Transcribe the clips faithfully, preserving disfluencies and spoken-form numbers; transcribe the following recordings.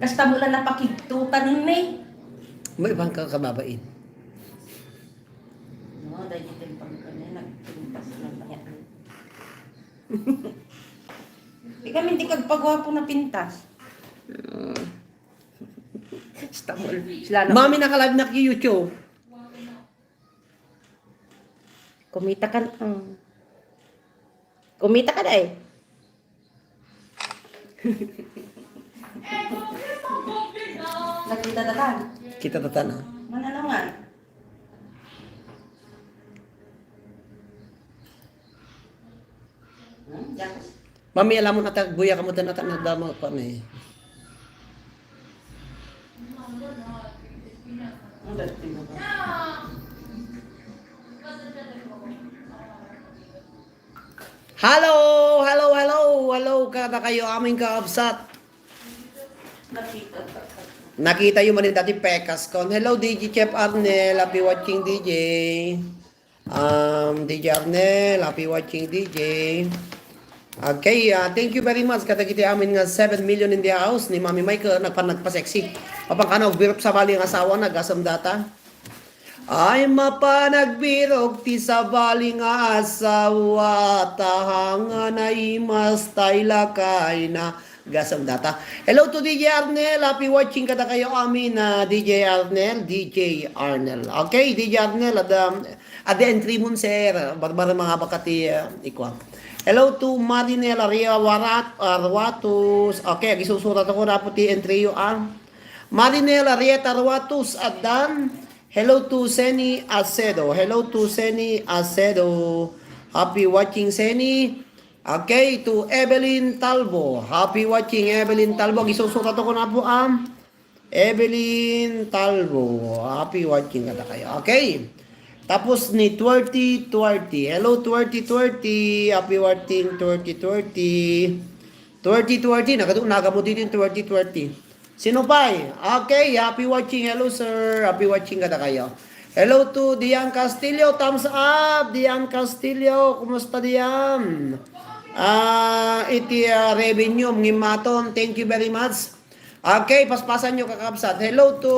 Kasta mo lang napakigtutan ni. May ibang kang kababain. No, dahil ito yung pagkakanya, nagpintas lang niya. Ikaw, hindi kagpagwapo na pintas. Stamol. Sila na. Mami, nakalive na ki YouTube. Kumita ka na. Kumita ka na eh. Nakita na ka? Kita na ta na. Mananongan. Hmm? Jakos? Mami, alam mo na ta, buya ka mo ta na ta na damo ko ni. Hello, hello, hello, hello, kada kayo aming kaabsat. Nakita. Nakita yung manin dati pekas kon. Hello, D J Chef Arnel. Happy watching, D J. Um, D J Arnel, happy watching, D J. Okay, ah, thank you very much. Kadagiti amin nga seven million in the house ni Mami Michael, nagpan-, nagpa-sexy. Apan kano, birop sa bali nga asawa, nagasam data. Ay, mapanagbirok ti sabali nga asawa, ta hangan a imas tay lakayna. Gasam data. Hello to D J Arnel. Happy watching kadakayo amin, ah, D J Arnel, D J Arnel. Okay, D J Arnel, adda, adda entry mo, sir. Barbara mga bakati, ah, ikwa. Hello to Marinel Aria Warat, Arwatus. Okay, agisusurat ako na po ti entry yo, ah. Marinel Arieta Ruatus Adan. Hello to Seni Acedo. Hello to Seni Acedo. Happy watching, Seni. Okay, to Evelyn Talbo. Happy watching, Evelyn Talbo. Gisusurat ako na po, ah. Evelyn Talbo. Happy watching kada kayo. Okay. Tapos ni twenty twenty. Hello, twenty twenty. Happy watching, twenty twenty. Twenty twenty. Nagadu-, nagamu dito yung twenty twenty. Sino pay? Okay, happy watching. Hello, sir. Happy watching kada kayo. Hello to Dian Castillo. Thumbs up, Dian Castillo. Kumusta, Dian? Ah, iti, ah, revenue, ngimaton. Thank you very much. Okay, paspasan nyo, kakabsat. Hello to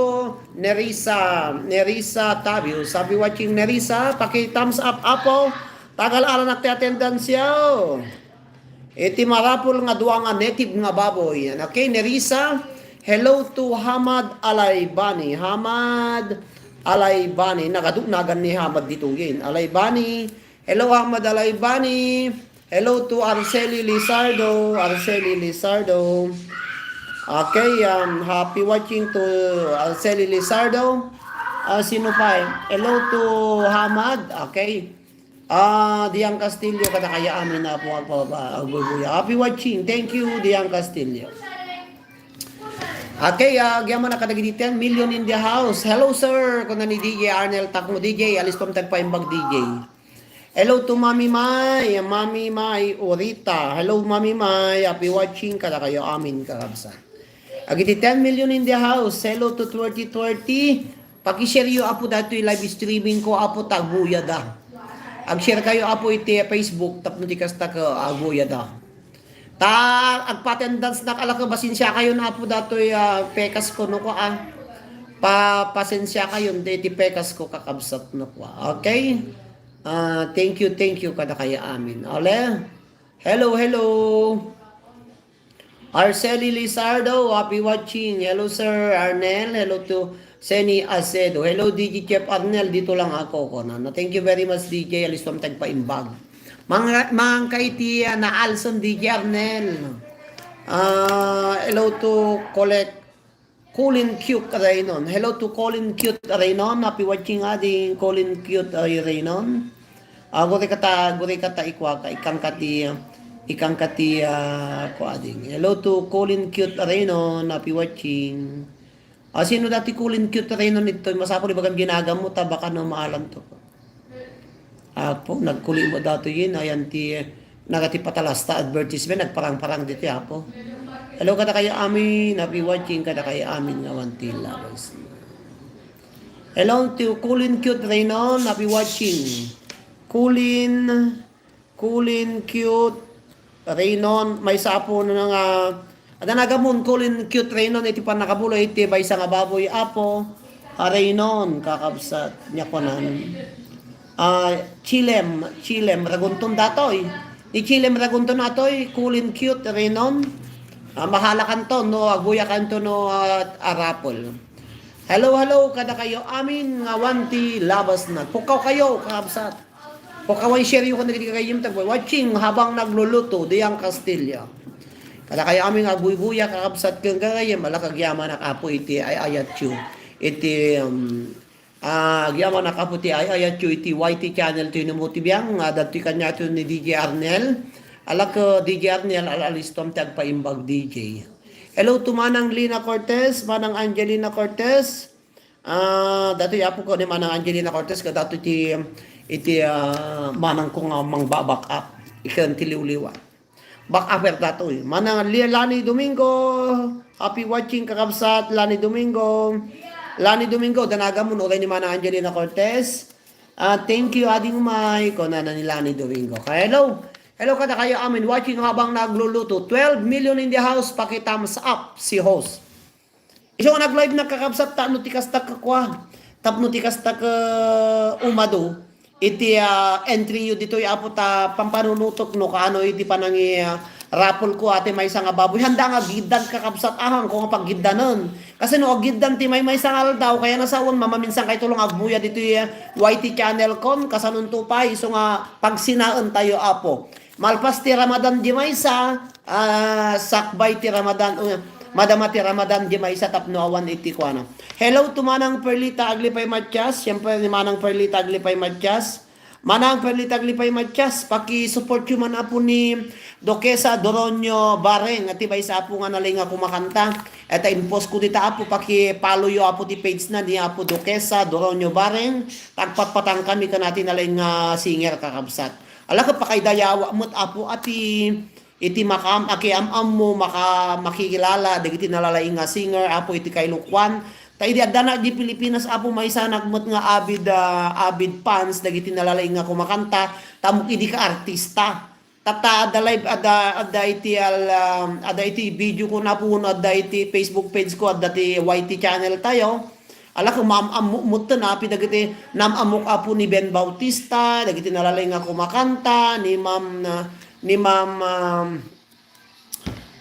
Nerissa, Nerissa Tabius. Happy watching, Nerissa. Paki-thumbs up, apo. Tagal alan ti attendance yo. Iti marapul nga dua nga native nga baboy. Okay, Nerissa. Hello to Hamad Alaybani. Hamad Alaybani. Nagadu-, nagan ni Hamad dito yun. Alaybani. Hello, Hamad Alaybani. Hello to Arceli Lizardo. Arceli Lizardo. Okay, um, happy watching to Arceli Lizardo. Ah, sino pa eh? Hello to Hamad. Okay. Ah, Dian Castillo, kada kaya amin na po ang pababa, ang bubuya. Happy watching. Thank you, Dian Castillo. Okay, ah, agyaman na kadagiti ten million in the house. Hello, sir. Kuna ni D J Arnel Takmo, D J, alistom tagpaimbag, D J. Hello to Mami Mai, Mami Mai Urita. Hello, Mami Mai. Happy watching kada kayo amin, kakabsat. Agiti ten million in the house. Hello to twenty twenty. Paki-share yo, apo, datoy live streaming ko, apo, ta agbuyada. Ag-share kayo, apo, iti Facebook, tapno ti kasta ka agbuyada. Ta, agpa-attendance nak alaka, pasensia kayo na, apo, datoy, ah, pekas ko, no, ko, ah. Pa, pasensia kayo, di, ti pekas ko, kakabsat, no, ko, ah. Okay? Ah, thank you, thank you, kada kaya amin. Ole? Hello, hello. Arceli Lizardo, happy watching. Hello, Sir Arnel. Hello to Seni Acedo. Hello, D J Chef Arnel. Dito lang ako, ko na. Na, thank you very much, D J. Alistom tagpaimbag. Mga, mga kaiti, ah, na Alson, D J Arnel. Ah, hello to Colec-, Colin Cute Raynon. Hello to Colin Cute Raynon. Happy watching, ading Colin Cute, ay, Raynon. Ah, guri kata, guri kata ikwa ka, ikang kati, ikang kati, ah, kwa, ading. Hello to Colin Cute Raynon. Happy watching. Ah, sino dati Colin Cute Raynon ito? Masapul ibagam ginagam mo, ta baka no maalam to. Apo, nagkuli mo dato yin, ayan ti, nagati patalasta advertisement, nagparang-parang dito, apo. Hello, kada kayo amin, happy watching, kada kayo amin nga one ten lovers. Hello to Colin Cute Raynon, happy watching. Colin, Colin Cute Raynon, maysa apo na nga, Adda nagamon, Colin Cute Reynon, iti pannakabulo iti maysa nga baboy, Apo. Ah, Reynon, kakabsat, nia kunan. Ah, Chilem, Chilem Ragunton datoy. Ni Chilem Ragunton atoy, Colin Cute Reynon. Ah, mahalakanto no agbuyakanto no, ah, a raffle. Hello, hello, kadakayo amin nga awan ti labasna. Pukawkayo, kakabsat. Pukkaw, i-share yo kadagiti gagayyem, tagboy. Watching habang nagluluto, Diang Castilla. Kadakayo amin nga agbuybuya, kakabsat, ken gagayyem, ala, agyamanak, Apo, iti ay-ayatyo. Iti, um, ah, agyamanak, Apo, ti ay-ayatyo iti Y T channel, ti Nemo ti Biang, nga adda ti kaniato ni D J Arnel. Ala, ket D J Arnel, al-alistom ti agpaimbag, D J. Hello to Manang Lina Cortez, Manang Angelina Cortez. Ah, datoy, Apo, ko ni Manang Angelina Cortez, ket datoy ti, iti, ah, manang ko nga mangba-back up. Ikan ti liwliwa. Back upper datoy. Manang Li-, Lani Domingo, happy watching, kakabsat, Lani Domingo. Lani Domingo, adda nagamon, uray ni Manang Angelina Cortez. Ah, thank you, Ading May, kunana ni Lani Domingo. Kaya hello. Hello kadakayo amin, watching habang nagluluto. Twelve million in the house, paki-thumbs up si host. Isu nga nag-live na, kakabsat, tapno ti kasta kakua. Tapno ti kasta ka umadu. Iti, ah, entry yo ditoy, Apo, ta pampanunutok no kaano iti panangi, ah, raffle ko, ati maysa nga baboy. Handa nga agiddan, kakabsat, ahan ko nga paggiddanen. Kasi no agiddan ti maymaysa nga aldaw, kaya nasawen, mamaminsan kay tulong agbuya ditoy, ah, Y T channel kon, kasanonto pay, isu nga pagsinaen tayo, Apo. Malpas ti Ramadan di maysa, ah, sakbay ti Ramadan, uh, madama ti Ramadan di maysa tapno awan iti kuana. Hello to Manang Perlita Aglipay Matias, siyempre ni Manang Perlita Aglipay Matias. Manang Perlita Aglipay Matias, paki-support yo man, Apo, ni Duquesa Doronio Bareng, ati maysa, Apo, nga nalaing nga kumakanta. Eta, impos ko dita, Apo, paki-follow yo, Apo, ti page na ni Apo Duquesa Doronio Bareng. Tagpatpatang kami kanati nalaing nga singer, kakabsat. Ala, ket pakaidayawa met, Apo, ati iti makaam-, akiam-ammo, maka-, makikilala dagiti nalalaing nga singer, Apo, iti kailukuan. Ta idi adda na di Pilipinas, Apo, maysanak met nga avid, ah, avid fans dagiti nalalaing nga kumakanta, ta ammok idi ka artista. Tatta adda live, adda, adda iti al-, ah, adda iti video ko, Apo, wenno adda iti Facebook page ko, adda ti Y T channel tayo. Ala, ket maam-ammok metten, Apo, dagiti naam-ammok, Apo, ni Ben Bautista, dagiti nalalaing nga kumakanta, ni Ma'am, ah, ni Ma'am, um,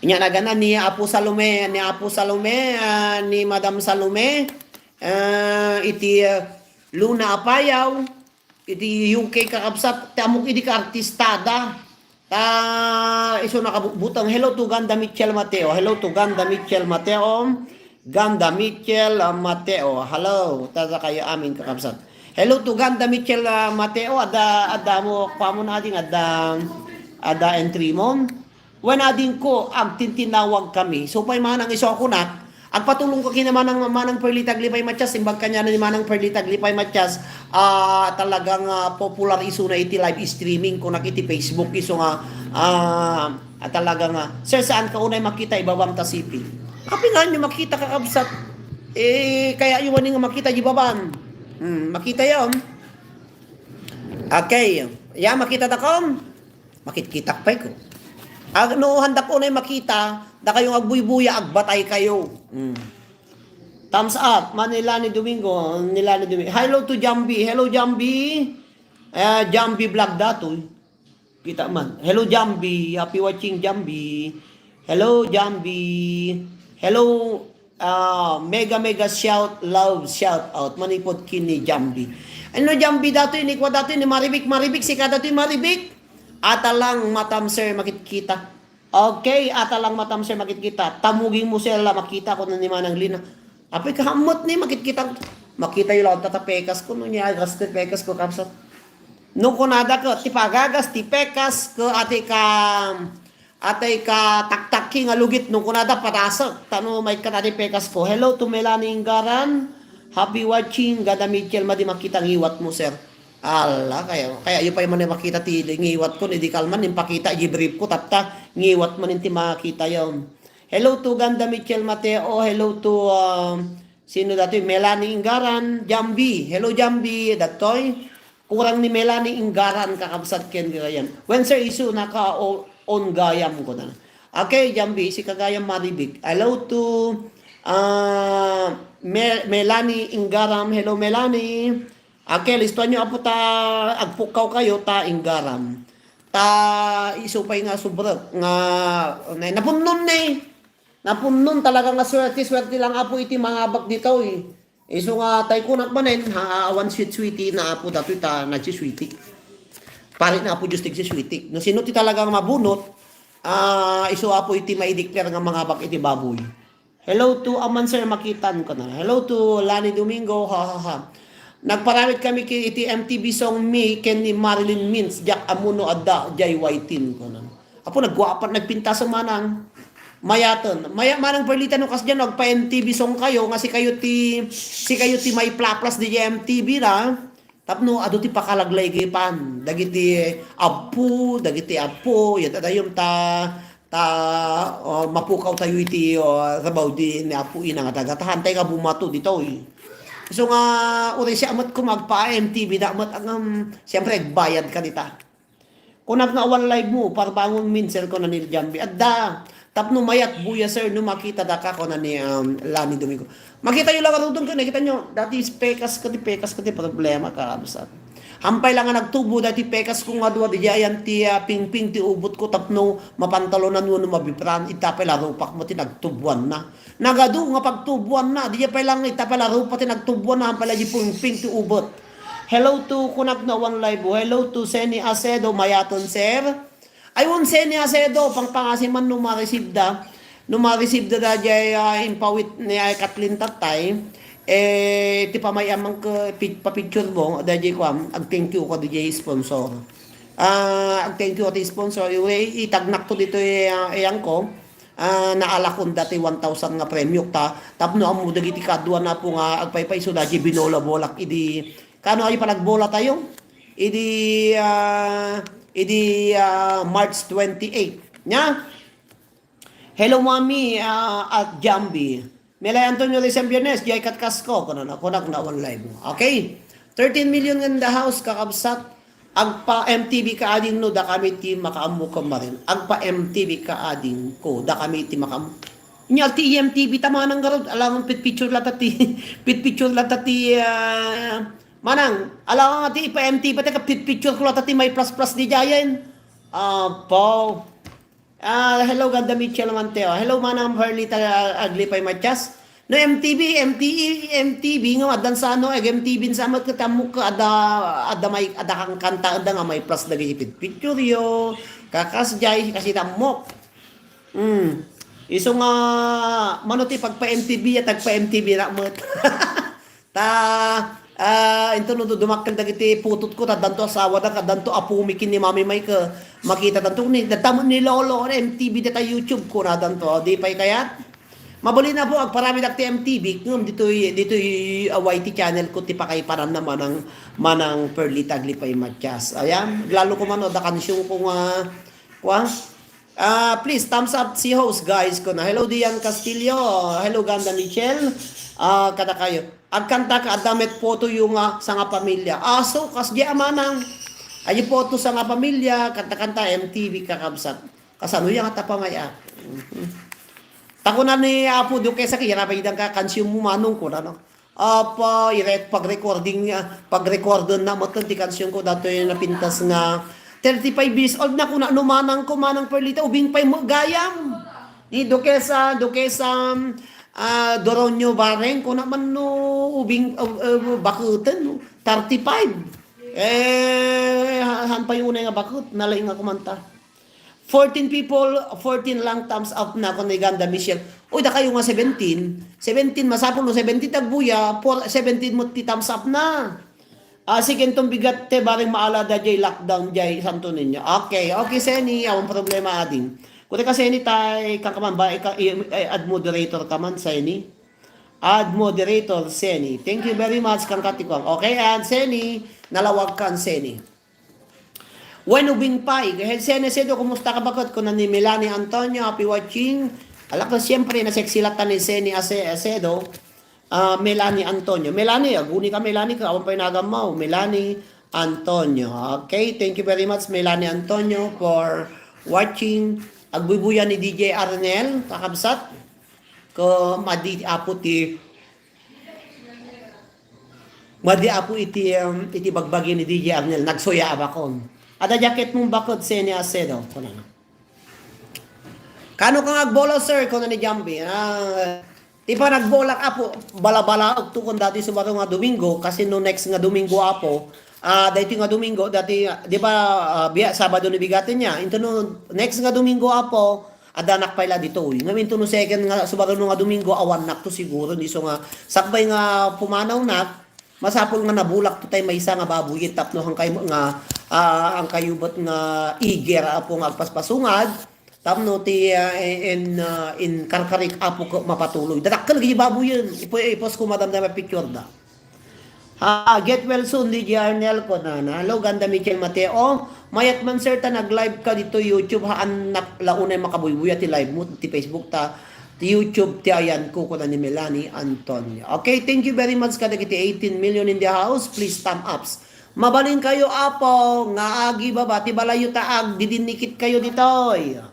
inya nagana ni Apo Salome, ni Apo Salome, ah, ni Madam Salome, ah, iti, ah, Luna Apayaw, iti U K, kakabsat, ti ammok idi ka artistada. Ta, isu nakabutbuteng. Hello to Ganda Mitchell Mateo. Hello to Ganda Mitchell Mateo. Ganda Mitchell, ah, Mateo. Hello. Tadakayo amin, kakabsat. Hello to Ganda Mitchell, ah, Mateo. Adda, adda mo, kuamon, ading, adda, adda entry mo. Wen, adingko, agtintinawag kami. So, pay manang isu a kunak, agpatulong ko ken ni Manang, Manang Perlita Aglipay Matias, imbag kaniana ni Manang Perlita Aglipay Matias, ah, talagang, ah, popular isuna iti live streaming, kunak iti Facebook, isu nga, ah, ah, talagang, ah, "Sir, saan ka unay makita, ibabam ta sipi." Apay ngaanyo makita, kakabsat? Eh, kaya yo wani nga makita, ibabam. Hmm, makita yon. Okay. Ya, makita ta kom? Makitkitak pay ko. Ag-, no, handak unay makita, dakayo nga agbuybuya, agbatay kayo. Hmm. Thumbs up, Manila ni Domingo, nila ni Domingo. Hello to Jambi. Hello, Jambi. Eh, Jambi Vlog datoy. Kita man. Hello, Jambi. Happy watching, Jambi. Hello, Jambi. Hello, ah, mega, mega shout, love, shout out. Manipod ken ni Jambi. Ano, Jambi, datoy, ni kwa datoy, ni Maribik, Maribik, sika datoy, Maribik. Ata lang matam, sir, makitkita. Okay, ata lang matam, sir, makitkita. Tamuging mo, sir, la makita ko na ni Manang Lina. Apay, kahamot ni makitkita. Makita yo laud ta pekas ko, no, niya, gas ti pekas ko, kapsat. No, kunada ko, ti pagagas, ti pekas ko, ati ka, atay ka taktakki nga lugit, no, kunada, patasek. Tano, may katadi pekas ko. Hello to Melanie Inggaran. Happy watching, Ganda Mitchell, madi makita ngiwat mo, sir. Ala, kaya, kaya yo pay man makita ti ngiwat ko, ni di kalman, impakita, di brief ko, tatta, ngiwat man ti makita yon. Hello to Ganda Mitchell Mateo, hello to, ah, sino dati? Melanie Inggaran, Jambi. Hello, Jambi, datoy. Kurang ni Melanie Inggaran, kakabsat ken gayam. When, sir, isu naka o-, on gayam ko na. Okay, Jambi, si Kagayam Maribig. Hello to, ah, Me-, Melanie Ingaram. Hello, Melanie. Okay, listoanyo, apo, ta agpukkaw kayo, ta Ingaram. Ta isu pay nga subrek, nga, na-, napunnon ni. Napunnon talaga nga swerte, swerte lang, apo, iti mangabak ditoy. Isu nga tay kunak manen, ha, awan sweet-sweety na apo datoy ta nagsisweety. Pari na apo Diyos ti agsisweety. No sino ti talagang mabunot, ah, isu apo iti maideklar nga mangabak iti baboy. Hello to Aman Sir Makitan ko na. Hello to Lani Domingo, ha, ha, ha. Nagparamit kami ki-, iti M T V song mi ken ni Marilyn Mintz, diak ammo no adda, jay waitin ko na. Apo, nagguapan, nagpintas manang. Mayaten. Maya manang Perlita no kasdiay, no, agpa-M T V song kayo, nga sikayo ti, sikayo ti maiplaplas di M T V ra. Tapno adu ti pakalaglaygipan. Dagiti apo, dagiti apo, yat adayom ta, ta, oh, mapukaw tayo iti, oh, rabaw di ni Apo Ina nga dagatahan. Tay nga bumato ditoy. So nga, uri siya amat kung magpa-M T V da amat ang, um, siyempre, agbayad ka dita. Kunak nga awan live mo, parbangon minsan ko na ni Jambi. Adda, tapno mayat buya, sir, no makita da ka, ko na ni, um, Lani Domingo. Makita yo lang arudong ko, nakita nyo, dati is pekas ka, ti pekas ka, ti problema ka, ano sa. Hampay lang nga nagtubo, dati pekas ko nga dua, di ayan ti, ah, pingping, ti ubot ko, tapno mapantalonan mo, no mabibran, ita pay la rupak mo, ti nagtubuan na. Nagadu nga pagtubuan na, di pay lang, ita pay la rupak, ti nagtubuan na, hampay la di pingping, ti ubot. Hello to kunak na one live. Hello to Seni Acedo, mayaton, sir. Ay, un Seni Acedo, pangpangasiman no ma-receive da. No ma-receive da dayjay, ah, impawit ni ay Kathleen Tatay. Eh, ti pamay-amang ke, pi-, papicture mo, dayjay kuam, ag-thank you ka dayjay sponsor. Ah, ag-thank you ka ti sponsor. Iwe, itagnak to dito, eh, ah, ayan ko. Ah, naalakon dati one thousand nga premyo ta. Tapno ammo dagiti kadua na po nga agpaypayso dayjay binola-bolak idi Kano ay panagbola tayo? Idi, ah, idi, ah, March twenty-eight. Nya? Hello, Mami, ah, at Jambi. Melay Antonio Risen Biernes, jay katkasko. Kuno na, kunak na one live mo. Okay? Thirteen million in the house, kakabsat. Agpa-M T V ka ading no, dakami ti makaammo ka marin. Agpa-M T V ka ading ko, dakami ti makaammo. Nya ti M T V ta manang garud, alangan pit picture lata ti, pit picture lata ti, ah, Manang, ala nga ti ipa-M T V ti kapit-picture ko lata ti may plus-plus di jayen. Apo. Ah, hello, Ganda Mitchell Manteo. Hello, Manang Perlita, ah, Aglipay Matias. No, M T V, M T V, M T V nga addan sano, ag M T V sa ket ammok ka adda, adda may, adda kang kanta, adda nga may plus dagiti pit-picture yo. Kakas jay, kasi tammok. Hmm. Isu nga, mano ti pagpa-M T V, ya tagpa-M T V na met. Ta, ah, inton no dumakkel dagiti putotko, ta addanto asawada, addanto apumi ken ni Mami May ket makitadanto ni, data met ni Lolo, M T V data YouTube ko, nadanto, di pay kayat? Mabalin a po, agparamidak ti M T V, ngem ditoy, ditoy, ah, Y T channel ko ti pakaiparan na manang, manang Perlita Aglipay Matias. Ayan, lalo ko man, no, da kansion ko nga, kwa? Ah, please, thumbs up si host, guys, kuna. Hello, Dian Castillo. Hello, Ganda Michelle. Ah, kada kayo. Agkanta ka, adda met photo yo nga sangapamilya. Aso, kasdi a manang. Ay, photo sangapamilya, kanta-kanta, M T V, kakabsat. Kasano yan, nga tapangay, ah. Mhm. Tako na ni Apo Duquesa, kaya napagitan ka, kansiyon mo, manong ko na, no? Apa, iret pag-recording, ah, pag-recorden na met ti kansion ko, datoy napintas nga thirty-five years old na kuna, no manang ko, manang Perlita, ubing pay met gayam. Ni Duquesa, Duquesa, ah, Doronio Bareng, kuna man no, ubing, ah, ah, baketen, no? Thirty-five. Eh, ha-, han pay unay nga baket, nalaing nga kumanta. Fourteen people, fourteen lang thumbs up na, kun ni Ganda Michelle. Uy, da kayo nga seventeen. Seventeen, masapul no seventeen, tagbuya, four, seventeen mo ti thumbs up na. Ah, sige, intong bigat te, bareng maala da jay lockdown jay Santo Niño. Okay, okay, Seni, awan problema, ading. Kuti ka, Seni, tay, kang kaman ba, ika, i-, i-, add moderator ka man, Seni? Add moderator, Seni. Thank you very much, kang katikuang. Okay, and Seni, nalawag kan, Seni. Wen ubing pay. Seni Acedo, kumusta ka, baket? Kuna ni Melanie Antonio, happy watching. Ala ka, siyempre, na sexy lata ni Seni Ace-, Acedo. Ah, Melanie Antonio. Melanie, aguni ka, Melanie, ka, awan pay nagammaw. Melanie Antonio. Okay, thank you very much, Melanie Antonio, for watching. Agbuybuya ni D J Arnel, kakabsat. Ko, madi apo ti, madi apo iti, um, iti bagbagi ni D J Arnel. Nagsuya a bakon. Adda jacket mong bakod, Seni Acedo. Kunana. Kano ka nga agbola, sir? Kuna ni Jambi. Ah, ti panagbolak, apo, balabalaek to kun dati subaro nga Domingo, kasi no next nga Domingo, apo, ah, daytoy nga Domingo, dati, ah, di ba, ah, biya, Sabado ni bigaten niya. Into no next nga Domingo, apo, adanak pay la ditoy. Ngem into no second nga subaro nga Domingo, awannak to siguro, isu nga sakbay nga pumanawnak, masapul nga nabulak to tay maysa nga babuy tapno hankay nga, ah, hankay met nga iger, apo, nga agpaspasungad, tapno ti, ah, in, ah, in karkarik, apo, ket mapatuloy. Dadakkel gaydi babuyen. Ipo-, ipos ko, madam, da mapicture da. Ha, get well soon, D J Arnel, kunana. Hello, Ganda Michel Mateo. Mayat man, sir, ta nag-live ka dito YouTube, haan nak-, launay makabuybuya ti live mo, ti Facebook ta, ti YouTube, ti ayan ko, kuna ni Melanie Antonio. Okay, thank you very much kadagiti eighteen million in the house. Please thumb ups. Mabalin kayo, apo, nga agibaba ti balayyo ta agdidinnikit kayo ditoy.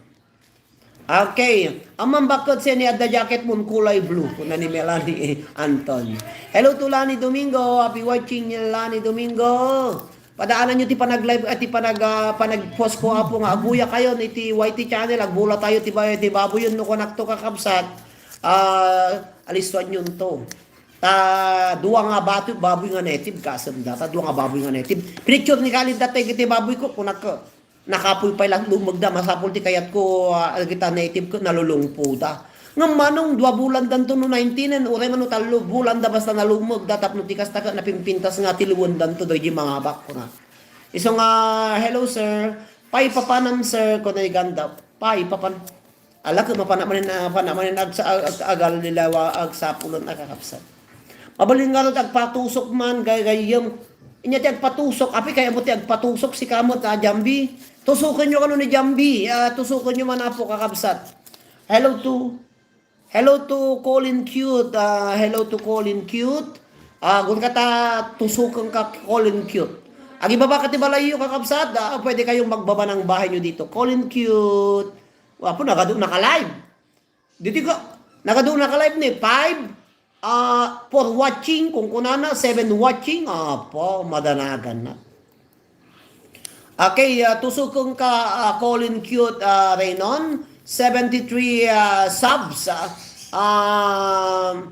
Okay. Amman bakit siya ni adda jacket mo kulay blue? Kuna ni Melanie Anton. Hello to Lani Domingo. Happy watching, Lani Domingo. Padaanan nyo ti panag-live, ah, ti panag, ah, panag-post ko, apo, nga aguya kayo ni ti Y T channel. Agbula tayo ti, bay-, ti baboy yun, no, kunak to, kakabsat. Ah, alisuan yun to. Ta dua nga batu-, baboy nga native, kasem da. Ta dua nga baboy nga native. Pinicture ni Kalin tatay kiti baboy ko, kunak ko. Nakapoy pay lang lumegda, masapul ti kayatko, ah, dagita native ket nalulungpoda. Ngem manong dua bulan danto no nineteen, uray man no tallo bulan da basta nalumegda tapno ti kasta ket napimpintas nga tiluendanto dagiti mangabak, kuna. Isu nga, "Hello, sir. Paipapanam, sir?" kuna ni Ganda. Paipapan-, Ala, ket mapanak manen, ah, panak manen agsa-, ag-, ag-, agal ni lawa, agsapulan a kakabsat. Mabalin ngarud agpatusok man, gaygayyem. Inya ti agpatusok, apay kayatmo ti agpatusok, sika met, ah, Jambi. Tusuken nyo kano ni Jambi, ah, tusuken nyo man, apo, kakabsat. Hello to, hello to Colin Cute, ah, hello to Colin Cute. Ah, gun kata tusuken ka, Colin Cute. Agibaba ka ti balayyo, kakabsat, ah, pwede kayong magbaba ng bahay nyo dito. Colin Cute. Apo, nagadu-, naka-live. Diti ka, nagadu-, naka-live ni five, ah, four watching, kung kunana, seven watching, apo, madanagan na. Okay, ah, tusuken ka, ah, Colin Cute, ah, Raynon, seventy-three, ah, subs, ah, um,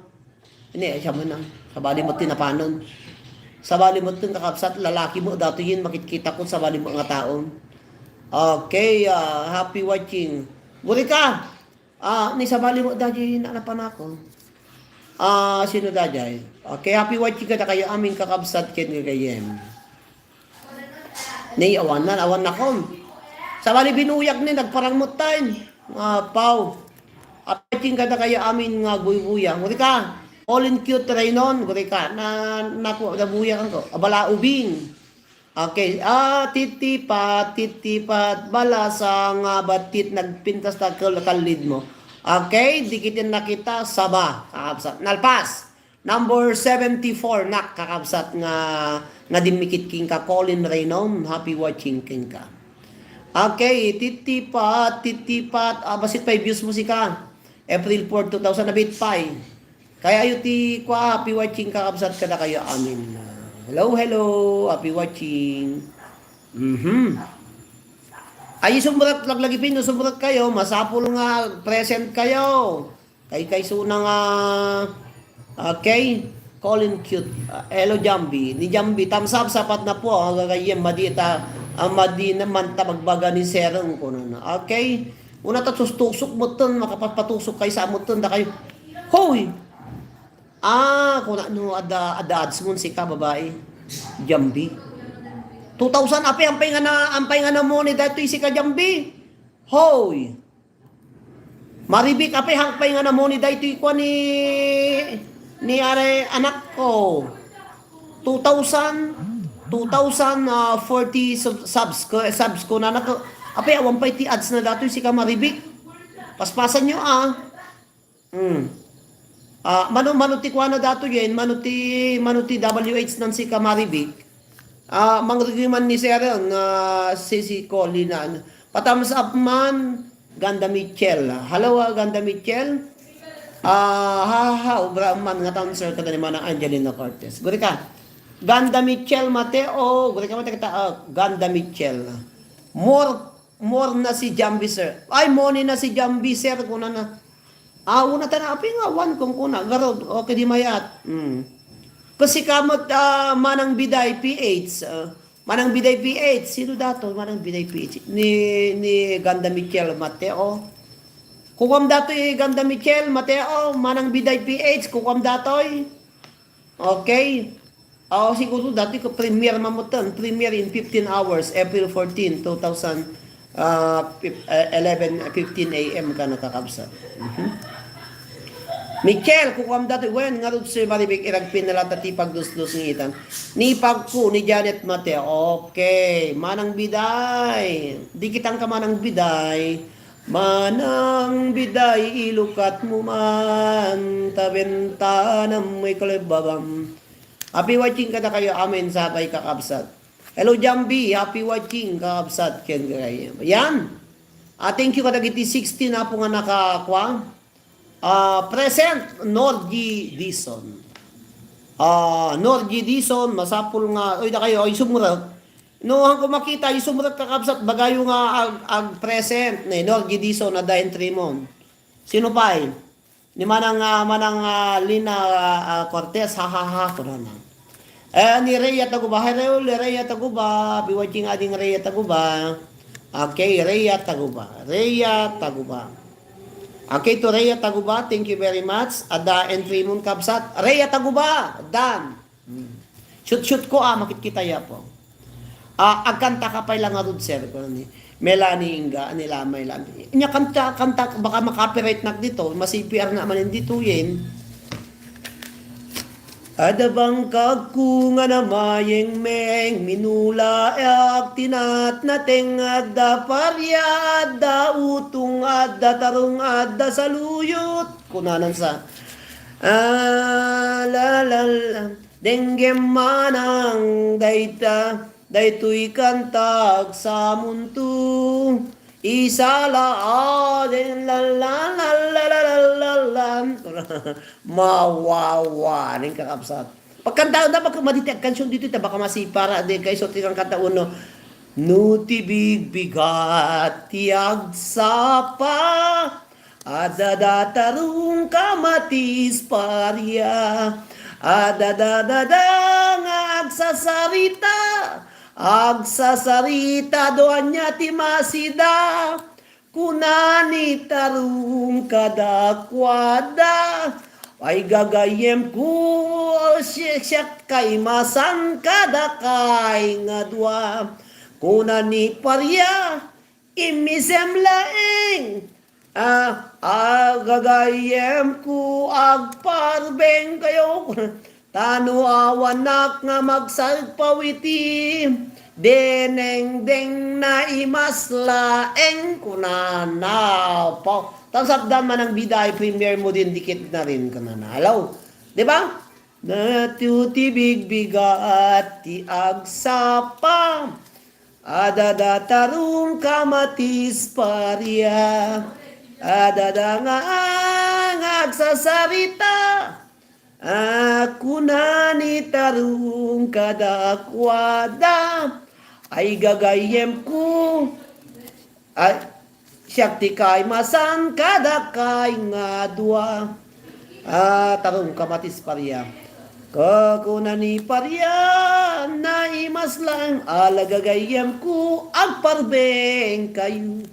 ini, siya mo na, sabali mo tinapanon. Sabali mo tun kakabsat, lalaki mo, dato yun, makitkitak ko, sabali mo nga taon. Okay, ah, happy watching. Guri ka! Ah, ni sabali mo, dayjay na napanakon. Ah, sino dayjay? Okay, happy watching kadakayo amin kakabsat ken gagayyem. Ni awan na, awan nakon. Sabali binuyag ni, nagparang mo tayo. Ah, pau. Happy watching kadakayo amin nga buybuya. Guri ka, Colin Cute Raynon, guri ka, na, naku-, nabuyagan ko. Abala, ubing. Okay, ah, titipat, titipat, balasa nga batit nagpintas ta kel-, kallid mo. Okay, di kiti nakita, saba, kakabsat. Nalpas. Number seventy-four, nak, kakabsat nga, nga dimmikit kenka, Colin Raynon, happy watching kenka. Okay, titipat, titipat, ah, basit pay views mo sika. April four, two thousand, abit pay. Kaya ayo ti kua, happy watching kakabsat kadakayo amin. Hello, hello, happy watching. Mhm. Ay, sumrek, laglagipin, no, sumrek kayo, masapul nga present kayo. Kay, kay suna nga, okay, Colin Cute. Ah, hello, Jambi. Ni Jambi, thumbs up, sapat na po, ang gagayem, madi ta, ang madi naman ta magbaga ni Sereng, kuno na. Okay? Una ta tustusok mo ton, makapapatusok kay sa mo ton, da kayo. Hoy! Ah, kuna no, ada, ada ads mo, sika, babae. Jambi. Two thousand, apay, ampay nga na, ampay nga na mo ni daytoy sika, Jambi. Hoy! Maribik, apay, hangpay nga na mo ni daytoy kwa ni, ni are anak ko. Two thousand, two thousand, ah, forty sub-, subs ko, subs ko na nak-, apay, awan pay ti ads na datoy sika Maribik. Paspasan nyo, ah. Hmm. Ah, mano, mano ti kuana dato yen, mano ti, mano ti W H nan sika Maribik. Ah, mangrugi man ni Seren nga si, si Colin na, ano. Pa-thumbs up man, Ganda Mitchell. Hello, ah, Ganda Mitchell. Ah, ha, ha, ha, obra man nga answer ka ni Manang Angelina Cortez. Guri ka. Ganda Mitchell Mateo, guri ka, Mateo, ah, Ganda Mitchell. More, more na si Jambi, sir. Ay, money na si Jambi, sir, kuna na. Ah, una ta na, apay nga, one kung kuna. Garod, okay, di mayat. Hmm. Kasi kamot, ah, Manang Biday, P H, ah, Manang Biday P H, sino dato? Manang Biday P H. Ni, ni Ganda Michel Mateo. Kukuam datoy Ganda Michel Mateo, Manang Biday P H, kukuam datoy. Okay. Aw, siguro datoy ko premiere mamutan. Premiere in fifteen hours, April fourteen, two thousand, ah, fif-, ah, eleven fifteen A M ka nakakabsat. Mhm. Michel, kukuam datoy. Wen, ngarud, Sir Maribek, iragpin na lang ta ti pagdusdus ngitan. Ni Pagku, ni Janet Mateo. Okay, Manang Biday. Di kitang ka Manang Biday. Manang Biday, ilukat mo man, ta bentanam may kalibabam. Happy watching kadakayo amin, sabay kakabsat. Hello, Jambi. Happy watching, kakabsat. Ken kayo. Yan. Ah, thank you kadagiti sixteen na po nga nakakwa. Ah, present, Norgie Dison. Ah, Norgie Dison, masapul nga, oy, dakayo, ay, sumrek. No, han ko makita, isumrek, kakabsat, bagayo nga ag-, ag-present ni Norgie Dison, adda entry mo. Sino pay? Ni Manang, ah, Manang, ah, Lina, ah, Cortez, ha, ha, ha, kunana. Eh, ni Rhea Taguba. Hello, ni Rhea Taguba. Biwajing ading Rhea Taguba. Okay, Rhea Taguba. Rhea Taguba. Okay, to Rhea Taguba, thank you very much. Adda entry mo, kabsat. Rhea Taguba, done. Hmm. Shoot, shoot ko, ah, makitkita ya po. Ah, agkanta ka pay lang ngarud, sir, kuno ni Melanie Inga, ni Lamay lang. Nya kanta, kanta, baka ma-copyright nak dito, ma-C P R na man dito, yen. Adda bangkagko nga namayengmeng, minulaak ti natnateng, adda paria, adda utong, adda tarong, adda saluyot. Kunanan sa, ah, la, la, la. Denggem manang dayta, daytoy kanta agsamunto. Isala, ah, den, la, la. Mawawa, ning kakabsat. Pagkantaen da, pag maditi agkansion dito, ta baka masipara, di kay so, ti kanta uno. No ti bigbigat, ti agsapa, adda datarong kamatis paria. Adda dadada nga agsasarita. Agsasarita do ania ti masida. Kuna ni tarong kadakuada. Ay gagayyemko, si-, siak kay masan kadakay nga dua. Kuna ni paria, immisem laeng. Ah, agagayyemko, agparbeng kayo. Tano awanak nga magsagpaw iti denengdeng naimas laeng kunana. Pa, tapos apdan man ang biday, premier mo din, dikit na rin kunana. Alaw, di ba? Daytoy ti bigbigat ti agsapa. Adda datarong kamatis paria. Adda da nga, nga agsasarita. Ah, kuna ni tarong kadakuada. Ay gagayyemko. Ay, siak ti kaimasan kadakay nga dua. Ah, tarong kamatis paria. Kakuna ni paria, naimas laeng, ala gagayyemko, agparbeng kayo.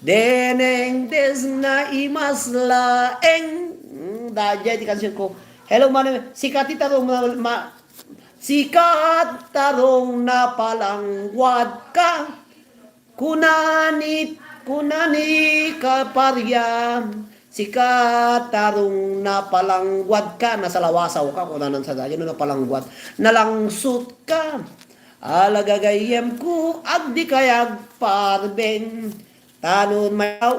Denengdes naimas laeng. Hmm, daydiay ti kansion ko. Hello, mano, sikat ti tarong ma-, ma-, sikat tarong napalangguad ka. Kuna ni, kuna ni kaparia, sikat tarong napalangguad ka, nasalawasaw ka, kunanan sa daydiay, no, napalangguad. Nalangsot ka. Ala gagayyemko, agdi kay agparbeng. Tano mayaw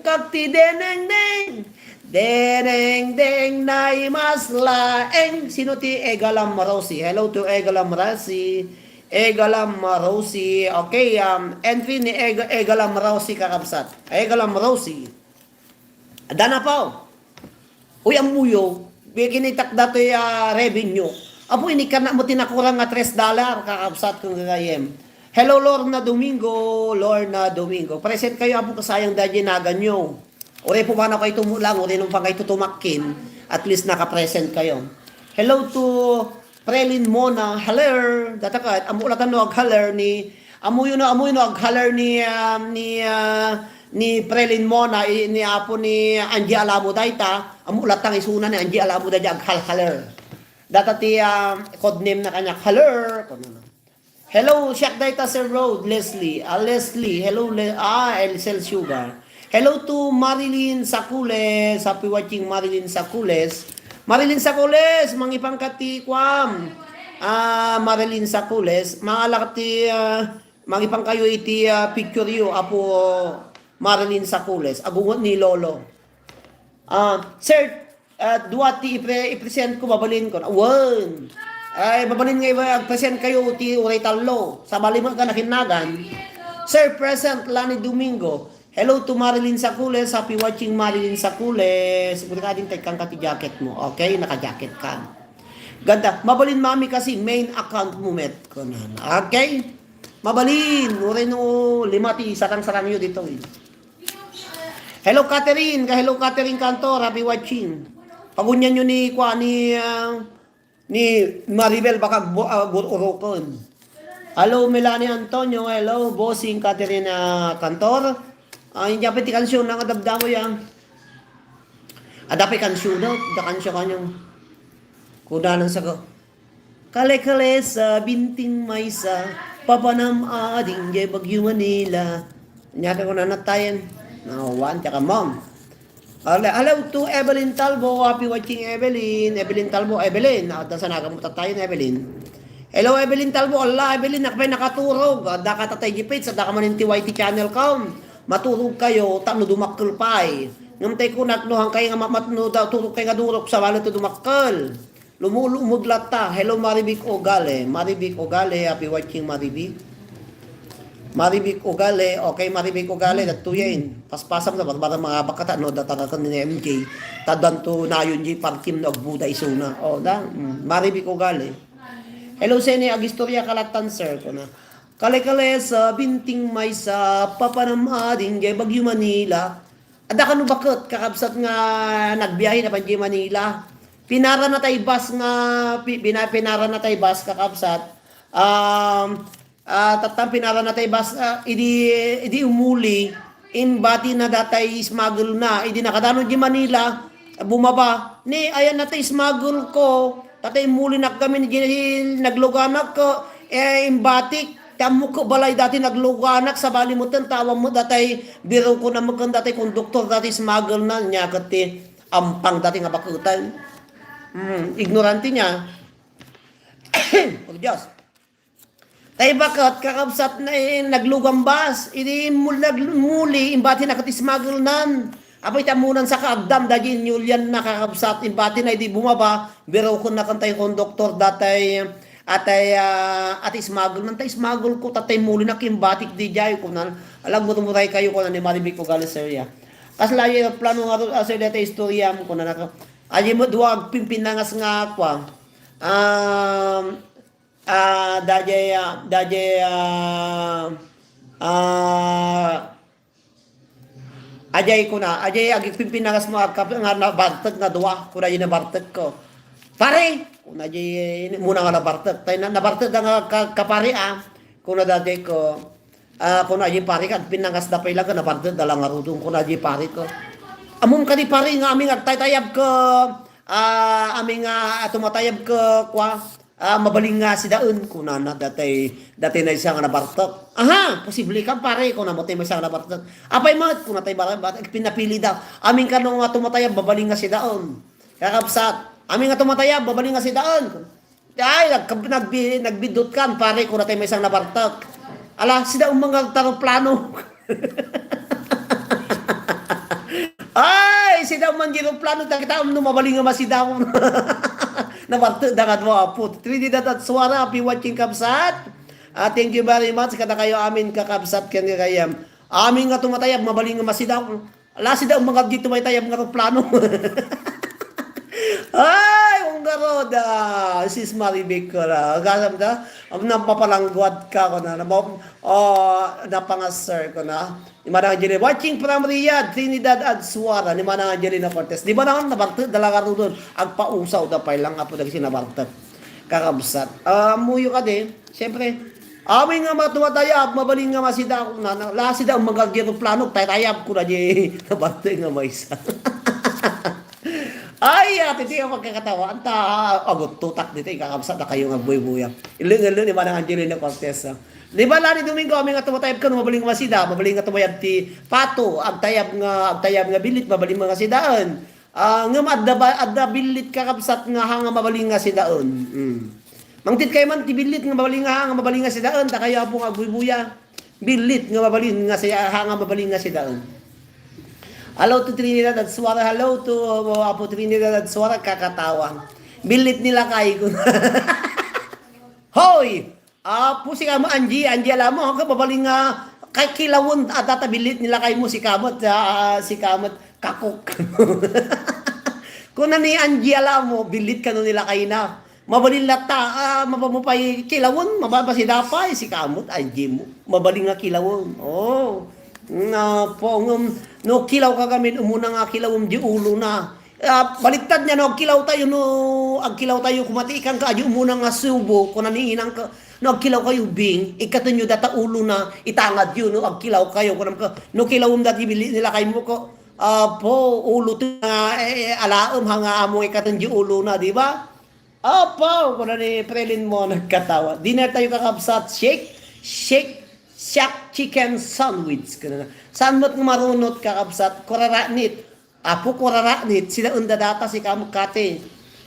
kag ti denengdeng. Denengdeng naimas laeng. Sino ti Egalam Rosie? Hello to Egalam Rosie. Egalam Rosie. Okay, um, entry ni Ega-, Egalam Rosie, kakabsat. Egalam Rosie. Dana pa. Uy, ammoyo, bigyan itak datoy, ah, revenue. Apo, inikana mo tinakurang nga tres dollar, kakabsat kong gagayem. Hello, Lorna Domingo, Lorna Domingo. Present kayo, apo, kasayang da dyan naganyo. Ore po ba na kayo tumulang, ore nung pangay tutumakin, at least nakapresent kayo. Hello to Prelin Mona, hello. Datakat, ammo latan no ag-hello ni, ammoyo no, ammoyo no ag-hello ni, ah, ni, ah, ni Prelin Mona, i-, ni apo ni Angie Alamo dayta, ammo latan isuna ni Angie Alamo dayta ag-hello. Data ti, ah, codename na kanya, hello. Kuno na. Hello, siak dayta Sir Road, Leslie. Ah, Leslie, hello, Le-, ah, Elisel Sugar. Hello to Marilyn Sacules. Happy watching, Marilyn Sacules. Marilyn Sacules, mangipangka ti kuam. Ah, Marilyn Sacules, maalak ti, ah, mangipangkayo iti, ah, picture yo, Apo Marilyn Sacules. Agungot ni Lolo. Ah, sir, ah, dua ti ipre-, i-present ko, babalin ko. Wen. Ay, babalin nga iba, ag-present kayo ti uray tallo. Sabali mo ka nakinnagan. Sir, present, Lani Domingo. Hello to Marilyn Sacules. Happy watching, Marilyn Sacules. Siguro ka din, tekang ka ti jacket mo. Okay, naka-jacket ka. Ganda. Mabalin, mami, kasi main account mo, met. Kunan. Okay? Mabalin. Uray no, lima ti sarang-sarang yo dito, eh. Hello, Catherine. Ka-, hello, Catherine Cantor. Happy watching. Pagunyan nyo ni, kwa, ni, ah, ni Maribel, baka bu-, ah, gur-urukon. Hello, Melanie Antonio. Hello, Bossing Catherine, ah, Cantor. Ah, hindi pa ti kansiyon na kadabdamo yan. Ada pa kansiyon na, da kansiyon kanyo. Kudanan sa ko. Kale-kale sa binting maysa, papanam ading jay Bagyo Manila. Nya ka kuna natayen. No, one, tsaka mom. Hello, hello to Evelyn Talbo. Happy watching, Evelyn. Evelyn Talbo, Evelyn. Nakita sa naga mo tatayen, Evelyn. Hello, Evelyn Talbo. Ala, Evelyn, nakapay nakaturog. Adda ka tatay G P H, adda ka man in T Y T channel ka. Maturog kayo, tapno dumakkel pay. Ngem tay kunak no, hangkay nga mamatno daw, turog kay nga durok, sa balet to dumakkel. Lumulumod latta. Hello, Marivic Ogale. Marivic Ogale, happy watching, Marivic. Marivic Ogale, okay, Marivic Ogale, datto yan. Paspasam na, barbara mga bakata, no, datarakan ni M J. Tadan to, nayon, J, parkim na agbuda isuna. O, da, mm, Marivic Ogale. Hello, Sene, agistorya kalatan, sir, kuna. Kale-kale sa binting maysa, papanam ading jay Bagyo Manila. Adda kano baket, kakabsat nga nagbiyahe na panji Manila. Pinara na tay bus nga, pi-, pina-, pinara na tay bus, kakabsat. Um, ah, tattang pinara na tay bus, ah, idi, idi umuli, imbati na datay smuggle na. Idi nakadano di Manila, bumaba. Ni, ayan na tay smuggle ko. Tatay, muli na kami ni Gina-, nagluganak ko. Eh, imbatik. Tammo ko balay dati nagluganak, sabali mo ten, tawag mo datay, biro ko na mo ken datay konduktor dati, smuggle na, nya ket ti ampang dati nga baketan. Hmm, ignorante niya. Oh, Diyos. Tay baket, kakabsat na, eh, naglugambas. Idi mul-, nagmuli, imbati na ket smuggle nan. Apay ti ammunan sa kaagdam, dagiti inyulian na kakabsat, imbati na idi bumaba, birokon na kantay konduktor, datay, atay, ah, ati smuggle, nantay smuggle ko, tatay muli na kimbatik di jay, kunan, alam mo tumuray kayo, kunan ni Marivic Ogales area. Kasla yung plano nga to, ah, sa data istorya mo, kunan ako. Aji mo, duwag pimpinangas nga ako, ah. Um, ah, dajay, ah, dajay, ah, ah, Ajay kuna, ajay agpimpinangas mo agkap-, nga nabartek nga dua, kuna di nabartek ko. Pare, kuna di muna nga nabartek. Tay na, nabartek da nga ka-, kapare, ah. Kuna dati ko, ah, kuna di pare ka, pinangas da pa ila ka, nabartek da lang nga rudong, kuna di pare ko. Among ka di pare nga aming agtaytayab ko, ah, aming, ah, tumatayab ko, kwa, Ah, mabalin nga sidaen, kunana, datay, datay maysa nga nabartek. Aha, posible ka, pare, kuna mo tay maysa nga nabartek. Apay met, kuna tay bara-, bat-, pinapili da. Amin kano nga tumatayab, mabalin nga sidaen. Kakabsat, amin nga tumatayab, mabalin nga sidaen. Ay, nag-, nagbi-, nagbidot kan, pare, kuna tay maysa nga nabartek. Ala, sidaen man nga taroplano. Ay, sidaw man di eroplano, ta kita, um, no, mabalin nga masidaw. Nabartek da nga dua, apo. Trinidad at Suara, happy watching, kabsat. Ah, thank you very much kadakayo amin, kakabsat, ken gagayyem. Amin nga tumatayab, mabalin nga masida. Ala, sida umangat dito may tayab nga aeroplano. Ay, unggaroda. Sis Marivic ko na. Gasam ta, ang napapalangguad ka ko na. Napa, oh, napangasar ko na. Ni Manang Angeline, watching from Riyadh, Trinidad and Suara, ni Manang Angelina Cortez. Di ba naman nabartet da lang arudon? Agpausaw da pay lang apo dagiti nabartet. Kakabsat. Ah, muyo ka di. Siyempre, amin nga matumatayab, mabalin nga masida ako na, na, la sida ang magargi aeroplano, taytayab ko na di nabartet nga maysa. Ay, ati, ti ang pagkakatawa. Anta, aguttutak dito, ikakabsat na kayo nga buy-buya. Iling-iling ni Manang Angelina Cortez, ah. Di ba, Lani Domingo, amin nga tumatayab ka, no, mabalin nga masida, mabalin nga tumayab ti pato, agtayab nga, agtayab nga bilit, mabalin nga sidaen. Ah, ngem adda ba, adda billit, kakabsat, nga ha nga mabalin nga sidaen. Mm. Mangted kay man ti billit nga mabalin nga ha nga mabalin nga sidaen, ta kayo, apo, nga agbuybuya. Billit nga mabalin nga siya, ha nga mabalin nga sidaen. Hello to Trinidad and Suara. Hello to, uh, Apo Trinidad and Suara, kakatawa. Billit ni lakay ko. Hoy! Apo, sika met, Angie, Angie, alam mo, ako, mabalin nga, kay kilawen, adda ta billit ni lakay mo, sika met, ah, sika met, kakok. Kuna ni Angie, alam mo, billit kano ni lakay na. Mabalin latta, ah, mapa-, mo pay kilawen, mababasida pay, sika met, Angie mo. Mabalin nga kilawen. Oh. Nga po, ngem, no kilaw ka gamin, umuna nga kilawem di ulo na. Ah, baliktad niya, no, agkilaw tayo, no, agkilaw tayo, kumati ikan ka, adi umuna nga subo, kuna ni inang ka, no, agkilaw kayo, bing, ikatenyo data ulo na, itangad yo, no, agkilaw kayo, kunam ka, no, kilawem dati billit ni lakay mo ko, apo, ulo ti nga, eh, eh, alaem, ha nga amo ikatenyo ulo na, di ba? Apo, kuna ni Prelin mo, nagkatawa. Dinner tayo, kakabsat, shake, shake, shack chicken sandwich, kuna na. Saan mo't nga marunot, kakabsat, kuraranit, Apo, kuraranit, sida enda data, sika met kati.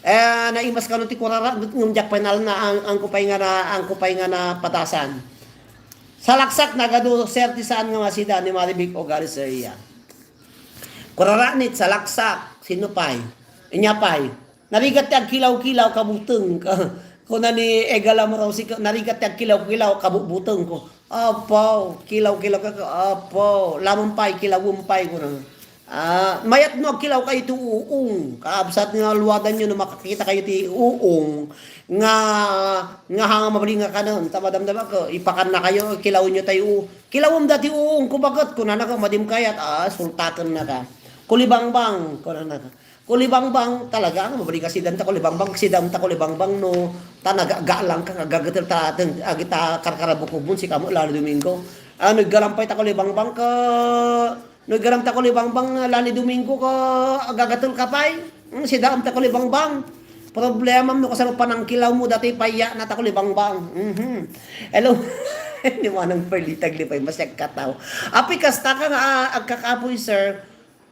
Eh, naimas kano ti kuraranit, ngem diak pay nalna, ang, ang kupay nga na, ang kupay nga napatasan. Salaksak, nagadu, sir, ti saan nga masida ni Marivic o Galicia. Kuraranit, salaksak, sino pay? Inya pay. Narigat ti agkilaw-kilaw, kabuteng. Kuna ni Egala Morosik, narigat ti agkilaw-kilaw, kabubuteng ko. Apo, kilaw-kilaw ka, apo. Lamang pay, kilawem pay, kuna. Ah, mayat no agkilaw kayo iti uong. Kaabsat nga luwadan nyo no makakita kayo ti uong nga, nga hanga mabalin nga kanen. Ta madamdama ko, ipakan na kayo, kilaw nyo tayo. Kilawem dati uong, kubagat, kunana ka, madim kayat. Ah, sultaten na ka. Kulibangbang, kunana ka. Kulibangbang, talaga, mabalin nga sidan ta kulibangbang, sidan ta kulibangbang, no, ta nagagalang ka, agagatel ta, agita karkarabukubon, sika met, Lani Domingo. Ah, no, igalampay ta kulibangbang ka, No, igaram ta kulibangbang, Lani Domingo, ka agagatel ka pay. Hmm, sidaam ta kulibangbang. Problemam no kasano panangkilaw mo, dati paya na ta kulibangbang. Mhm. Hello. Ni Manang Perlita Glipay, mas nagkataw. Api, kasta ka nga, ah, agkakapoy, sir.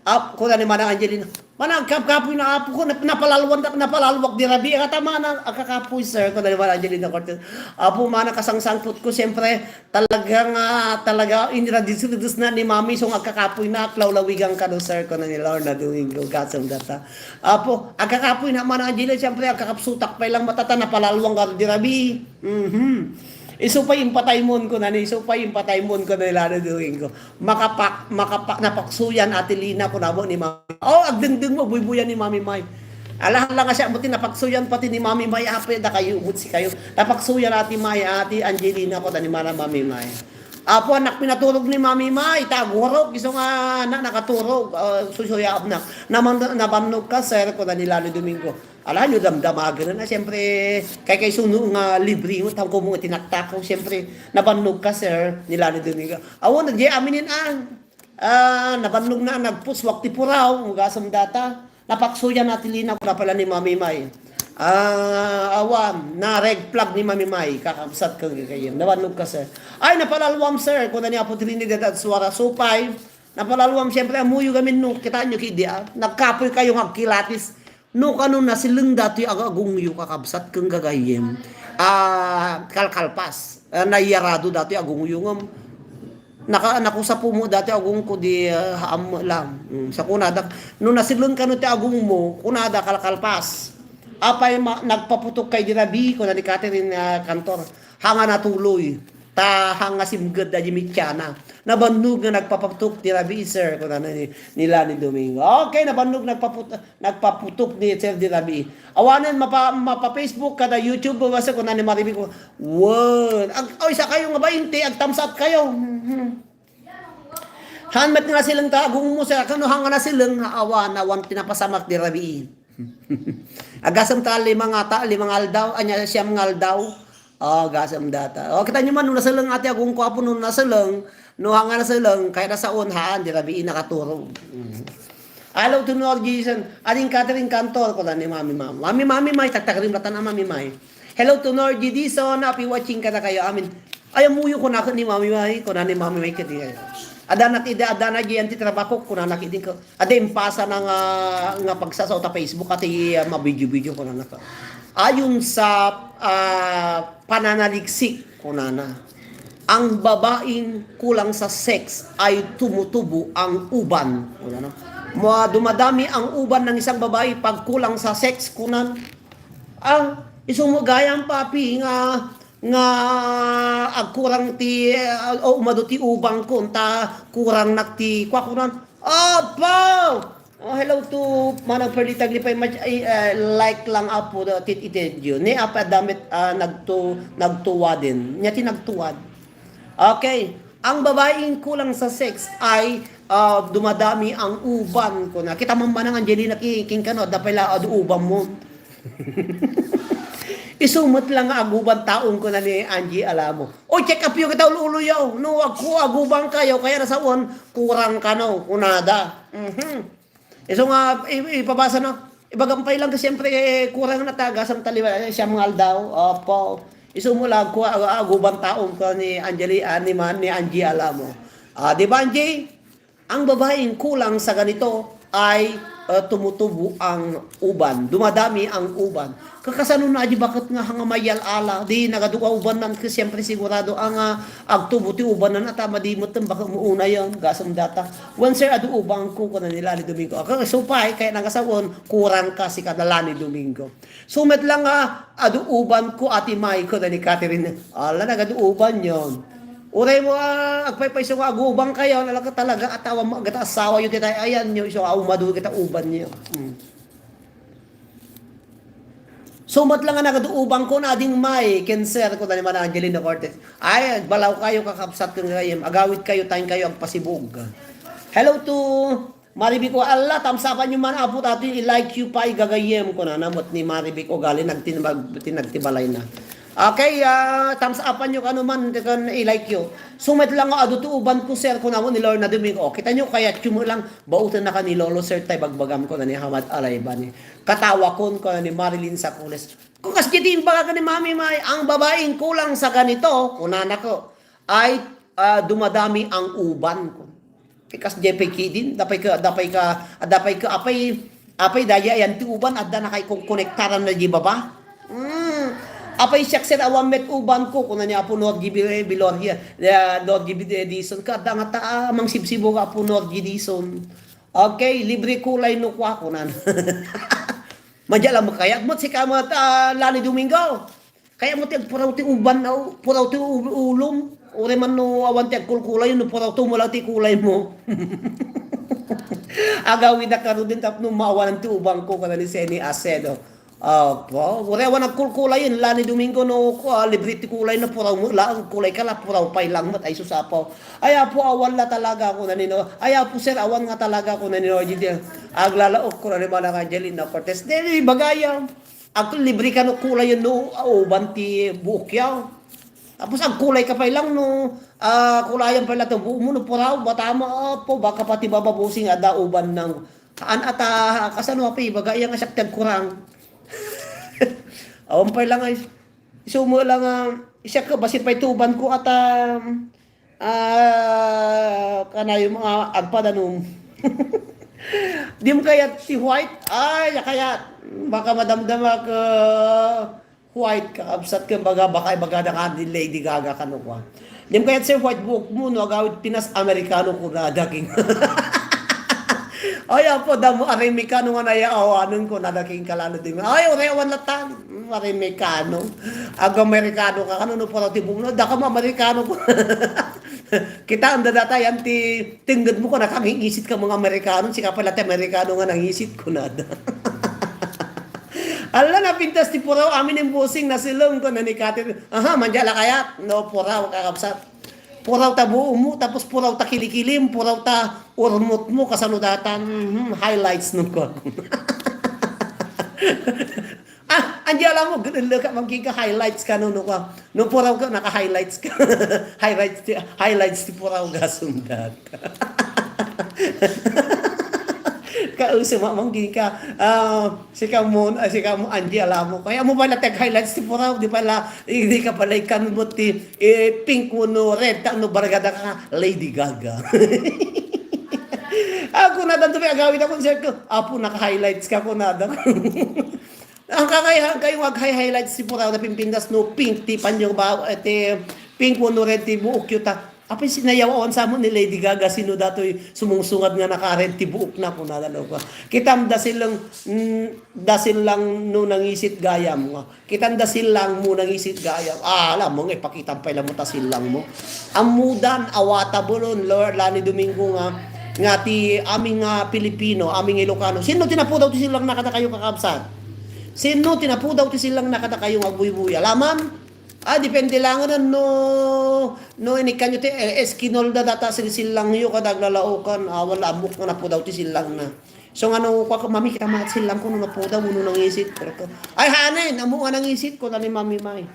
Ap, kuna ni Manang Angelina. Manang agkakapoy na, apo ko, nap-, napalalwan, napalalwak di rabi. Kata, Manang, agkakapoy, sir. Kuna ni Manang Angelina Cortez. Apo, Manang, kasangsangpot ko, siyempre, Talaga nga, talaga, inradis-radis na ni Mami, so nga agkakapoy na, aklawlawigan ka no, sir, kuna ni Lorna Domingo, gasem data. Apo, agkakapoy na, Manang Angelina, siyempre, agkakapsutak pay lang matata, napalalwang ka di rabi. Mhm. Isu pay impatay mon, kuna ni, isu pay impatay mon, kuna ni Lorna Domingo. Makapak-, makapak-, napaksuyan, Ate Lina, kuna mo ni Mami. Oh, agdengdeng mo, buybuyan ni Mami May. Alahan lang nga siya, buti napaksuyan pati ni Mami May, ape, da kayo, ubot si kayo. Napaksuyan Ate May, Ate Angelina, ko, tani mana Mami May. Apo, anak, pinaturog ni Mami May, tagurog, iso nga, na, nakaturog, ah, susuyaab na. Naman, nabannog ka, sir, ko, tani Lalo Domingo. Alahan nyo, damdamagan na, siyempre, kay, kay suno nga libre mo, tangko mo, tinaktak ko, siyempre, nabannog ka, sir, ni Lalo Domingo. Awo, nagdi aminin, ah. Ah, nabannog na, nagpuswak ti puraw, ugasem data. Napaksuyan na ti linaw, napala ni Mami May. Ah, awan, na red flag ni Mami May, kakabsat ko kayem. Nabannog ka, sir. Ay, napalalwam, sir, kuna ni Apo Trinidad at Suara Supay. Napalalwam, siyempre, amuyo gamin no, kitaan nyo, kidi, ah. Nagkapoy kayo nga agkilatis. No kano nasileng datoy ag-, agungyo, kakabsat, ken gagayyem. Ah, kalkalpas. Ah, naiyarado datoy agungyo ngem naka-, nakusapo mo datoy agungko di, ah, haam lang. Mm, sa kunada, no nasileng kano ti agungmo, kunada kalkalpas. Apay ma-, nagpaputok kay di rabi, kuna ni Catherine, ah, Cantor. Haan nga natuloy. Ta haan nga simged da di mittiana. Nabannog nga nagpaputok ti rabii, sir, kunana ni, ni Lani Domingo. Okay, nabannog nagpaput-, nagpaputok ni Sir di rabii. Awanen mapa-, mapa-Facebook kada YouTube, basta kunana ni Marivic ko. Wen. Ag-, oy, sa kayo nga bainte, agtamsat kayo. Mhm. Haan met nga nasileng ta, agung mo, sir, kano haan nga nasileng, awan, awan ti napasamak di rabii. Agasem ta lima nga ta, lima nga aldaw, anya, siyam nga aldaw. Oh, gasem data. Oh, kita nyo man, no naseleng ati agung ko, apo, no naseleng, no hanga naseleng, kaya nasaon, haan, di rabii nakaturog. Mm. Hello to Norgie, Jason. Ading Catherine Cantor, kuna ni Mami Mami. Mami Mami May, tagtagrim latan a Mami May. Hello to Norgie Dison, happy watching kada kayo. Amin. Ay, amuyo ko na ni Mami May, kuna ni Mami May kadi kayo. Adanak ida, adanak di anti trabaho, kuna na kidi ko. Adi impasa na nga, nga pagsasao ta Facebook, ati, ah, mabidio-bidio ko na naka. Ayon sa, ah, pananaliksik, kunana, ang babaeng kulang sa sex ay tumutubo ang uban. Kunana, ma-, dumadami ang uban ng isang babae pag kulang sa sex, kunan. Ah, isu mo gayam, papi, nga, nga agkurang ti, ah, o umadu ti ubang ko, ta kurang nak ti, kwa, kunan. Apo! Oh, hello to Manang Pearly Taglipay. Mach-, ay, ah, like lang, apo, da-, tit-, iti video. Ni apa damit, ah, nagtu-, nagtuwaden. Nya ti nagtuwad. Okay. Ang babaeng kulang sa sex ay, ah, dumadami ang uban, kuna. Kita man manang Angelina ki-, king kano, adda pay la adu uban mo. Isu met lang nga aguban taon, kuna ni Angie Alamo. O, check up yo kita ulo-ulo yo. No, agku-, aguban kayo, kaya nasawan, kurang kano, kunada. Mhm. Isu nga, i-, ipabasa na. Ibagam pay lang, siyempre, eh, kurang na taga, samtali, eh, siyam nga aldaw. Opo. Isu mo lang, ku-, ag-, aguban taon ko ni Angeli, ah, ni Man, ni Angie Alamo. Ah, di ba, Angie? Ang babaeng kulang sa ganito ay, ah, tumutubo ang uban. Dumadami ang uban. Kakasano na di baket nga hanga mayal ala, di nagadu a ubannan, ket siyempre sigurado ang, ah, agtubo ti ubannan, at ama di met baket mo unayan, gasem data. Wen, sir, adu ubanko, kuna ni Lani Domingo. Aka, supay, kaya nangasawan, kurang ka, sika na Lani Domingo. Sumet lang nga, adu ubanko, Ate May, kuna ni Catherine. Ala, nagadu uban yon. Uray mo, ah, agpaypayso nga aguban kayo, nalaka talaga, atawan mo, agata asawa yo, kita ayan nyo, iso, ah, umadu kita uban nyo. Hmm. Sumat lang nga nagaduuban ko na ading may cancer ko na ni Mana Angelina Cortez. Ay, balaw kayo, kakabsat ko ngayon. Agawid kayo, tayo kayo, agpasibog. Hello to Marivic ko. Ala, tamsapan nyo man, apo, ato, i-like you pa, igagayem ko na, namot ni Marivic ko, gali, nagtin-, nagtibalay na. Okay, ah, tamsapan nyo kano man, kan i-like yo. Sumet lang nga adu to uban ko, sir, ko namo ni Lorna Domingo. O, kita nyo, kaya tsumo lang, bauten na ka ni Lolo, sir, tay bagbagam ko na ni Hamad Alaybani. Katawakon ko na ni Marilyn Sacules. Kung kas di imbaga ni Mami May, ang babaeng kulang sa ganito, kunana ko, ay, ah, dumadami ang uban ko. Ti kas J P K din, dapay ka, dapay ka, dapay ka, apay, apay daya yan ti uban, adda na kay kung konektaran na di baba. Hmm. Apay siak, sir, awan met uban ko, kuna ni Apo Norgie Bi-, Biloria, eh, Norgie Bi-, Dison, ka, adda nga ta, ah, mangsibsibo nga Apo Norgie Dison. Okay, libre kulay no kwa, kunan. Madya lang makayat mo, si kamat, ah, Lani Domingo. Kaya mo ti agpuraw ti uban, aw, puraw ti u-, ulom. Uray man no awan ti agkulkulayon, no puraw to mo lang ti kulay mo. Agawid a karudin tapno maawanan ti uban ko, kada ni Seni Acedo. Apo, uray awan agkulkulayon, Lani Domingo, no, ah, libre ti kulay, no puraw mo lang, kulay ka la, puraw pay lang met, ay sus, apo. Ay, apo, awan la talaga ako nanino. Ay, apo, sir, awan nga talaga ako nanino. Aglalaok ko na ni Manang Angelina Cortez. Dili, bagayam. Agto libre ka no kulay no, ah, uban ti buok yaw. Tapos agkulay ka pay lang no, ah, kulayan pay lang to buok mo no puraw, bata mo, apo, baka pati bababusing ada uban ng, haan ata, kasano api, baga iya nga siya ti agkurang. Awan pay lang ay, isumo lang, ah, siya ka, basi pay tuban ko ata, ah, kanayo mga agpadanom. Di mo kayat ti white? Ay, ya kayat. Baka madamdama ka white ka, absat ka, baga, baka ibaga na ka ni Lady Gaga kano kwa. Di mo kayat, sir, white buhok mo, no, agawid Pinas, Amerikano ko na daging. Ay, apo, damo, aray mekano nga nayaawanen ko, nadaking kalalo din. Ay, uray awan latan. Mm, aray mekano. Ag-Amerikano ka, kano no puraw ti buok no? Daka mo Amerikano ko. Kita, anda data yan ti tenged mo ko, nakangisit ka mga Amerikano, sika pala ti Amerikano nga nangisit ko na. Ala, napintas ti puraw, amin yung busing, nasilong ko, nanikati. Aha, mandiala kayat? No, puraw, kakabsat. Puraw ta buo mo, tapos puraw ta kilikilim, puraw ta urmot mo, kasano datan, mhm, highlights no ko. Ah, andi alam mo, gulelo ka, maging ka highlights ka, no, no ka. No, puraw ka, naka-highlights ka. Highlights ti, highlights ti puraw, gasundat. Kauso, ma-, mangging ka. Ah, sika mo, ah, sika mo, Angie, alam mo. Kaya mo pala tag-highlights ti puraw, di pala, eh, di ka pala ikan mo ti, eh, pink mo no red, ta no bargada ka, Lady Gaga. Ako na tanto may agawid ako, sir ko, apo, naka-highlights ka ko na. Ang kakay-, kayo nga aghay-highlights ti puraw na pimpintas no pink ti panyo ba, eh, ti pink mo no red ti buok yu ta. Apay sinayawan sa mo ni Lady Gaga, sino datoy sumungsungad nga naka-red ti buok na, kuna da no ka. Kitam dasil lang, mm, dasil lang no nangisit gayam nga. Kitam dasil lang mo nangisit gayam. Ah, alam mo nga, ipakitam pa lang mo ta silang mo. Amudan, awata bulon, Lord, Lani Domingo nga, nga ti aming nga Pilipino, aming Ilocano. Sino tinapudaw ti silang na kadakayo kakabsat? Sino tinapudaw ti silang na kadakayo nga agbuybuya? Laman? Ah, depende lang no, no inikkan nyo ti, eh, eskinol da data sing silang yo kada aglalaokan. Ah, wala, amok nga napudaw ti silang na. So, nga no, kwa, mami, kita mga silang ko, no napudaw, no nangisit. Pero ko, ay, hanen, amo nga nangisit ko, tani mami, may.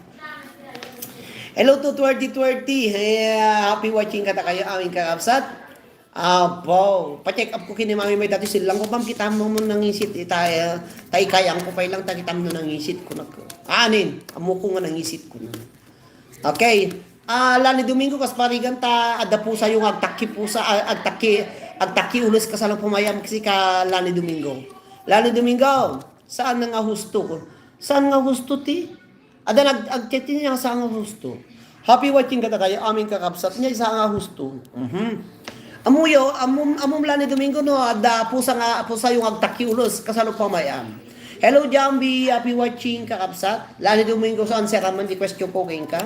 Hello to twenty twenty. Hey, happy watching kata kayo, aming kakabsat. Apo, pa-check up ko kini mami may dati silang ko, pam, kita mo mo nangisit, ita, eh, tay kayang ko pa ilang, ta kita mo nangisit ko, nak-, anin, amo ko nga nangisit ko na. Okay. Ah, Lani Domingo, kas parigan ta, adda pusa yung agtakki pusa, a-, agtakki, agtakki ulos kasano pumayam kasi ka Lani Domingo. Lani Domingo, saan nga husto ko? Saan nga husto ti? Ada nag-, agchat niya sa nga husto. Happy watching kata kayo, aming kakabsat niya, isa nga husto. Mhm. Amuyo, amum, amum Lani Domingo, no, adda pusa nga, pusa yung agtakki ulos, kasano pa may am. Hello, Jambi, happy watching, kakabsat. Lani Domingo, saan siya raman, di question ko, kayong ka?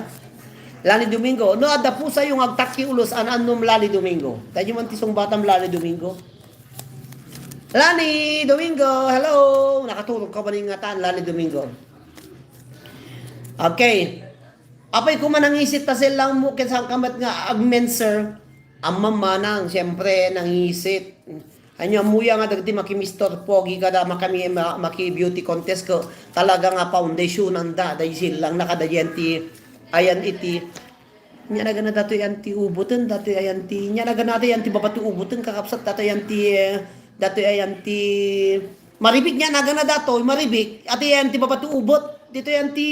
Lani Domingo, no, adda pusa yung agtakki ulos, an annum Lani Domingo. Tayo man ti sungbatam Lani Domingo. Lani Domingo, hello! Nakaturog ka ba ning ngatan, Lani Domingo? Okay. Apay ko manangisit ta silang mo, ken saan ka met nga agmenser? Amam manang, siyempre, nangisit. Anyo, amuya nga dagiti maki Mister Pogi kada makami, ma-, maki beauty contest ko, talaga nga foundation anda, dahil silang nakadayan ti, ayan iti, nya nagana datoy ayan ti uboten, datoy ayan ti, nya nagana datoy ayan ti baba ti uboten, kakabsat, datoy ayan ti, eh, datoy ayan ti, maribik nya nagana datoy, maribik, ati ayan ti baba ti ubot, ditoy ayan ti,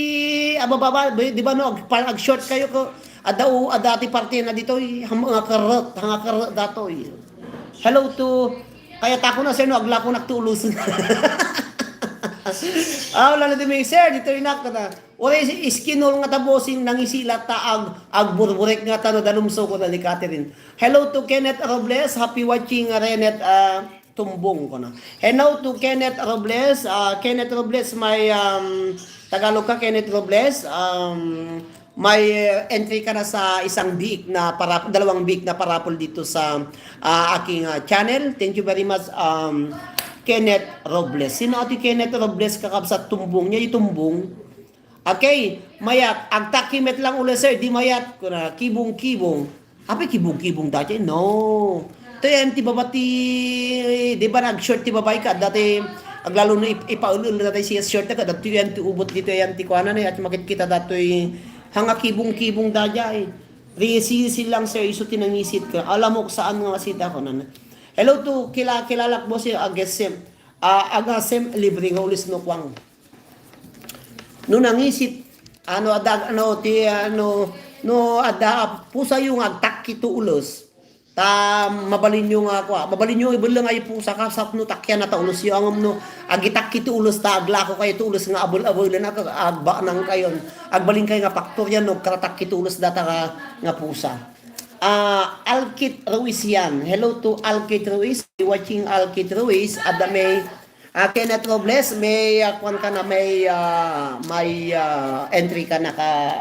ababa, di ba no, ag-, par-, ag-short kayo ko, adda u-, adda ti parte na ditoy, hang-, hangakarret, hangakarret datoy. Hello to, kaya tako na, sir, no, aglako nak ti ulos. Ah, wala na di may, sir, ditoy nak, na. Uray si iskinol nga ta bossing nangisila ta ag-, agburburek nga ta no danumso ko na ni Catherine. Hello to Kenneth Robles, happy watching, Renet, ah, Tumbong ko na. Hello to Kenneth Robles, ah, Kenneth Robles, may, um, Tagalog ka, Kenneth Robles, um, may, eh, entry ka na sa isang biik na para, dalawang biik na parapol dito sa, ah, aking, ah, channel. Thank you very much, um, Kenneth Robles. Sino ati Kenneth Robles, kakabsat Tumbong? Niya itumbong. Okay, mayat, agtaki met lang ulo, sir, di mayat, kuna, kibong-kibong. Apay kibong-kibong dati? No. To yan ti baba ti, di ba nag-short ti babae ka, dati, aglalo no ip-, ipaul-ul na tayo siya short ka, dati yan ti ubot dito yan ti kuana na, at makit kita datoy, hanga kibong-kibong dati ay. Risi lang, sir, iso tinangisit ka. Alam mo kung saan nga masita ko na. Hello to, kila, kilalak mo si Agasem. Ah, Agasem, libre nga ulis no kwang. No nangisit, ano, adag-, ano, ti, ano, no, adda, pusa yung agtakki to ulos. Ta, mabalin nyo nga, kwa, mabalin nyo, ibulong ay pusa ka, sap no, takyan na ta ulos yung angam no, agitakki to ulos, ta, aglako kayo to ulos nga, abul-abulan na, agba nang kayon. Agbalin kayo nga, paktor yan, no, karatakki to ulos, data ka, nga pusa. Ah, Alkit Ruiz yan. Hello to Alkit Ruiz. Watching Alkit Ruiz. Adda may, ah, Kenneth Robles, may, ah, kuwan ka na, may, ah, may, ah, entry ka na ka,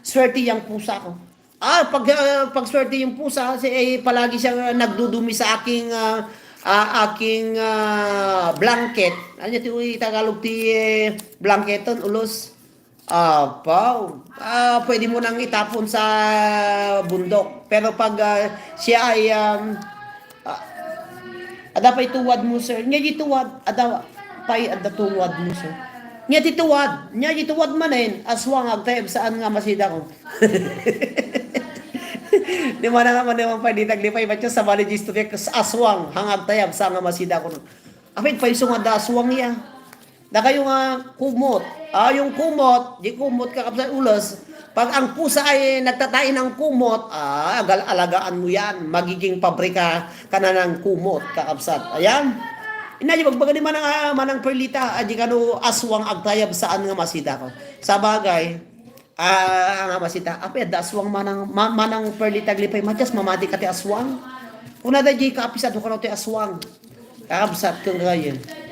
"Swerte yang pusa ko." Ah, pag, ah, pag swerte yung pusa, si, eh, palagi siyang, ah, nagdudumi sa aking, ah, ah, aking, ah, blanket. Ano ti Tagalog ti, eh, blanketon? Ulos? Apaw. Ah, pwede mo nang itapon sa bundok. Pero pag, ah, siya ay, um, ah, ada pay tuwad mo, sir. Nya di tuwad, ada pay ada tuwad mo, sir. Nya di tuwad, nya di tuwad manen, aswang agtayab saan nga masida ko. Di mana nga manen pay di taglipay, batya sa bali di istorya, kas-, aswang, hang agtayab saan nga masida ko. Apay, payso nga da aswang iya. Dakayo nga kumot. Ah, yung kumot, di kumot, kakabsat, ulos. Pag ang pusa ay nagtatain ng kumot, ah, agal-, alagaan mo yan. Magiging pabrika ka na ng kumot, kakabsat. Ayan. Ina, di bagbaga ni Manang, ah, Manang Perlita, ah, di kano aswang agtayab saan nga masida ko. Sa bagay, ah, nga masida, apay, adda aswang manang, ma-, Manang Perlita aglipay, matyas, mamati ka ti aswang. Kuna da, di ka apisado ka ti aswang. Kakabsat ken gagayyem.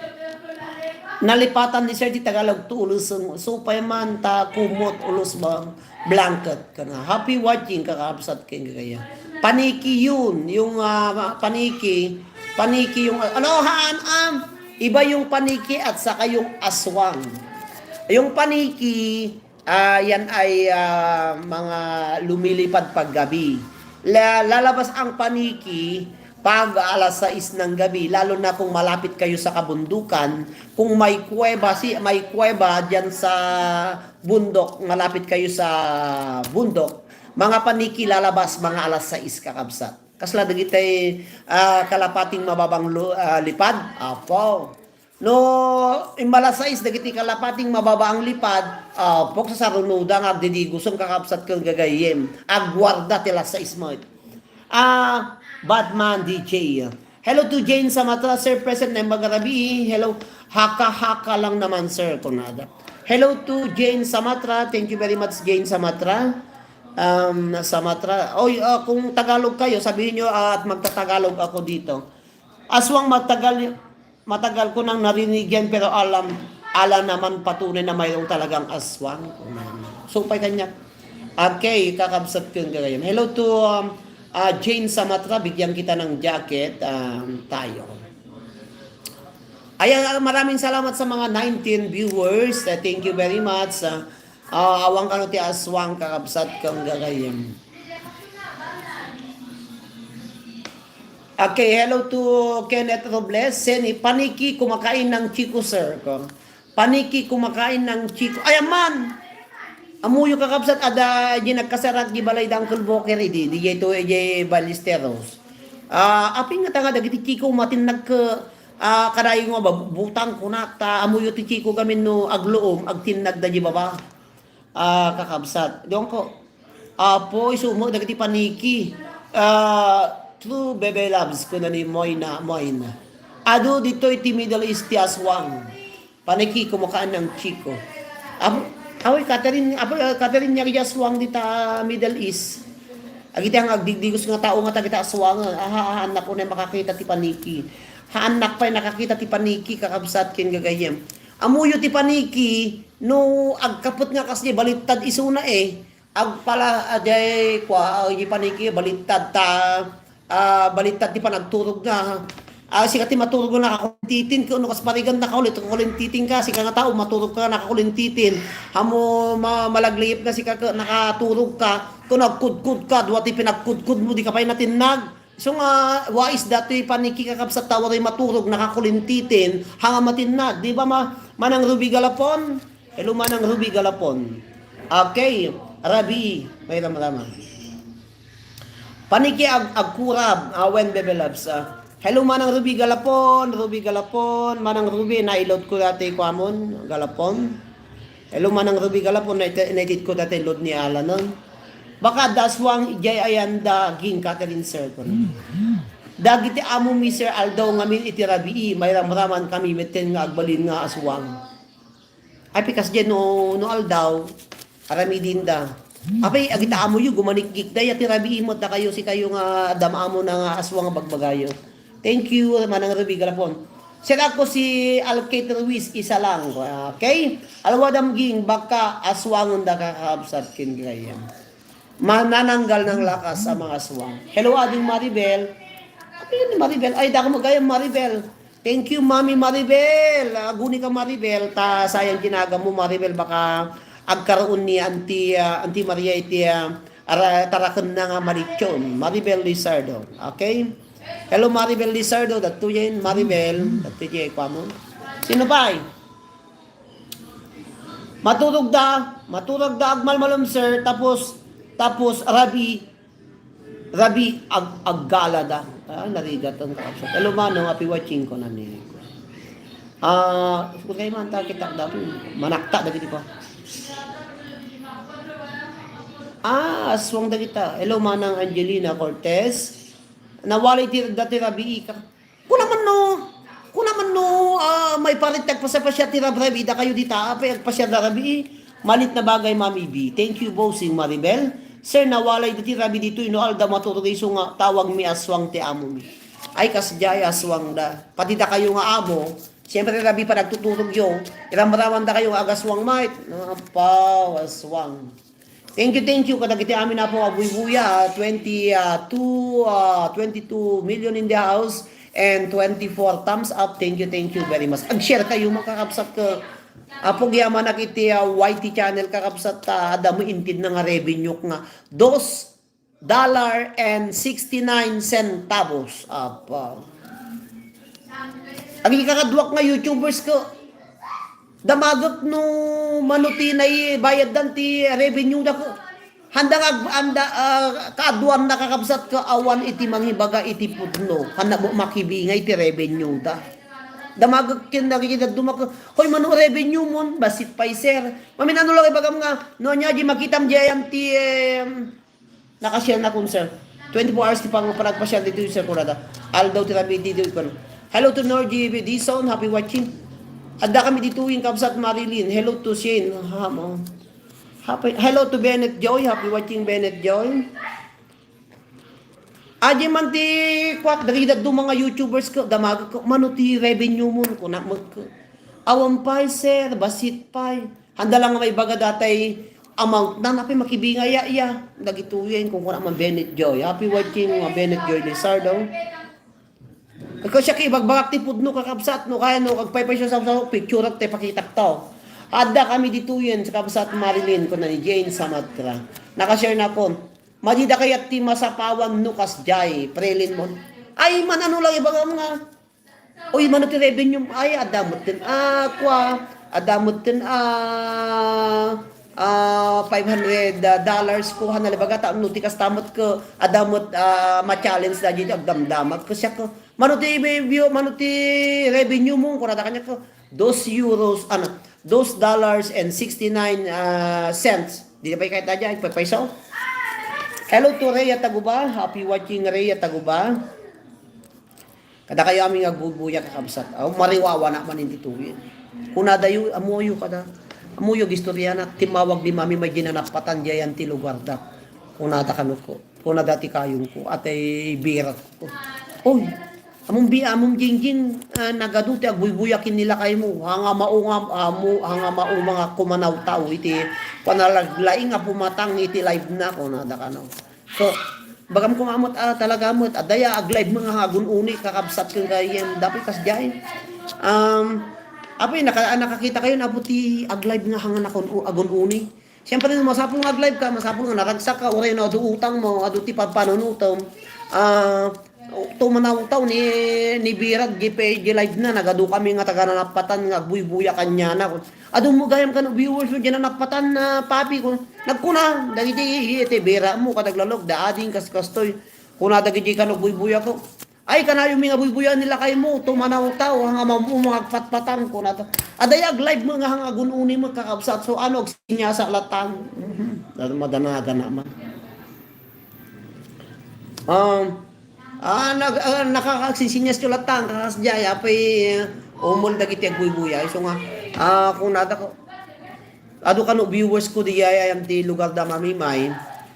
Nalipatan ni Sir ti Tagalog to ulos, supay man ta kumot ulos ba blanket kana. Happy watching, kakabsat ken gagayyem. Paniki yun, yung, ah, paniki, paniki yung, ano, haan, ah, iba yung paniki at saka yung aswang. Yung paniki, Ah, yan ay, ah, mga lumilipad paggabi. La-, lalabas ang paniki pag alas sais ng gabi, lalo na kung malapit kayo sa kabundukan. Kung may kuweba, si-, may kuweba diyan sa bundok, malapit kayo sa bundok, mga paniki lalabas mga alas sais, kakabsat. Kasla dagiti, ah, kalapating mababang lu-, ah, lipad? Apo. No, imbalasais dagiti kalapating mababa ang lipad, ah, pok sa sarunoda nga agdidigosen, kakabsat ken gagayyem. Agwarda ti alas sais met. Ah, Batman D J. Hello to Jane Samatra, sir, present na yung magarabi. Hello, haka-haka lang naman, sir, kunada. Hello to Jane Samatra. Thank you very much, Jane Samatra. Um, Samatra. Oy, ah, kung Tagalog kayo, sabihin nyo, ah, at magtatagalog ako dito. Aswang, matagal, matagal ko nang narinig yan, pero alam, ala naman patunay na mayroong talagang aswang. Supay kanya. Okay, kakabsat ko yung gagayam. Hello to, um, ah, Jane Samatra, bigyan kita ng jacket, um, tayo. Ayan, ah, maraming salamat sa mga nineteen viewers. Ah, thank you very much. Ah, ah, awan kano ti aswang, kakabsat kong gagayam. Okay, hello to Kenneth Robles. Seni, paniki kumakain ng chiko, sir. Ko. Paniki kumakain ng chiko. Ay, aman! Amuyo, kakabsat, ada di nagkasarak di balay da Uncle Boker, di, di to, di Ballesteros. Ah, apin nga tanga dagiti chiko, matinnag ke, ah, kadayo nga ba, butang kunak, ta amuyo ti chiko gamin no agluom, agtinnag da di baba. Ah, kakabsat. Doon ko, Apo, isumo dagiti paniki. Ah, true Bebe Loves, kuna ni Moyna, Moyna. Adu ditoy ti Middle East ti aswang. Paniki, kumakain ng chiko. Apo, apoy, Catherine, apoy, ah, Catherine, niya aswang dita Middle East. Agiti ang agdigdigos nga tao nga tagita aswang, ah, ha, ha, anak ko na makakita ti paniki. Haan nak pay nakakita ti paniki, kakabsat ken gagayem. Amuyo ti paniki, no agkapet nga kasdi balittad isuna, eh. Agpala, ah, jay, kua, ah, jay paniki, balittad ta, ah, balittad ti panagturog na. Ah, sika ti maturog na nakakulintitin, kung no kas parigan nakakulit-, kulintitin ka, sika nga tao, maturog ka nakakulintitin. Amo, ma-, malagliyip na sika, ka-, nakaturog ka, kung nagkudkod ka, dua ti pinagkudkod mo, di ka pay natinnag. So nga, wais datoy paniki, kakabsat, ta waray maturog, nakakulintitin, hanga matinnag. Di ba, ma-, Manang Ruby Galapon? Hello, Manang Ruby Galapon. Okay, Rabi, may ramraman. Paniki ag-, agkurab, awen, Bebe Loves, ah. Hello, Manang Ruby Galapon, Ruby Galapon, Manang Ruby, nailot ko dati kuamon, Galapon. Hello, Manang Ruby Galapon, naiti-, naitid ko dati load ni Alanon. Baka daswang ijay ayan da ging Catherine, sir, kuno. Dagiti amo mi, sir, aldaw ngamin iti rabii, may ramraman kami, metten nga agbalin nga aswang. Ay, pikas diyan, no, no aldaw, aramidin da. Apay, agita amoyo, gumanikgik da, ya ti rabii met dakayo, sikayo nga adda maamona nga aswang nga bagbagayo. Thank you, Manang Ruby Galapon. Sir, ako si Alkate Ruiz, isa lang. Okay? Alwadam ging, baka aswangon da kakabsat ken gayam. Manananggal ng lakas ang mga aswang. Hello, Ading Maribel. Ano yun ni Maribel? Ay, dako magayam, Maribel. Thank you, Mami Maribel. Aguni ka, Maribel. Ta, sayang ginaga mo, Maribel. Baka agkaroon ni Auntie, ah, Auntie Maria iti, ah, ara-, taraken na nga malityon. Maribel Lizardo. Okay? Hello, Maribel Lizardo. Datto yan, Maribel. Datto yan, kwa mo. Sino pa? Maturog da, maturog da agmalmalem, sir. Tapos, tapos, rabi, rabi, ag-, aggala da. Ah, narigat ang kapsat. Hello, Manong. Happy watching ko na ni. Ah, kung kayo man, takita, dati, manakta, dati, di ba? Ah, aswang da kita. Hello, Manang Angelina Cortez. Nawalay ti, dati rabii ka. Kuna man no, kuna man no, ah, maiparit ti agpasiarsiar ti rabrabi, dakayo dita, apay agpasiar da rabii. Malit na bagay, Mami B. Thank you, Bossing Maribel. Sir, nawalay diti rabi ditoy, no aldaw maturog isu nga tawagmi aswang ti amomi. Ay, kasdiay, aswang da. Pati dakayo nga amo, siyempre rabi pa nagtuturogyo. Iramraman dakayo nga agaswang, mait. Apaw, aswang. Thank you, thank you. Kadagiti amin, Apo, a buybuya, ah, twenty, ah, two, ah, twenty-two million in the house and twenty-four thumbs up. Thank you, thank you very much. Ag-share kayo, mga kakabsat, ka. Apo, giyamanak iti, ah, Y T channel, kakabsat, ah, adda mo inted na nga revenue nga dos dollar and sixty-nine centavos. Apa. Ang ikakaduak nga YouTubers ko, damagek no mano ti naibayaddan ti revenue da ko. Handa nga ag-, handa, ah, kaaduan nakakabsat ko awan iti mangibaga iti pudno. Handa mo makibingay ti revenue da. Damagek ken dagiti dadduma ko, "Hoy, mano revenue mon?" "Bassit pay, sir." "Maminano lang ibagam nga, no anya di makitam di ayan ti, em, Naka-share na kun, sir. Twenty-four hours ti pang-, panagpa-share ditoy, sir, kunada. Aldaw ti rabii ditoy, kun. Hello to Norgie Dison, happy watching. Adda kami ditoy, kabsat Marilyn. Hello to Shane. Ha, mo. Happy, hello to Bennett Joy, happy watching, Bennett Joy. Adi man ti kuak, dagiti dadduma nga YouTubers ko, damagek ko, mano ti revenue mo, kunak mo ko. Awan pay, sir, bassit pay. Handa lang nga maibaga datay amount na, napay makibingaya iya. Dagitoyen, kun kuna man Bennett Joy. Happy watching, mga Bennett Joy Lizardo. Kasi siya, ibagbagak ti pudno, kakabsat, no, kaya, no, agpaypay siya sa, sa picture, at ipakitak to. Adda kami ditoyen, sa kabsat Marilyn, kuna ni Jane Samatra. Naka-share na ko. Madida kayat ti masapawan no kasdiay, prelin mo. Ay, man, ano lang, ibagam nga. Uy, mano ti revenue? Ay, adda met ken, ah, kwa, adda met ken, ah, ah, five hundred dollars ko, han nalibaga, ta no ti kasta met ko, adda met, ah, ma-challenge da dito, agdamdamag ko siya ko. Mano ti revenue, mano ti revenue mo? Kunada kaniak ko, dos euros, ano, dos dollars and sixty-nine, ah, cents. Di na pay kahit adya, paypayso. Hello to Rhea Taguba. Happy watching, Rhea Taguba. Kadakayo amin nga agbubuya, kakabsat. Aw, mariwawa na man iti tuyen. Kunadayo, amuyo kada. Amuyo, gistoriana, timmawag ni Mami, may ginanapatan diayan ti lugar da. Kunada kano ko. Kunada ti kayong ko. Atay birat ko. Oy, among bi-, among jingjing, ah, nagadu ti agbuybuya ken ni lakay mo. Hanga mao nga, amo, hanga mao nga kumanawtaw iti panalaglaing a pumatang iti live na. Kunada kano. So, bagam ko nga met, ah, talaga met, adda ya, ag-live mo nga agun-uni, kakabsat ken gayem, dapat kasdiay. Um, apoy, naka-, nakakita kayo na po ti ag-live nga hanga nakon-, agun-uni. Siyempre, masapul nga ag-live ka, masapul nga naragsak ka, uray no, adu utang mo, adu ti pampanunutom. Ah, to manawtaw ni, ni Birag, di pe, di live na, nagadu kami nga taga nanapatan, nga agbuybuya kanyana. Adu mo gayam kano viewers mo, di nanapatan na papi ko. Nagkuna, dagiti, iti bira mo, kadaglalog, da ading kaskastoy. Kuna dagiti kano buybuya ko. Ay, kanayo mi nga buybuya ni lakay mo, to manawtaw, nga mamu, mga patpatang, kuna ta. Adayag live mo nga hang agun-uni mo, kakabsat. So, ano, agsinyasa latang. Mhm. Madanagan naman. Um, Ah, nag-, ah, nakakagsisinyas ti latang, kakas jay, apay, umul dagiti agbuybuya. Isu nga, ah, kunada ko, Adu kano viewers ko di ay ayan ti lugar da Mamimay.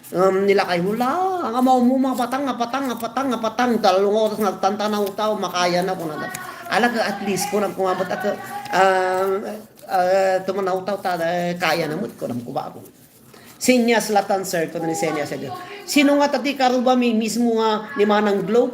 Um, nilakay mo la, ang amaw mo, mapatang, mapatang, mapatang, mapatang. Talong oras nga tantanawtaw, makaya na ko na. Ala ka, at least, ko nang kumabot at, ah, ah, tumanawtaw ta, eh, kaya na mo, ko nang kuba ako. Sinyas latan, sir, ko ni Senya, sir. Sino nga tati karuba mi mismo nga ni Manang Glow?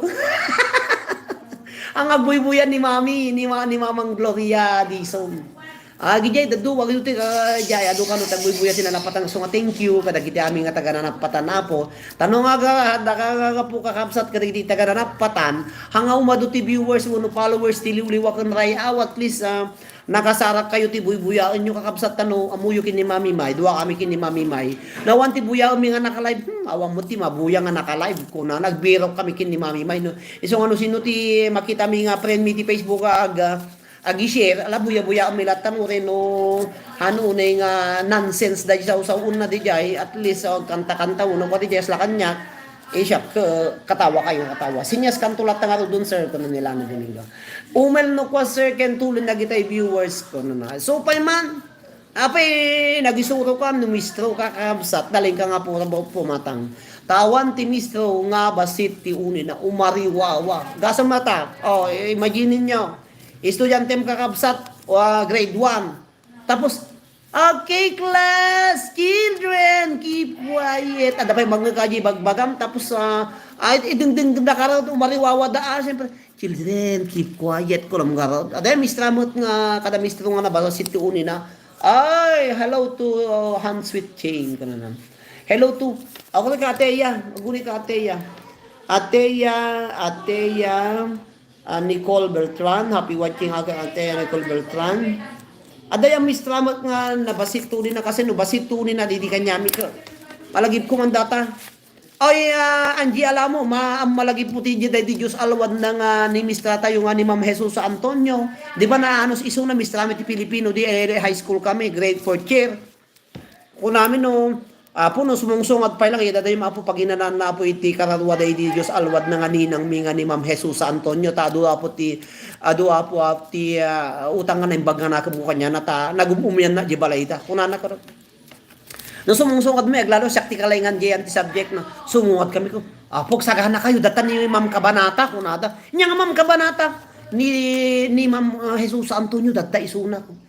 Ang agbuybuyan ni Mami, ni, Ma- ni Mamang Gloria Dizon. Ah, gijay, dadu, wag iti, ah, jay, adu kano, tagbuybuya ti nanapatan. So nga, thank you, kadagiti amin nga taga nanapatan, Apo. Tano nga, ga, daga, ga, ga, po, kakabsat, kadagiti taga nanapatan, hanga umadu ti viewers, wenno followers, ti liwliwa ken Ray Aw, at least, ah, nakasarak kayo ti buybuyaenyo, kakabsat, tano, amuyo ken ni Mami May, dua kami ken ni Mami May. Nawan ti buyaenmi nga naka-live, hmm, awan mo ti mabuya nga naka-live, kuna, nagbirok kami ken ni Mami May, no? Isu nga no sino ti makita mi nga friend mi ti Facebook, aga, agi-share, ala, buya-buya mi latta mo rin, no, ano, unay nga nonsense da sa usaw na di jay, at least, oh, kanta-kanta, uno pa di jay, sila kanya, eh, siya, ke-, katawa kayo, katawa. Sinyas kanto latta nga rudon, sir, kuno nila na Domingo. Umel no kwa, sir, ken tulin na gitay viewers, kuno na. So, pay man, apay, nagisuro ka, no mistro ka, kabsat, daling ka nga pura ba pumatang. Tawan ti mistro nga basit ti uni na umariwawa. Gasam mata, oh, imagine ninyo, estudiantem kakabsat, ah, grade one. Tapos, "Okay, class, children, keep quiet." Adda pay mangngeg a di bagbagam. Tapos, ah, ay, idengdeng da karo, umariwawa da, ah, siyempre, "Children, keep quiet," ko lang karo. Adda yung mistra met nga, kada mistro nga nabasa, si tuuni na, "Ay, hello to, uh, Hans with Chain," ka na lang. "Hello to," ako ni ka Ateya, ako ni ka Ateya. Ateya, Ateya, ah, Nicole Beltran, happy watching again, Ate Nicole Beltran. Adda yang mistra met nga nabasit tuni na kasi no basit tuni na didi kanyami ka. Malagip ko man data. Ay, ah, Angie, alam mo, ma-, ang malagip mo ti di, di Diyos alwad na nga ni mistra tayo nga ni Ma'am Jesus Antonio. Di ba na anos iso na mistra mi ti Pilipino, di eh, high school kami, grade four year. Kunami no, Apo, no sumungsungad pay lang, ida dayem, Apo, paginanan na, Apo, iti kararua daydi Dios alwad na nga ninang mi nga ni Ma'am Jesusa Antonio, ta adu, Apo, ti, adu, Apo, Apo, ti, ah, utang nga naimbag nga nakem kaniana, ta nagum-umian na di balay ta. Kunana ko, no sumungsungad mi, aglalo, siak ti kalaingan diyan ti subject na. Sumungad kami ko, "Apo, agsagana kayo, data ni Ma'am Kabanata," kunada. Nya nga Ma'am Kabanata, ni, ni Ma'am, ah, Jesusa Antonio, data isuna ko.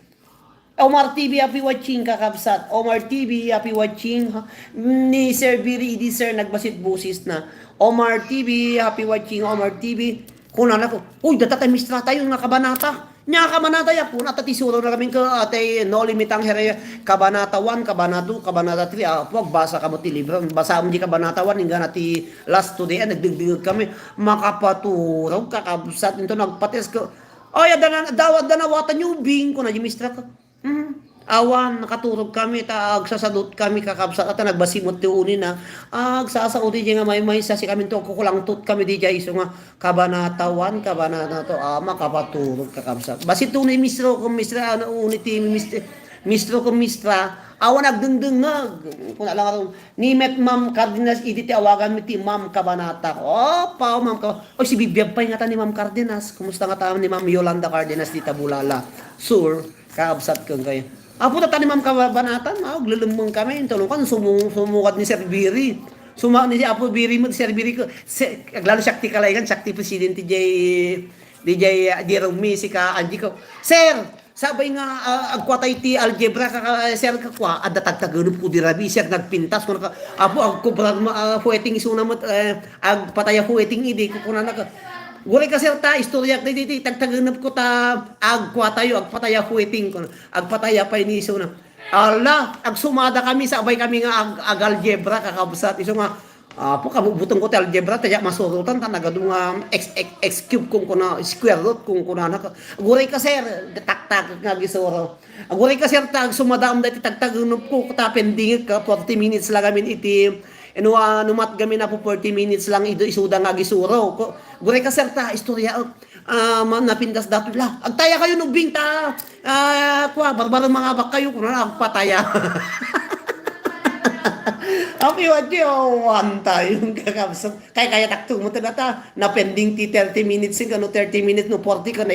Omar T V, happy watching, kakabsat. Omar T V, happy watching. Ha? Ni Sir Biri, idi, sir, nagbasit busis na. Omar T V, happy watching, Omar T V. Kunana ko, "Uy, data tay mistra tayo nga kabanata." Nya kabanata ya, kuna ta ti suro na kami ka, atay, no, limitang here, kabanata one, kabanata two, kabanata three. Ah, puag, basa ka mo ti libro. Basa mo di kabanata one, ingga na ti last today, ah, nagdingdingag kami. Makapaturog, kakabsat, into nagpates ka. Ay, adda na, daw, adda na, watan yung bing, kuna di mistra ka. Hmm. Awan, nakaturog kami, ta agsasadot kami, kakabsat, at nagbasimot ti uni na. Agsasaot ti nga may, may sa si kami to, kukulangtot kami di jay, iso nga, kabanata one, kabanata two, ah, makapaturog, kakabsat. Basi to ni mistro, kung mistra, ano, uni ti mist-, mistro, kung mistra, awan agdengdengag. Kung alam aron, ni met Ma'am Cardenas, idi ti awagan mi ti Ma'am Kabanata. Opa, Ma'am Ka-, oy, si Bibiag pay nga ta ni Ma'am Cardenas. Kumusta nga ta ni Ma'am Yolanda Cardenas di Tabulala? Sur. Kakabsat ken kayo. Apo, tata ni Ma'am Kabanatan, ah, aglelemmeng kami. Intulong kan, sumu-, sumungad ni Sir Biri. Suma-, ni Apo Biri mo, Sir Biri ko. Se-, aglalo siak ti kalaingan, siak ti presidente jay, di jay, ah, di Rumi, si ka Angie ko. "Sir, sabay nga, ah, agkuatay ti algebra, ka, ka, sir, kakua, adda tagtagenep ko di rabi, sir, nagpintas ko naka, Apo, agkubrar mo, ah, huweting isuna met, eh, agpatay a huweting idi, kukunana ka." Guri ka, sir, ta, istoryak di, di, di, tagtagenep ko ta, agkuatayo, agpatay a huweting ko. Agpataya pay ni iso na. Ala, agsumada kami, sabay kami nga ag-, ag-algebra, kakabsat. Iso nga, apo, kabubuteng ko ti algebra, ta diak masurutan, ta nagadu nga x, x, x cube kung kuna, square root kung kuna na ka. Aguray ka, sir, taktak nga gisuro. Aguray ka, sir, ta agsumadaam dayta tagtagenep ko, ta pending ka, forty minutes lang amin iti, ino, ah, numat gamin na po forty minutes lang ido isuda nga gisuro. Ko, aguray ka, sir, ta istorya, ah, ma-, napintas datoy la. Agtaya kayo, nugbing ta. Ah, kwa, barbaro mga bak kayo, kuna na, agpataya. Ang iwan niyo, one time, kakabsat. Kaya, kaya takto mo, ta, na pending ti thirty minutes, nga, no, thirty minutes, no, forty ka, na,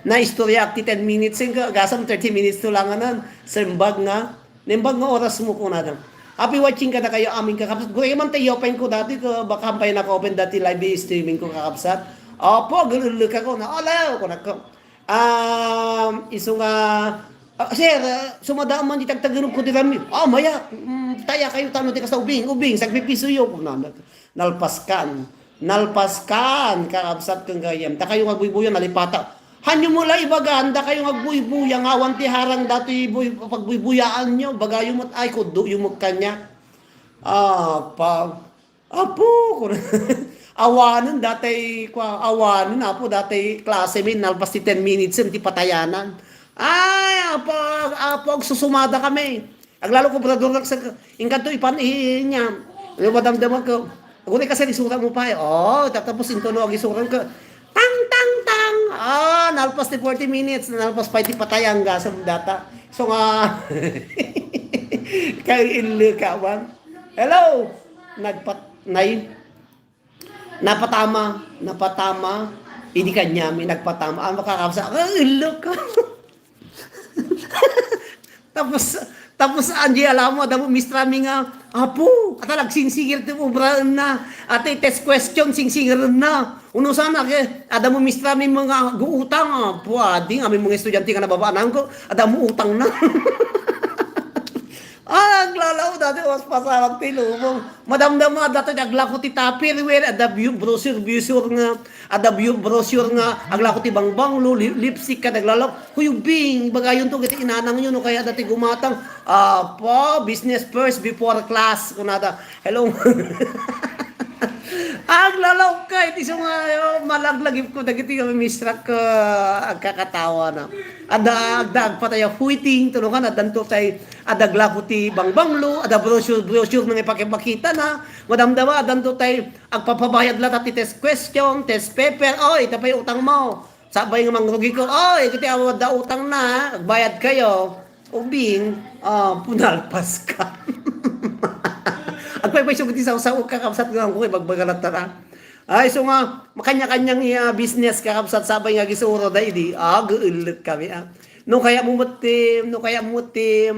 na istorya, ti ten minutes, nga, gasam thirty minutes to lang, anan, sembag nga. Naimbag nga oras mo, kunana. Happy watching kadakayo amin, kakabsat. Gurek man tayo, open ko dati, ko, baka hampay naka-open dati live streaming ko, kakabsat. Opo, agul-ullek ako na, "Alaw," kunak ko. Um, isu nga, "Ah, sir, ah, sumadaam man di tagtagenup ko di rami." "Ah, maya, mm, taya kayo, tano ti kasta ubing, ubing, sagpipisuyo," kunana. Nalpaskan. Nalpaskan, kakabsat ken gayyem. Dakayo nga agbuybuya, nalipata. Hanyo mo la ibagan, dakayo nga agbuybuya, nga awan ti harang datoy buy-, pagbuybuyaanyo. Bagayo met, ay, kuddoyo met kaniak. Ah, pa, apo, kun-, awanen datay, kwa, awanen, apo, datay klase mi, nalpas ti ten minutes, ti patayanan. Ay, apo, apo, agsusumada kami. Aglalo ko, Brother Rex, inkanto ipan-, i-, niya. Ano, madamdama ko. Aguni kasi, isura mo pa, eh. Oh, tapos intono, agisuran ko. Tang, tang, tang. Ah, nalpas ti forty minutes, nalpas pa iti patay, ang gasam data. So nga, kay inli ka, wan. Hello! Nagpat-, nay-, napatama, napatama. Idi kanyami, nagpatama. Ang makakabsa, ah, ilok. Tapos, tapos, Angie, alam mo, adda mo, mistrami nga, "Apo, ata nagsingsingir ti obraenna. Ata test question, singsingirenna. Uno sana, ke, adda mo, mistrami mga guutang, apo, adi, amin mga estudyante nga nababaanan ko, adda mo utang na." Ah, aglalaw dati, mas pasarap ti lubong. Madamdama, dati, aglako ti Tupperware, adda bu-, brochure, brochure nga, Adda bu-, brochure nga aglako ti bangbanglo, li-, lipstick, ket aglalak. Hoy, ubing, ibagayonto iti inanangyo no kaya adda ti gumatang. Apa, business first before class, kunada. Hello. Aglalak ka, iti isu nga, oh, malaglagipko dagiti misrak, ah, agkakatawa na. Adda, adda agpatay a huiting, tulungan, addanto tay, adda aglako ti bangbanglo, adda brochure, brochure nga ipakipakita na. Madamdama, addanto tay, agpapabayad la ta ti test question, test paper. Oy, ita pay utang mo. Sabay nga mangrugi ko, "Oy, iti awan da utang na, agbayad kayo." Ubing, ah, punalpas ka. Agpaypayso iti sawsaw, kakabsat nga ko, ibagbagalat ta na. Ay, so nga, makanya-kanyang, ah, business, kakabsat, sabay nga gisuro da idi. Ah, gaalek kami, ah. No kaya mo met ti, no kaya mo met ti,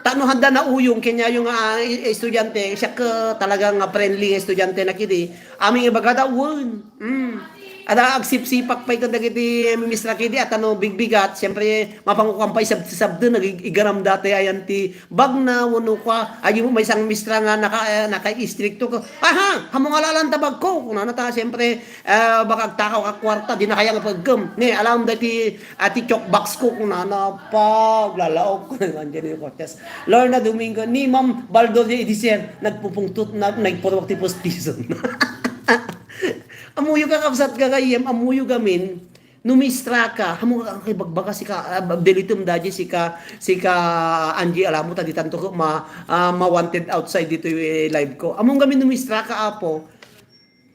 ta no handa nauyong kenyayo nga, ah, e-, estudiante, siak, ah, talaga nga friendly nga estudiante na kidi. Amin nga ibaga da, wen. Mm. Ada agsipsipak pay ken dagiti mistra kidi, ata no bigbigat, siyempre, mapangukan pay sab-, sabden, nag-, igaram dati ayan ti bagna, wenno kwa, adi mo may isang mistra nga naka-, eh, naka-istrikto ko. Aha, amo nga lalan tabag ko. Kunana ta, siyempre, eh, baka agtakaw ka kwarta, di na kaya nga paggem. Ne, alam dati, Ati chok box ko, kunana pa, aglalaok. Andiyan yung contest. Lorna Domingo, ni Ma'am Baldoria idi, sir, nagpupungtot na, nagpurwak ti postison. Amuyo ka, kabsat ka, kayem, amuyo gamin, numistra ka, amo ka, kay bagbaka si ka, ah, delitum daji si ka, si ka Angie Alamo, ta di tanto ko ma-, ah, ma-wanted outside dito yung, eh, live ko. Amo gamin numistra ka, apo.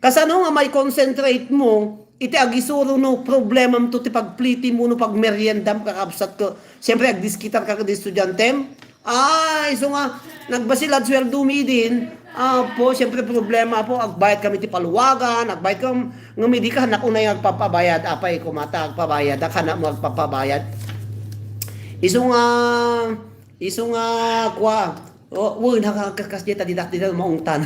Kasano nga mai-concentrate mo iti agisuro no problemam to ti pagpliti mo no pagmeriendam, kakabsat ko? Siyempre, agdiskitar ka ket estudiantem. Ay, isu nga, nagbasilad sueldo mi idin. Apo, siyempre, problema po, agbayad kami ti paluwagan, agbayad kam, ngem idi ka, nak unay agpapabayad, apay, kumata, agpabayad, ak, hanak mo agpapabayad. Isu nga, isu nga, kwa, O, wen, nakakakas diay ta didak, didak maungtan.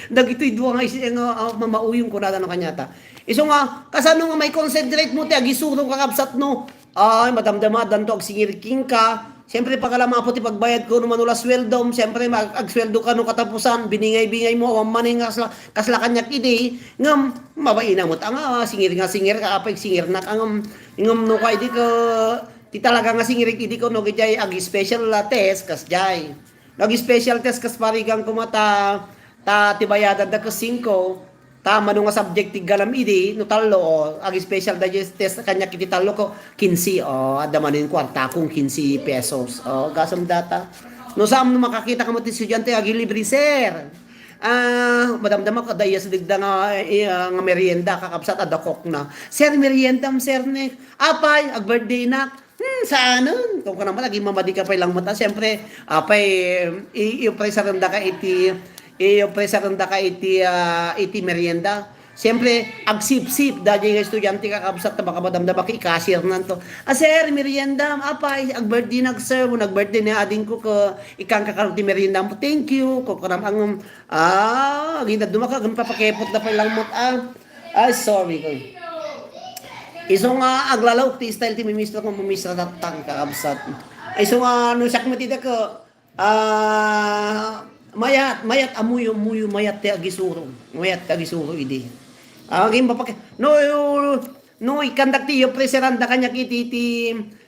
Dagitoy dua nga isi-, nga, ah, mamauyong kunada no kaniata. Isu nga, kasano nga mai-concentrate mo ti agisuro, kakabsat, no? Ay, madamdama, addanto agsingir kenka. Siyempre, pagala mapo ti pagbayad ko, no mano la sueldom, siyempre, mag-, agsueldo ka no katapusan, biningay-bingay mo, awan manen nga kasla, kasla kaniak idi, ngem, mabain a met, nga, singir nga singir ka, apay, singir na ka, ngem, ngem, no, kay di ka, Ti talaga nga singir idi ko no, idiay ag-special test, kasdiay. Ag-special test kas parigan ko met ta, ta ti bayadanda ket singko, ta mano nga subject ti galam idi, no tallo, o, ag-special da test kaniak iti tallo ko, kinse, o, adda manen kuarta kong kinse pesos. O, gasem data. No saan no makakita ka met ti estudiante, agilibre, sir. Ah, madamdama ko, adda iya sa digda nga, eh, ah, nga merienda, kakabsat, adda coke na. Sir, meriendam, sir, ne. Apay, ag-birthday nak. Hmm, saanen? Kung ka naman, naging mamadi ka pay lang mata. Siyempre, apay, i-, i-offeran da ka iti, i-offeran da ka iti, ah, iti merienda. Siyempre, agsipsip, daydiay nga estudiante, kakabsat, ta baka madamdama ka, i-cashier-nan to. "Ah, sir, merienda, apay, ag-birthday nak, sir, wenno ag-birthday ni adingko, ket ikkanka kano ti merienda mo." "Thank you," kukuam, ngem, ah, agin-, dumaka, agin-, papakepot da pay langmot, ah. Ay, sorry, ko. Isu nga aglalaok ti style ti mimistra ko, mimistra dattan, kakabsat. Isu nga, no siak met ida ket, ah, mayat, mayat a muyo, muyo, mayat ti agisuro. Mayat ti agisuro idi. Ah, agin-, papake-, no, no, ikkandak ti iyo, preseranda kaniak iti, iti,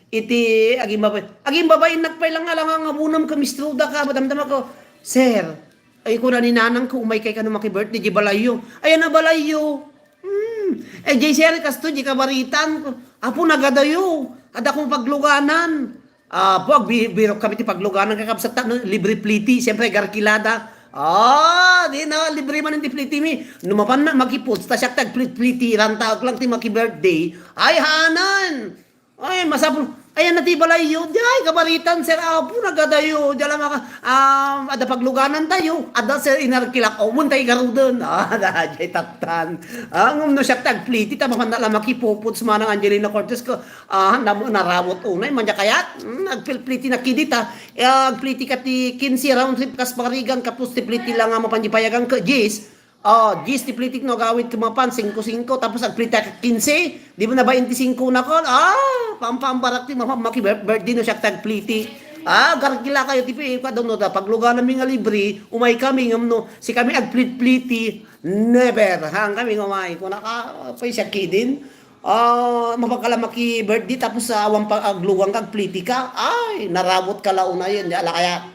iti, agin-, babaen. Agin-, babaennak pay lang nga, lang nga, nga bunam ka, mistroda ka, madamdama ko. Sir, ay, kuna ni nanang ko, "Umaykay kano maki-birthday, di balayyo." "Ay, a balayyo?" Hmm. Eh, jay sir, kastoy, di kabaritan. "Apo, nagadayo. Adda kong pagluganan." Apo, agbi-, birok kami ti pagluganan, kakabsat, ta, no, libre pliti, siyempre, garkilada. Ah, di na, libre man ti pliti mi. No mapan na, maki-foods, ta siak ti agplit-pliti, ranta, lang ti maki-birthday. Ay, hanan! Ay, masapul. Ayan na ti balayyo. Diay, kabaritan, sir. Apo, nagadayo. Diay lang maka-, ah, adda pagluganan tayo. Adda, sir, inarkilak. O, mun tayo garuden. Ah, da, diay tattan. Ah, ngem no siak ti agpliti, ta mapan na lang makipuputs manang Angelina Cortez ko. Ah, nam-, narawot unay, manya kayat. Hmm, agpilpliti na kidita. Ah, agpliti ka ti kinse round trip kas Pangarigan, kapos ti pliti lang nga mapan di payagan ka, jis. Oh, jis ti plitik no agawid ko mapan, singko-singko, tapos agpliti ka kinse, di ba na bainti singko na kon? Ah, pampambarak ti mama, maki bir-, birthday no siak tagpliti. Ah, gargila kayo ti pi-, kado no da, pagluganan mi nga libre, umay kami ngem no, si kami agplit-pliti, never. Hang kami nga umay, kuna ka, pay siak kidin. Ah, mapagkala maki birthday, tapos sa awan pa aglugan ka, agpliti ka. Ay, narawot ka la unayen, di ala kaya.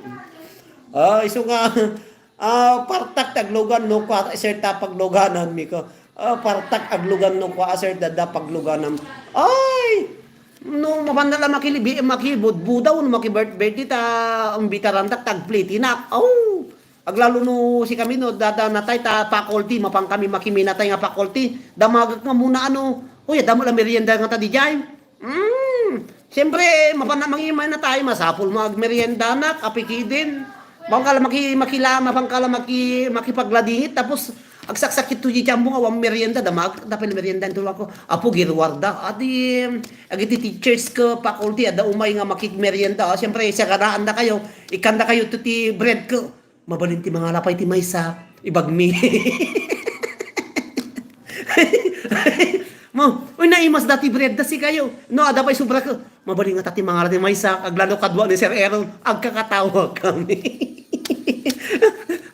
Ah, isu nga, Ah, partak ti aglugan no kua, sir, ta pagluganan mi ko. Ah, partak aglugan no kua, sir, dada pagluganan. Ay! No, mapan na lang makilibi-, makibudbudaw, no, maki-birth-, birthday ta, imbitarantak, tagplitinak. Oh! Aglalo no, si kami, no, dada natay ta faculty, mapan kami makiminatay nga faculty. Damagek nga muna, ano, uy, damo la merienda nga ta di jay. Hmm, siyempre, mapan-, mangimay na tayo, masapul mo agmerienda na, kape kidin. Bangkala maki-, makilama, bangkala maki-, makipagladingit, tapos agsaksakit to di tiyan mo nga awan merienda, damag, dapat merienda ito ako. Apo, girwarda. Adi, agiti teachers ko, faculty, ada umay nga makigmerienda. Ah, siyempre, saganaan da kayo, ikanda kayo to ti bread ko. Mabalin ti mangalapay ti maysa, ibagmi. Mo, uy, naimas dati bread da si kayo. No, ada pay sobra ka. Mabalin nga tati mangala ti maysa, aglalo kadua ni Sir Aaron, agkakatawag kami.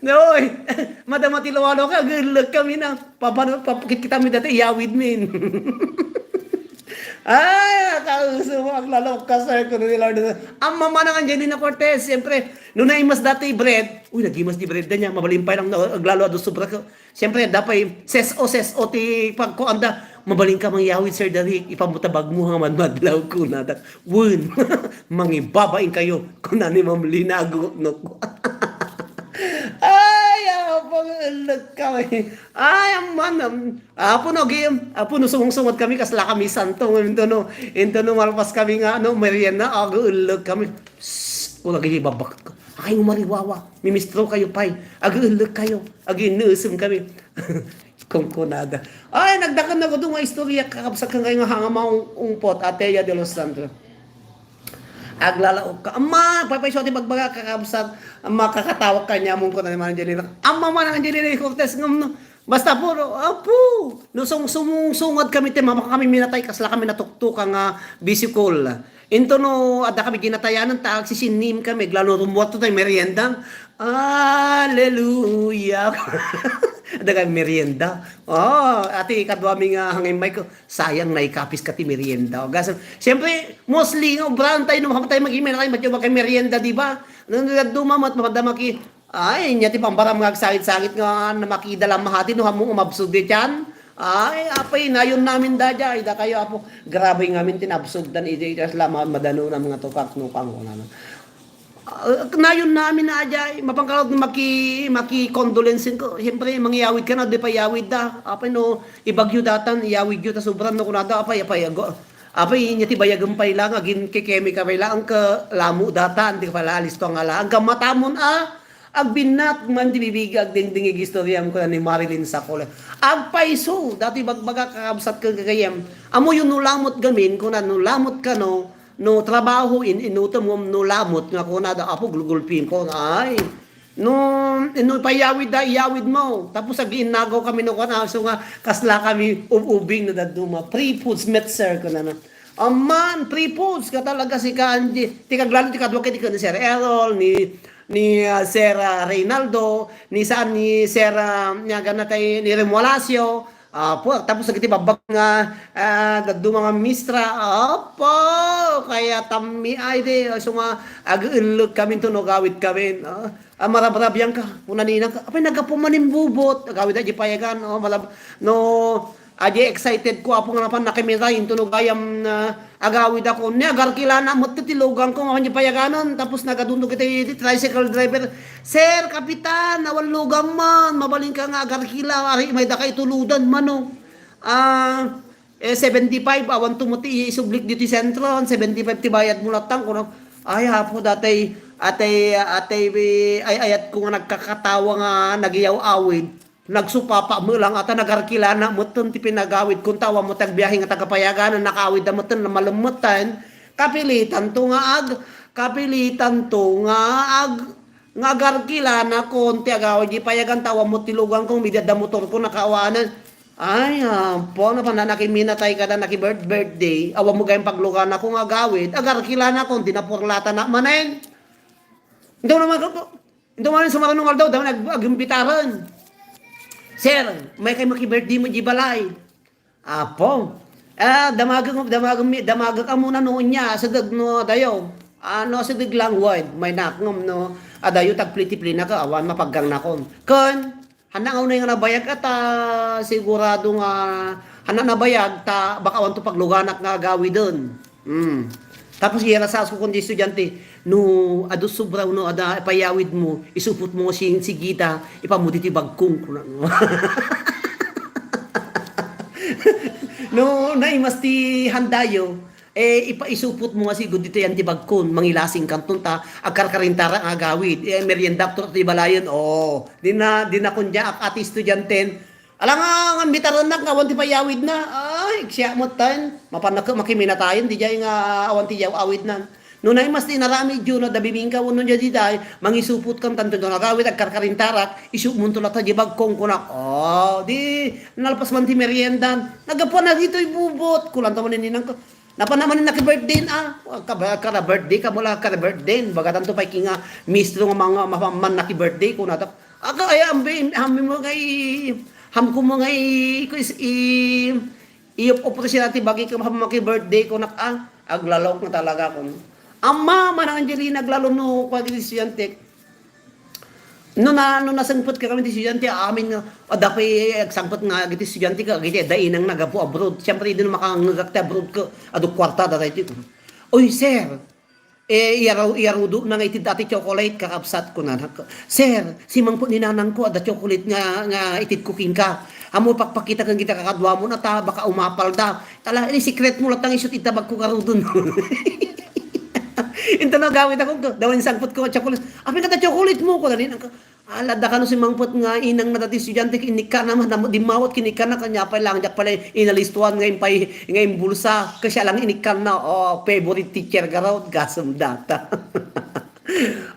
Noy, madama ti lawalo ka, agulek kami na. Papano, papakit kita mi dati, iyawid min. Ay, kauso mo, aglalok ka, sir, kuno ni Lord. Amma manang Angelina Cortez, siyempre, no naimas dati bread, uy, nagimas di bread da niya, mabalin pa lang, aglalo adu sobra ka. Siyempre, dapay, ses-o, ses-o ti pagkuanda, mabalin ka mangyawid, Sir Derrick, ipamutabag mo nga madmadlaw ko na, dak-, wen, mangibabain kayo, kuna ni Ma'am Lina, aguknok. Ay, apang ulog kami. Ay, amman, am-, apo no, gi-, apo no, sumungsungod kami, kasla kami santo, into no, into no, malpas kami nga, ano, merienda, agu ulog kami. Psst, wala gini babak. Akay umariwawa, mimistro kayo pay, agu ulog kayo, agu inuusem kami. Kungkunada. Ay, nagdakan na ko doon nga istorya, kakabsat kang kayo nga hanga maung-, ungpot, Atea de los Santos. Aglalaok ka. Amma, paypayso ti bagbaga, kakabsat, makakatawag ka niya, among ko na ni Manang Angelina. Amma, Manang Angelina Cortez, ngam, no? Basta puro, apo, no, sung-, sumungsungad kami, ti, mama kami minatay, kasla kami natuktok nga bisikol. Into no, adda kami ginatayanan, ta agsisinnim kami, aglalo rumbuat to tayo, merienda. Aleluya! Adda kami merienda. Oh, ati, kadua mi nga hangin mic ko, sayang naikapis ka ti merienda. O, gas-, siyempre, mostly, nga obrahan tayo, no, tayo mag-email tayo, matyo ba kay merienda, di ba? Nung nagduma, mat-, mapadama ki, ay, inya ti pambaram nga agsangit-sangit nga, na makida lang mahati, no, hamo, umabsod di tiyan. Ay, apay, nayon namin da, jay, da kayo, apo. Grabe nga min tinabsod dan, iti, iti, sala, ma-, madano na mga tukak, no, kang, wala na. Ah, nayon namin na ajay, mapangkalaw maki-, maki-condolence ko. Siyempre, mangyawid ka na, di pa yawid da. Apay no, ibagyo datan, iyawid yo, ta sobran no, kunada, apay, apay, ago-, apay, inya ti bayagem pay lang, agin kekemi ka pay lang, ang ka lamo datan, di ka pala alisto ang ala, ang kamatamon, ah, Agbinnat man ti bibiga, agdingdingig istoriam, kuna ni Marilyn Sacole. Agpayso, datoy bagbaga kakabsat ken gagayyem. Ammoyo no lamut gamin, kuna no lamut kano, no trabaho in-inutem ngem no lamut nga kunada, "Apo, gulgulpim ko." Ay, no, no payawid da, iyawid mo. Tapos agiinnagaw kami no kuna, so nga, kasla kami ub-ubing no dadduma. Free foods, met sir, kunana. Amman, free foods, ka talaga si Kanji. Ti kaglalo, ti kadua ket ni Sir Errol, ni, ni, ah, Sir, ah, Reynaldo, ni saan, ni Sir, ah, ni agana tay, ni Remualacio. Apo, tapos dagiti babbag nga, ah, dadduma nga mistra. Apo, kaya tammi ay di, so nga, ag-ellek kami to no gawid kami. Ah, ah, marabrabian ka, kuna ninang ka, apay naggapu manimbubot, agawid di payagan, oh, malab-, no, adi excited ko, apo nga napan nakimita, into no gayam na agawid ako, ni agarkilana, met ti lugan ko, mapan di payaganan, tapos nagadundog iti, iti tricycle driver, "Sir, kapitan, awan lugan man, mabalin ka nga agarkila, ari, may daka ituludan, mano?" Ah, eh, seventy-five, awan to met ti isublik ditoy sentro, seventy-five ti bayad mo lattang, kunak, "Ay, apo, datay, atay, atay, ay, ayat ko nga nagkakatawa nga nagiyaw-awid." Nagsupapa met lang ata, nagarkilana metten ti pinagawid kon ta awan met ti agbiahe nga taga payagan, nakaawid da metten, malem metten. Kapilitan to nga ag-, kapilitan to nga ag-, nga agarkilana kon ti agawid di payagan ta awan met ti lugan ko, midiat da motor ko, nakaawanan. Ay, apo, napan nakiminatay kada naki-birth-, birthday, awan met gayam pagluganako nga agawid, agarkilana kon di napurlatanak manen. Ito naman ko, Inton manen sumaruno nga aldaw, damo nag-, agimbitaren. "Sir, may kay maki-birthday met di balay." Apo. Ah, damagek, damagek, damagek amuna no ania, asideg no adayo. Ah, no asideg lang, wait, may nakngem no adayo, tagpliti-plina ka, awan mapaggangnakon. Ken, hanna nga unay nga nabayag ata, sigurado nga, hanna nabayag, ta baka awan to pagluganak nga agawiden. Hmm. Tapos iyarasasko kon di estudiante, "No adu sobra wenno ada payawid mo, isupot mo nga sin sigita, ipammo ditoy bagkong," kuna. No naimas ti handayo, eh, ipa-, isupot mo nga sigud ditoy yan ti bagkon, mangilasing kanton ta, agkarkarintara nga agawid, eh, merienda to ti balayen, oo. Di na, di na kun diak, ati estudianten, Ala nga, nga ambitarennak nga awan ti payawidna. Ay, siya met tayen. Mapannak makiminatayen, di jay nga awan ti yaw-awidnan. No naimas ti inaramidyo, no adda bibingka wenno diay diay, mangisupot kan tanto no agawid, agkarkarintarak, isupmonto latta di bagkong kunak. Oh, di, nalpas man ti meriendan. Naggapuan na ditoy bubot. Kulanta man ininang ko. Napan naman yung naki-birthday, ah. Kada, kada birthday ka, mula kada birthday. Baga tanto pay kinga mistro nga mga mapaman naki-birthday ko natak. Aga, ay, ambi, ambi mo nga i-, ham ko mo nga i-, i-, i-, i-, oportunidad ti bagi ka maki-birthday ko nak-, ah, aglalok na talaga ko. Ama, manang Angelina, aglalo no, kwa di estudiante. No na, no nasangpet ka kami ti estudiante, amin nga, adda pay agsangpet nga, agiti estudiante ka, agiti adda inang nagapu abroad. Siyempre, di no makangegak ti abroad ka, adu kwarta, datay ti. Oy, sir, Eh, iyaro-, iyarudo na nga itid dati chocolate, kakabsat, kunana. "Sir, simangpet ni nanang ko, adda chocolate nga, nga itid ko kenka. Ammo pakpakita ken kita kakadua mo na ta, baka umapal da. Tala, ini secret mo latang isut ita bagko garuden." Inta no agawid ako, dawan sangpet ko nga chocolate. "Apin kada chocolate mo?" Kunana, Ala, adda kano simangpet nga inang na dati estudiante, inikkanna, madam-, dimmawat ken inikkanna, kanya pay lang, diak pala inalistuan nga impay, nga imbulsa, kasi alang inikkanna, oh, favorite teacher garud, gasem data.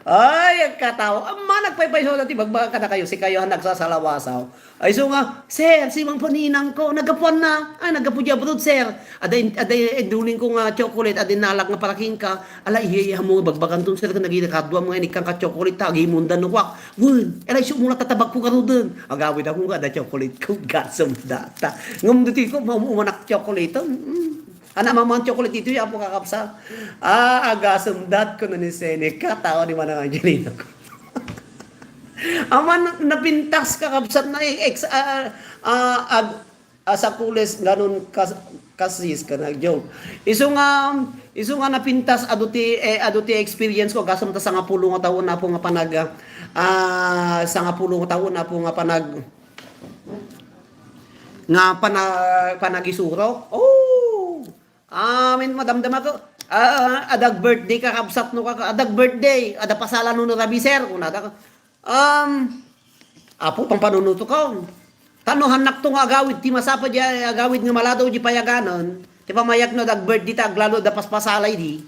Ay, agkatawa, amma, nagpaypayso na ti bagbaga kada kayo, si kayo ang nagsasalawasaw. Ay, so nga, "Sir, simangpet ni inang ko, naggapuan na, ay, naggapu di abroad, sir." Ada in-, ada in-, iduling ko nga chocolate, ada inalak nga para kenka. Ala, iya, iya mo, bagbaganton, sir, ken nagida kadua mo nga inikkan ka chocolate, ta, agimundan no kwak. Wen, era isu mo la tatabag ko garuden. Agawid ako nga, ada chocolate ko, gasem data. Ngem ditoy ko, ma-, umanak chocolate, hmm. Ana, mamang chocolate ditoy, apo kakabsa. Ah, agasem dat ko na ni Seneca, tao ni Manang Angelina ko. Aman, napintas kakabsat na, eh, ex-, ah, ah, ah, ag-, Asakules, ganun kas-, kasis ka nag-joke. Isu nga, isu nga napintas, adu ti, eh, adu ti experience ko, gasem ta sangapulo nga taon na po nga panag, ah, sangapulo nga taon na po nga panag, nga pana-, panagisurok. Oh! Amin, madamdama ko. Ah, adag birthday ka, kabsat no ka, adag birthday, ada pasala no rabi, sir, kunada ka. Um, Apo, pampanunuto ka. Tano hannakto nga agawid ti masapa di agawid nga maladaw di payaganan. Ti pamayagna da ag-birthday ta aglalo da paspasala idi.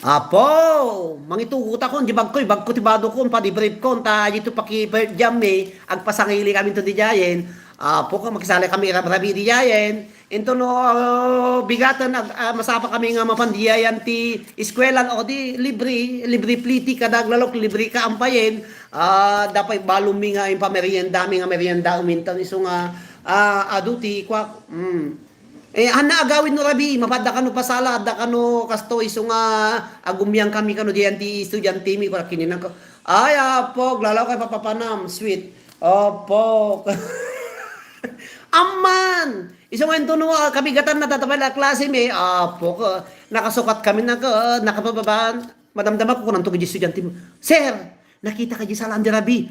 Apo, mangitugot akon, di bagko, bagko ti badokon, padi briefkon, ta dito paki-birthday mi, agpasangili kami to di jayen. Apo, ka makisali kami irab-rabi di jayen. Into no, ah, bigaten ag-, ah, masapa kami nga mapan di jayen ti eskuelan o di libre, libre pliti kada aglalok, libre ka ampayen. Ah, dapay balon mi nga impamerienda mi nga merienda umintan iso nga, ah, adu ti kuak. Mm. Eh, hanna agawid no rabi, mapadda kano pasala, adda kano kasto iso nga agumyang kami kano diyan ti estudiante mi, kura kininan ko. Ay, apo, aglalaw kay papapanam, sweet. Opo. Amman! Isu nga intuno, ah, kabigatan na tatapay la klase mi. Apo, ka, nakasukat kami na ka, nakabababaan. Madamdama ko kunanto kay estudiante mo. Sir, nakita ka di salaan di rabi.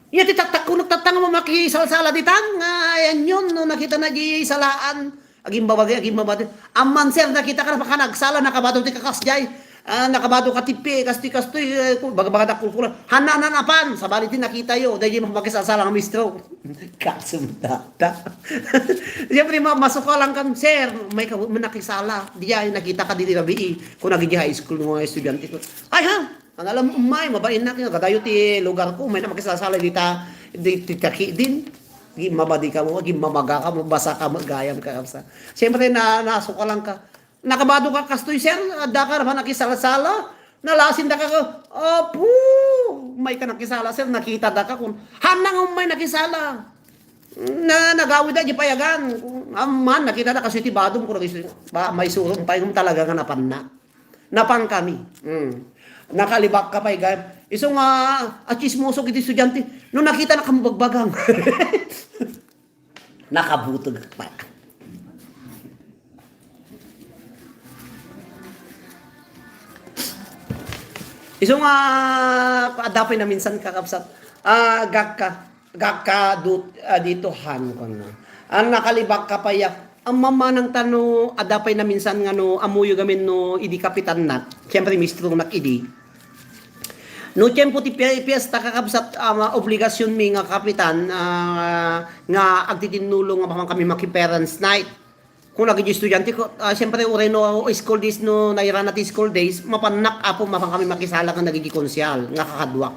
Iya ti taktak ko nagtatanga mo makisalsala di tanga. Ayan yun, no, nakita na di salaan. Aging babagi, aging babati. Amman, sir, nakita ka na pakanagsala, nakabado ti kakas jay. Ah, nakabado ka ti pi, kastoy, kastoy, eh, ku-, baga-baga da kulkula. Hana, hana, napan, sabali ti nakita yo, dahil di makisalsala nga mistro. Kasumdata. Siyempre, ma-, masuka lang kan, sir, may ka, may nakisala. Di ay, nakita ka di rabii. Kung naging high school mo nga estudyante ko. Ay, ha? Ang alam, umay, mabain na, kaya kadayo ti lugar ko, may na makisasala di ta, di, di taki din. Gimamadi ka mo, gimamaga ka mo, basa ka mo, gayam ka, kapsa. Siyempre, na, nasuka lang ka. Nakabado ka, kastoy, sir, adda ka naman nakisala-sala. Nalasin da ka, ka, apo, may ka nakisala, sir, nakita da ka, kung hanang may nakisala. Na, nagawid da, di payagan. Aman, nakita da, kasi ti badom ko, nagis-, ba, may surong pa, yung talaga nga napanna. Napan kami. Mm. Nakalibak ka pay gayam. Isu nga, a chismoso iti estudiante. No nakita na kamo bagbagang. Nakabuteg pa. Isu nga, adda pay naminsan kakabsat. Ah, gakka. Gakka dut-, ah, dito han kono. Ang nakalibak ka pa ya, ang mamanang tano, adda pay naminsan nga no, amuyo gamin no, idi kapitan nak. Siyempre, mistro nak idi. No, tiyempo ti pi-, piyesta kakabsat, ah, obligasyon mi nga kapitan, ah, nga agtitinnulo nga mapan kami maki-parents night. Kung naging estudyante ko, ah, siyempre, uray no, school days no, nairana ti school days, mapannak, apo, mapan kami makisala nga naging konsehal, nga kakaduak.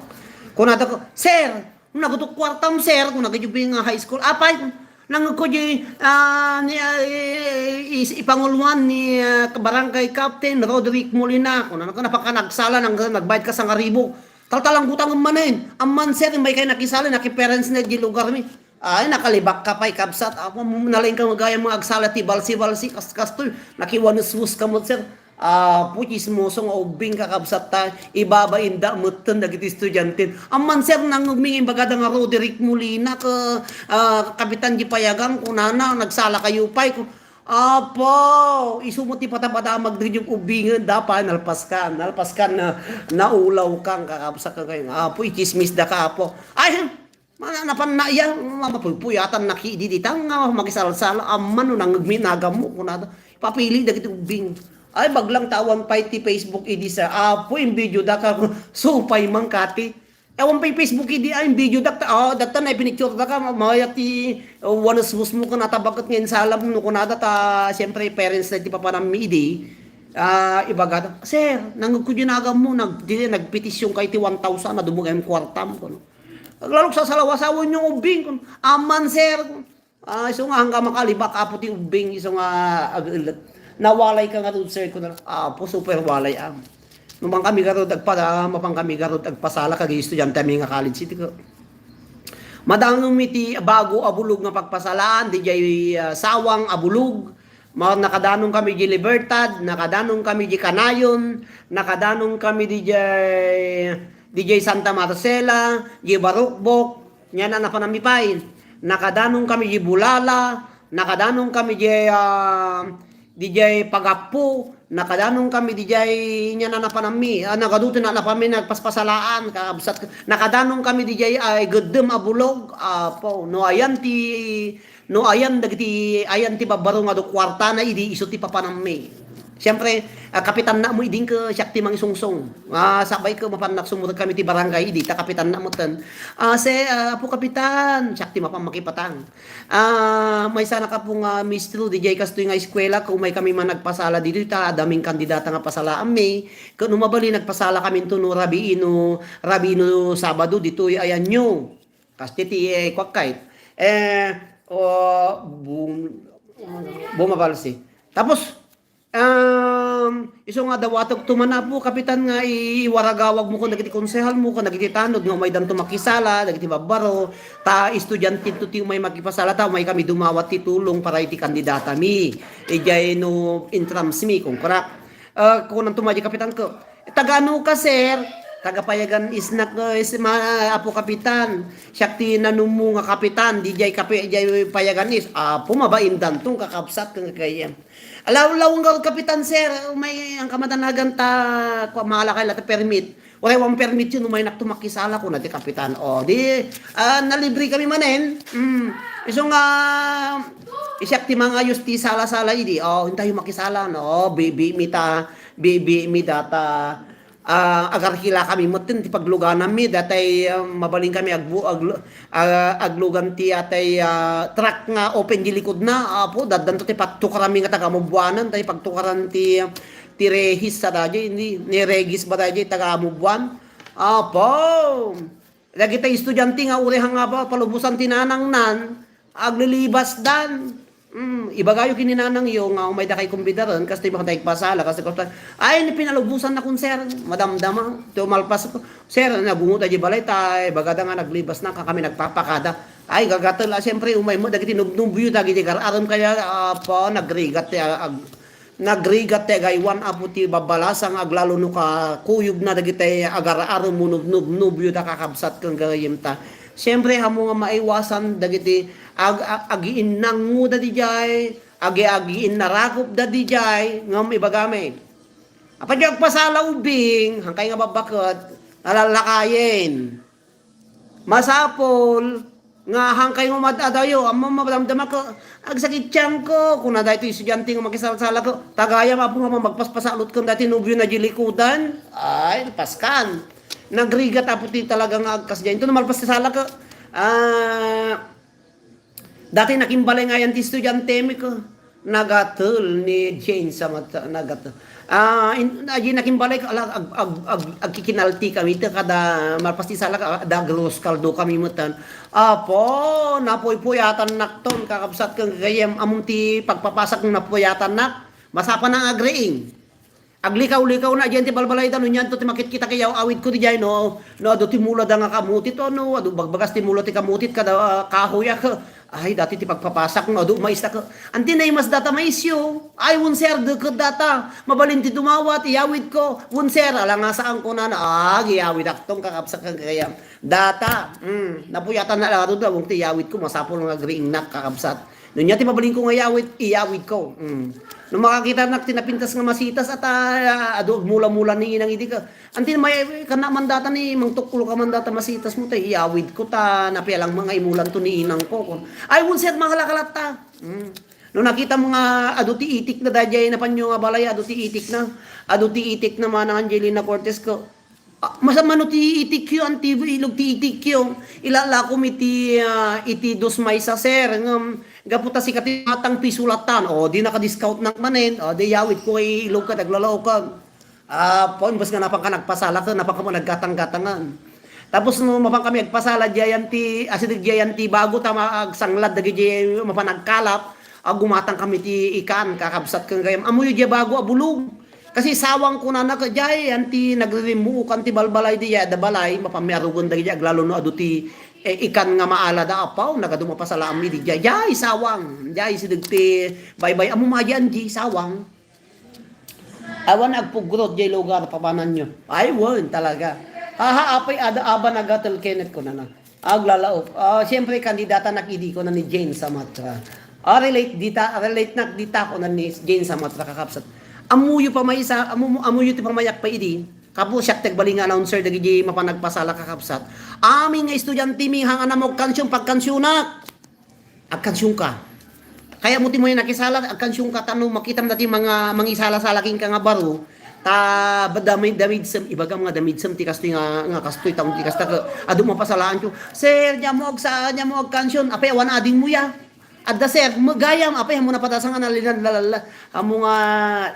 Kunada ko, "Sir, nagutok kuartam, sir," kung naging nga high school, "Apay, nangeg ko di, ah, ni, ah, i-, i-, ipanguluan ni, ah, Barangay Captain Roderick Molina," kung ano ka, "Napakanagsala, nang, nagbayad ka sangaribo." Taltalanggutan manen. Amman, sir, may kay nakisali, naki-parents na di lugar mi. Ay, nakalibak ka pay, kabsat. Apo, nalaing ka magayam nga agsala ti balsi-balsi, kas-, kastoy, nakiwanuswus ka met, sir. Apo, chismoso nga ubbing ka, kabsat, ta ibabain da metten dagiti estudianten. Amman, sir, nangugmi nga imbagada nga Roderick Molina ka, ah, kapitan di payagan, kunana, nagsala kayo pay. Ku-, apo, isu met ti patapadamag dagiti ubbingen, da pay, nalpas ka, nalpas ka, na, naulaw ka, kakabsat ka kayo. Apo, ichismis da ka, apo. Ay, Ma-, napan na iya, ma-, mapuypuyatan na ki-, di, di ta nga makisalsala, amman no nangngegmi nagammo, kunada, papili dagiti ubbing. Ay, baglang tawan pay ti Facebook idi sa, apo, in video da ka, supay man kati. Awan pay Facebook idi, ay, in video da, ta-, ah, datta na pinicture da ka, ma-, mayat ti, uh, wanas mo kan atabaket nga insalam, no, kunada ta, siyempre, parents na ti papanammi idi, ah, ibaga da, "Sir, nangngegko di nagammo, nag-, di, nagpetisyon kay ti one thousand, na dumag ang kwartam," kuno. Aglalok sa salawasawan yung ubbing, kun, "Aman, sir." Ah, isu nga hangga makalibak, apo ti ubbing, isu nga ag-, elet. "Nawalay ka nga rod, sir," kuna. Apo, super walay, am. Mapan kami garud agpa-, ah, mapan kami garud agpasala, kag estudiante mi nga college, iti ko. Madangom iti bago a bulog nga pagpasalaan, dijay, ah, sawang a bulog, Ma-, nakadanon kami di Libertad, nakadanon kami di Canayon, nakadanon kami di jay, di jay Santa Marcela, di Barukbok, nia na napanami pay. Nakadanon kami di Bulala, nakadanon kami di, ah, di jay Pagapu, nakadanon kami di jay nia na napanami. Ah, nagaduto na napanami nagpaspasalaan, kabsat, nakadanon kami di jay ay Gaddem a bulog, apo, no ayan ti No ayan dagiti, ayan ti babbaro nga adu kuartana idi isu ti papanammi. Siyempre, ah, kapitanna mo idin ket siak ti mangisungsong. Ah, sakbay ket mapannak sumurot kami ti barangay idi, ta kapitanna metten. Ah, se-, ah, Apo Kapitan, siak ti mapan makipatang. Ah, maysa na kapo nga Miss Trudy, diay kastoy nga eskuela, ket umay kami man nagpasala ditoy, ta adda min kandidata nga pasalaanmi. Ket no mabalin, nagpasala kaminto no rabii no, rabii no Sabado ditoy, ayanyo. Kasti ti, eh, kuak kay, eh, o, bum-, bumabalsi. Tapos, um, isu nga dawatek to man, Apo Kapitan, nga i-, iwaragawag mo kon dagiti konsehal mo, kon dagiti tanod nga umay danto makisala, dagiti babbaro, ta estudiante to ti umay makipasala, ta umay kami dumawat ti tulong para iti kandidatami. Idiay no intrams mi, kung kurak. Ah, kunanto madi Kapitan ko, "Taga ano ka, sir?" "Taga Payagan Is nak, eh, is ma-, Apo Kapitan. Siak ti nanumo nga kapitan, diay kapi-, diay Payagan Is." Apo, mabain danton kakabsat ken kayem. Alawlaw nga kapitan, sir, may ang kamadanagan ta, kwa, maala kay lata permit. Uray wan permit yun, umaynak to makisala, kuna ti kapitan. O, di, ah, nalibre kami manen. Mm. Isu nga, isiak ti mangayos ti sala-sala idi. O, intayo makisala, no? Bibi mi ta, bibi mi data, ah, agarkila kami metten ti paglugananmi, datay, ah, mabalin kami agbu-, aglu-, ah, aglugan ti atay, ah, truck nga open di likudna. Apo, daddanto ti pagtukaranmi nga taga Mabuanan, tay pagtukaran ti ti Regis sa daydiay, ni, ni Regis ba daydiay, taga Amubuan? Apo! Dagiti estudiante nga uray nga pa-, palubosan ti nanangnan, aglilibasdan. Mm, ibagayo ken ni nanangyo nga umayda kay kumbidaren, kastoy ba tay pasala, kastoy, kastoy. Ay, ni pinalubosan na kun, sir, madamdama. Ti umalpas ko, "Sir, nagungot a di balay, ta ibagada nga naglibas na, kakami nagpapakada." Ay, gagatel, ah, siyempre, umay mo, dagiti nubnubyo, dagiti gar-arem kaya, ah, pa, nagrigat, ah, ag-, Nagrigat ti agaywan, Apo, ti babbalasang, aglalo no kakuyogna dagiti agar-arem mo nubnubnubyo da kakabsat ken gagayyemta. Siempre, ammo nga maiwasan dagiti ag-, ag-, agiinnango da didiay, agi-, agiinnarakup da didiay, ngem ibagami. Apan di agpasala ubing, hangkay nga babbaket, nalallakayen. Masapul nga hangkay nga umad-adayo, ammo madamdama ko, "Agsakit tiyan ko," kuna daytoy estudiante nga makisalsala ko, "Tagayam, Apo, nga magpaspasalot ko daytoy nobio na di likudan." Ay, paskan. Nagrigat, Apo, ti talaga nga agkasdiay. Ito na malpas ti sala ko, ah, Dati nakimbalay nga yan ti estudiante mi ko. Nagatel ni Jane sa mata, nagatel. Ah, in-, adi nakimbalay ka, ala, ag-, ag-, ag-, agkikinalti kami, te, kada malpas ti sala ka, da gross kaldo kami metan. Apo, napuypuyatan nakton, kakabsat ken gayem, amon ti pagpapasak napuyatannak, masapa nang agriing. Aglikaw-likaw na diyan ti balbalayda, no niyan to ti makitkitak iyaw-awid ko diay, no, no, adu ti mula da nga kamutit, o no, adu bagbagas ti mula ti kamutit kada, ah, kahoy, ah, ay, dati ti pagpapasak, no, adu mais ta ka, anti naimas data maisyo, ay, wun sir, deket data, mabalin ti dumawat, iyawid ko, wun sir, ala nga saan ko na, na, ah, iyawid aktong kakabsak kang kayam. Data, mm, napuyatan na lang adu, da, wun ti iyawid ko, masapul nga agriingnak, kakabsat. No nia ti mabalin ko nga iyawid, iyawid ko. Mm. No makakitanak ti napintas nga masitas at, ah, adu agmula-mula ni inang idi ka. Anti may kana man data ni mangtuklo ka man data masitas mo, tay iyawid ko ta napialang mga imulan to ni inang ko. Kun, "Ay, wun sir, makalakalat ta." Mm. No nakita mo nga adu ti itik na daydiay napanyo nga balay, adu ti itik na. Adu ti itik na, Manang Angelina Cortez ko. Ah, masama no ti itikyo, antibo ilog ti itikyo. Ilalakom iti, ah, iti dos maysa, sir. Ngem, gapu ta sika ti matang pisulatan. O, di naka-discount nak manen. O, di yawid ko kay ilog ka, naglalaokan. Ah, po, imbes nga napang ka nagpasala ka, napang ka mo naggatang-gatangan. Tapos no, mapang kami agpasala, diayan ti, asideg diayan ti bago, tama, agsanglad, dagiti mapan agkalap, agumatang kami ti ikan, kakabsat ken gayam. Amoyo dia bago a bulog. Kasi sawang kunana ket jay, anti nagririmmuokan ti balbalay diay, adda balay, mapan mi arugen dagiti aglalo no adu ti, eh, ikan nga maala da apaw, nagadu mapasalaam idi jay, jay, sawang, jay, sideg ti baybay, ammo madi anji, sawang. Awan agpugrot jay lugar, papananyo. Ay, wen, talaga. Haha, apay, ada, aba, nagatel, Kenneth, kunana. Aglalaok. Ah, siyempre, kandidata nak idi ko na ni Jane Samatra. Ah, relate dita, relate nak dita ko na ni Jane Samatra, kakabsat. Amuyo pa maysa, amu-, amuyo ti pamayak pa idi. Kapo siak ti agbali nga announcer dagiti mapan nagpasala, kakabsat. Amin nga estudiante mi, hang anam agkansion, pagkansionak. Agkansion ka. Kayatmo ti mayan nakisala, agkansionka ta no makitam dati mga mangisala-sala kenka nga baro, ta ba-, damid-, damidem, ibagam nga damidem ti kastoy nga, nga kastoy, ta ti kasta ka, adu mapasalaanyo. Sir, diammo agsa-, diammo agkansion, apay awan adingmo ya. Adda, sir, gayam, apay, ammo napadasan nga nalinalala-, ammo nga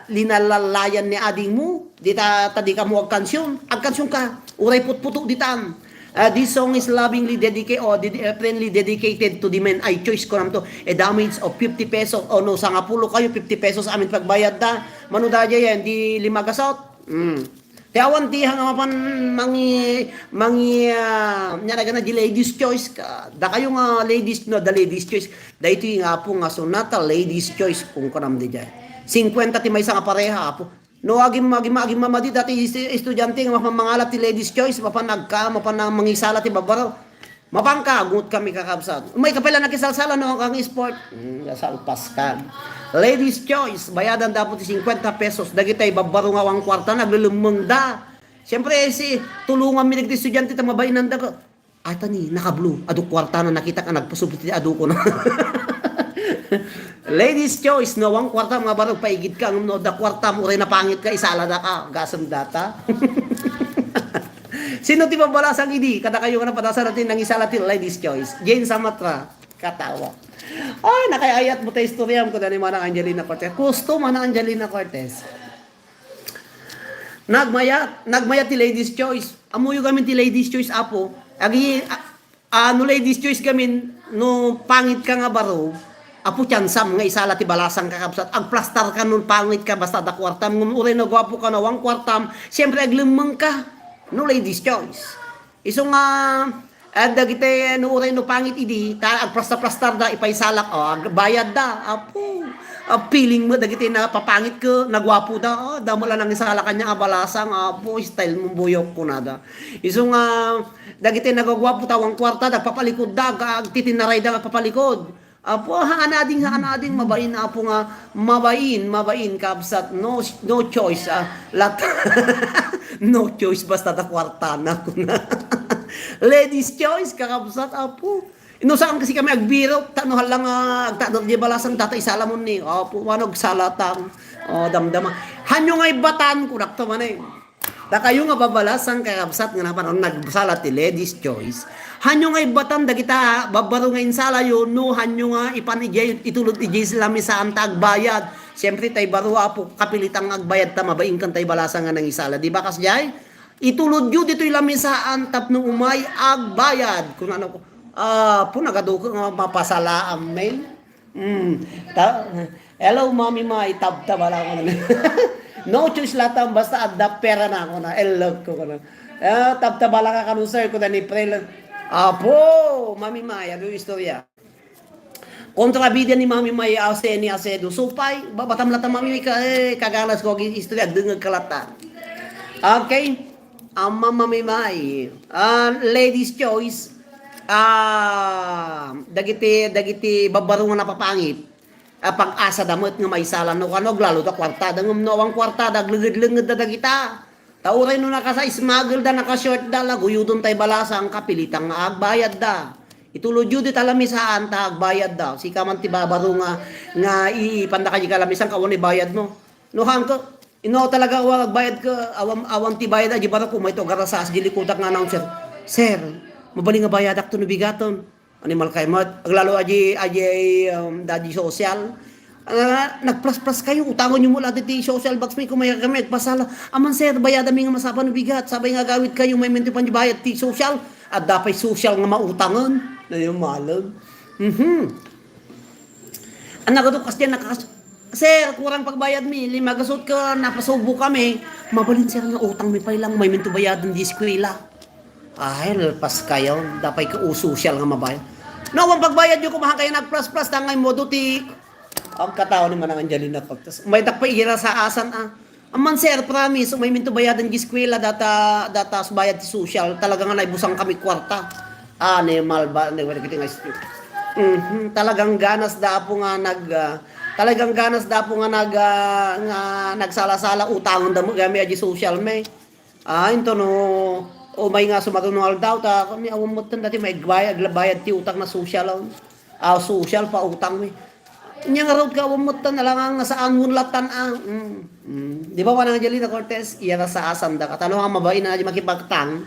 linalalayan ni adingmo, dita, ta dikamo agkansion, agkansionka, uray putputo ditan. Ah, this song is lovingly dedicated, or ded-, uh, friendly dedicated to the men I choice, kunam to, a damage of fifty pesos, o no, sangapulo kayo, fifty pesos amin pagbayadda. Mano daydiay, di lima gasot. Mm. Ti awan ti nga mapan mangi-, mangi-, ah, nya na di ladies choice ka. Dakayo nga ladies, no, the ladies choice. Daytoy nga, apo, nga sonata ladies choice, kunam daydiay. Singkwenta ti maysa nga pareha, apo. No, agim-, agim-, agimmamadi dati isi-, estudiante nga mapan mangalap ti ladies choice, mapan agka-, mapan mangisala ti babbaro. Mapanka, agngod kami, kakabsat. Umayka pay la nakisalsala, no, kang sport. Hmm, salpas ka. Ladies choice, bayadan da apo ti singkwenta pesos. Dagitay babbaro nga awan kuarta, naglelemmengda. Siyempre, si, tulonganmi dagiti estudiante ta mabainanda ka. Ay, tani, naka-blue. Adu kuarta na, nakitak a nagpasubli ti adu ko na. Ladies choice, no, awan kuarta, mga barog, paigid ka, ngem no, adda kuarta, uray napangit ka, isala da ka, gasem data. Sino ti mabalasang idi? Kadakayo nga napadasan natin nangisala ti ladies choice. Jane Samatra, katawa. Ay, nakayayat mo ta istorya mo, kuda ni Manang Angelina Cortez. Gusto, Manang Angelina Cortez. Nagmayat, nagmayat ti ladies choice. Ammoyo gamin ti ladies choice, apo. Agi, a-, a, no ladies choice gamin, no pangit ka nga baro, apo, tiyansam nga isala ti balasang, kakabsat. Agplastar ka no pangit ka, basta adda kuartam. Ngem uray no guapo ka, no awan kuartam, siyempre aglemmeng ka. No ladies choice. Isu nga, ah, dagiti, no, uray no pangit idi, ta agplasta-plastar da, ipaisalak, o, agbayad da, apo. Ah, feeling mo, dagiti napapangit ka, naguapo da, o, damo la nangisala kaniak a balasang, apo, style mo, buyok, kunada. Isu nga, dagiti nagaguapo ta awan kuarta, nagpapalikod da, ag-, agtitinaray da, nagpapalikod. Apo, haan ading, haan ading, mabain, apo, nga, mabain, mabain, kabsat, no, no choice, ah, lat-, no choice, basta ta kuartana, kuna. Ladies choice, kakabsat, apo. No, saan kasi kami agbiro, ta no, hala nga, agtador di balasang, data isala mo ni, apo, manog salatang, o, damdama. Hanyo nga ibatan, kunak to man eh. Dakayo nga babalasang, kakabsat, nga napanon nagsala ti ladies choice. Hanyo nga ibbatan dagita babbaro nga insalayo, no hanyo nga ipan idiay, itulod idiay lamisaan ta agbayad. Siyempre, tay baro, apo, kapilitan nga agbayad ta, mabain kan tay balasang nga nangisala. Di ba, kasdiay? Itulodyo ditoy lamisaan tapno umay agbayad. Kung ano ko, apo, nagaduko nga mapasalaam, men. Mm. Ta-, "Hello, Mami Mai, tabtaba lang ako na." No choice latam, basta adda pera na ako na. I love ko na. Ah, tabtaba lang ka kano, sir, ko na ni Pre lang. Apo, Mami Mai, ano yung istorya? Kontrabida ni Mami Mai, ase ni Asedo. Supay, babatam lata Mami Mai, ka, eh, kaganas ko, agi istorya, dengeg ka lata. Okay? Ama Mami Mai. Ah, ladies choice. Ah, dagiti, dagiti babbaro nga napapangit. Ah, pag-asa da met nga maisala no kano, aglalo da kuartada, ngem no awan kuartada, aglenged-lenged da dagita. Ta uray no nakasa-smuggle da, naka-short da, la, guyodon tay balasang, kapilitan nga agbayad da. Itulodyo dita lamisaan ta agbayad da. Sika man ti babbaro nga, nga iipan da kadi kalamisan, kawan ibayad mo. No, hangko, ino talaga awan agbayad ka, awan, awan ti bayad, adi baro ko, may to garasas, di likutak nga announcer. "Sir, mabalin nga bayadak to no bigaton." Animal kay mat, aglalo adi, adi, um, dadi social. Ah, nagplas-plas kayo, utangon nyo mo lang ti social box mi, kung may kami, nagpasala. "Aman, sir, bayada mi nga masapa no bigat, sabay nga agawid kayo, may minti pan bayad ti social." Adda pay social nga mautangan. Na yung malag. Mhm. Ang nagadukas dyan, nakakas-, "Sir, kurang pagbayad mi, lima gasot ka, napasubo kami." "Mabalin, sir, nga utang mi pay lang, may minto bayadan di eskwela." Ay, lalpas kayo, dapay ka ususyal nga mabayad. Nawang pagbayad nyo, kumahan kayo nagplas-plas, tangay mo, duti. Ang katao ni Manang Angelina Cortez. May takpa ira sa asan, ah. "Aman, sir, promise, umay minto bayadan di eskwela, data, data bayad ti social, talaga nga naibusang kami kuarta." Animal ba, ne, wala kiti nga istu-, mhm, talagang ganas da apo nga nag, ah, talagang ganas da apo nga nag, ah, nga nagsala-sala, utangan da mo, gami adi social me. Ah, into no, umay nga sumaruno aldaw, ta, kami, awan mo tan dati, may bayad, bayad ti utang na social, ah. Ah, social pa utang me. Nya ngarud ka, awan met tan, alangan nga saan, wen latan, ah. Mm, mm. Di ba, Manang Angelina Cortez? Iya, sa asanda ka. Talo nga mabain na, di makipagtang.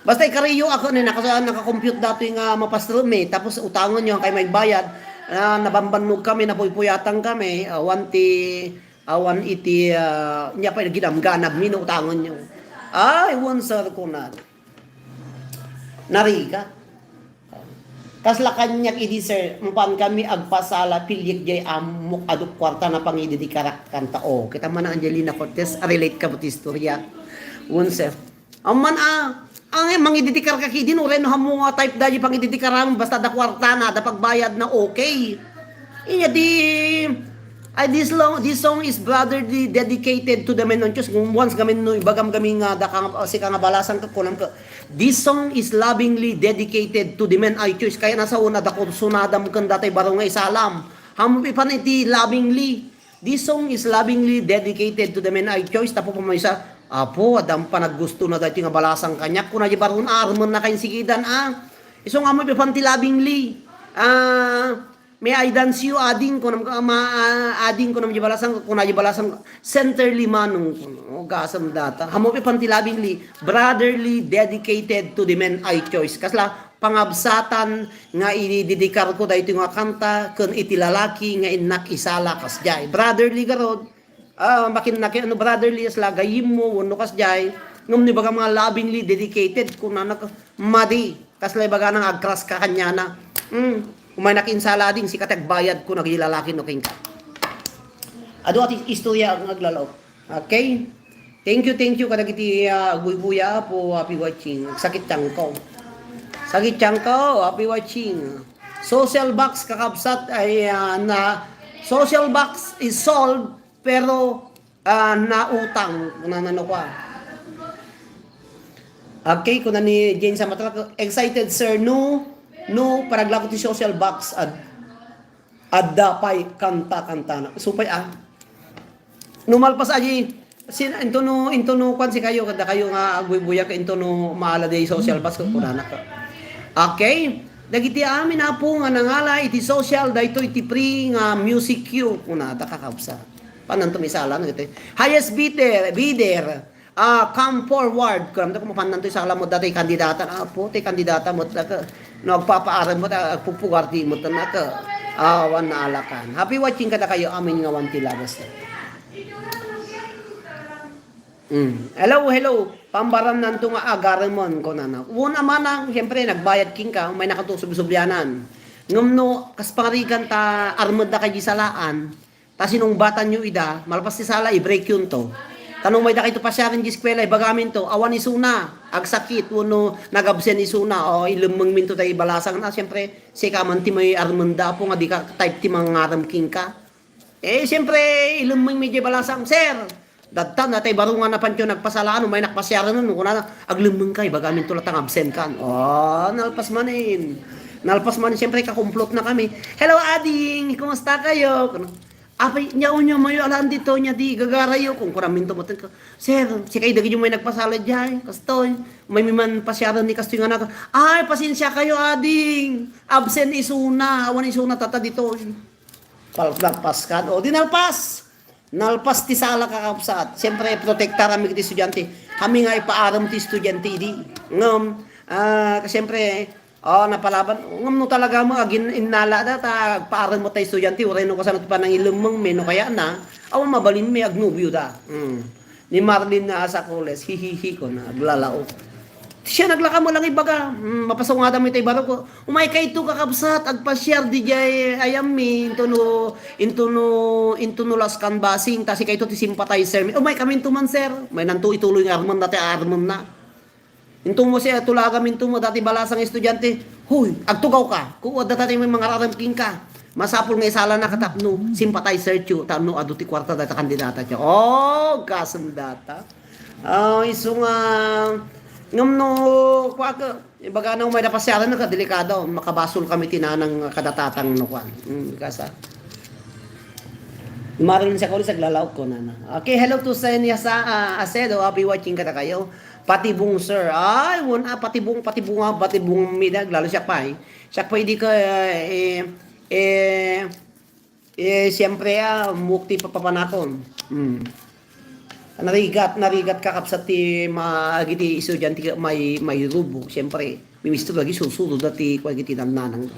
Basta ikariyo ako ni naka-, naka-compute datoy nga mapastor mi. Tapos utangon nyo, kay may bayad. Ah, nabambannog kami, napuypuyatan kami. Awan ti, awan iti, ah, nya pa ginamganab mi no utangon nyo. Ay, wen, sir, kunad. Narigat. Kasla kaniak idi, sir, mpan kami agpasala, pilik jay ammok adu kuarta na pangididikarak kanta. Oh, kita man, Angelina Cortez, a relate ka buti istorya. Wen, sir. Amman, ah, ang mangididikar ka kidin, uray no hammo nga type da di pangididikaram, basta da kuarta na, da pagbayad na, okay. Iya di, ay, this, long, this song is brotherly dedicated to the men on choice. Kung once gamin no, ibagam gamin nga, da ka, sika nga balasan ka, kunam ka, this song is lovingly dedicated to the men I choice. Kaya nasa una, da ko sunadam ken datay baro nga isalam. Hammo ipan iti lovingly. This song is lovingly dedicated to the men I choice. Tapo pamaysa, Apo, adam panaggusto na dati nga balasan kaniak. Kuna di baron, ah, armen na kain sigidan, ah. Iso nga mo ipan ti lovingly. Ah, may I dance you, ading, kunam ka, ma, ah, ading, kunam di balasan, kuna di balasan, center lima nung, kuno, gasam data. Hammo ipan ti lovingly, brotherly, dedicated to the men I choice. Kasla, pangabsatan nga ididikar ko daytoy nga kanta ken iti lalaki nga innak isala kasdiay. Brotherly garud, ah, makinnaki, ano, brotherly, kasla gayyemmo wenno kasdiay. Ngem no ibagam nga lovingly dedicated, kunana ka, madi, kasla ibagana nga agcrush ka kaniana. Hmm, umay nakinsala ding, sika ti agbayad ko, naging lalaki no kenka. Adu a ti istorya nga aglalaok. Okay? Thank you, thank you kadagiti, ah, agbuybuya, Apo, happy watching. Sakit tiangko. Sakit tiangko, happy watching. Social box, kakabsat, ay, ah, na, social box is solved, pero, ah, nautang. Kunana no kwa. Okay, kuna ni Jane Samatra, excited, sir. No, no, paraglako ti social box. Ad-, Adda pay kanta-kantana. Supay, ah. No malpas aji, sin-, into no, into no, kwan si kayo, kada kayo nga agbuybuya ka, into no maala di social bus, kunana ka. Okay? Dagiti amin, Apo, nga nangala iti social, daytoy ti free nga music queue, kunata kakabsa. Panan tumisala, no, ito. Highest bidder, bidder. Ah, come forward. Kuram da, kung mapannan to'y sala mo, dati kandidata. Apo, ti kandidata mo, ta ka, no, agpapaaram mo, ta, agpupugardi mo, ta, na ka, awan na alakan. Happy watching kada kayo, amin nga wan ti lagas. Mm. Hello, hello. Pambaran nanto nga agaramon, kunana. Una manang, siyempre, nagbayad king ka, may nakatusubsublianan. Ngem no, kas pangarigan ta, armed da kay di salaan, Ta sinungbatanyo ida, malpas ti sala, i-break yun to. Ta no mayda kayto pasiaren di eskwela, ibagamin to, awan isuna, agsakit, wenno nagabsen isuna, o ilemmengmin to tay balasang na, siyempre, sika man ti may armenda, Apo, nga di ka type ti mangarem kenka. Eh, siyempre, ilemmengmi di balasang, "Sir, dadta na tay barungan na pantyo nagpasalaan, umay nakpasiaren, no, kuna, aglemmeng ka, ibagamin to latang absen kan." Oh, nalpas manin. Nalpas manin, siyempre, kakumplot na kami. "Hello, ading! Kumusta kayo?" Apay, nya, unya, mayo, alaan dito, nya, di, gagarayo. Kung kuramin to, matan ka, "Sir, sika dagiti may nagpasala diay, kastoy, may miman pasiaran ni kastoy nga naka, ay, pasensia kayo, ading. Absent isuna, awan isuna, tata dito." Pal-, nalpas ka, o, di nalpas. Nalpas ti sala, kakabsat. Siyempre, protektar kami ti estudiante. Kami nga ipaaram ti estudiante, idi. Ngem, ah, siyempre, Oh, napalaban. Ngem no talaga mo, agin-, innala da, ta agpaaram mo tay estudiante, uray no kasano ti panangilemmeng mi, no kaya na, awan mabalin mi, agnobio da. Hmm. Ni Marlene nga Asacoles, hihihi ko na, aglalaok. Siya naglaka mo lang ibaga, hmm, mapasungada mo itay baro ko. Umay kayto kakabsat, agpa-share di jay ayam mi, into no, into no, into no last canvassing, ta si kayto ti sympathizer mi. Umay kami into man, sir. May nanto ituloy nga armen na, ti armen na. Intumo siya, tulagam intumo, dati balasang estudiante, "Huy, agtugaw ka, kung adda dati may mangararem kenka, masapul nga isala na katapno, sympathizer tiyo, tapno adu ti kwarta data kandidata tiyo." Oh, kasem data. Ah, isu nga, ngem no, kwa ka, ibaga na umay da pasiaran na ka, delikado, makabasol kami tinanang kadatatang no kwan. Hmm, kasa. Maron siya ko sa glalaw ko na na. Okay, hello to Senia sa, ah, Acedo, happy watching kata kayo. Patibong, sir. Ay, wala, ah, patibong, patibong, ah, patibong, mida, lalo siya pa, eh. Siya pa, hindi ka, eh, eh, Eh, siyempre, ah, mukti papapanakon. Hmm. Narigat, narigat kakabsat ti ma-, agiti estudiante may, may rubo. Siyempre, mimisto lagi susuro dati kwa agiti nanang.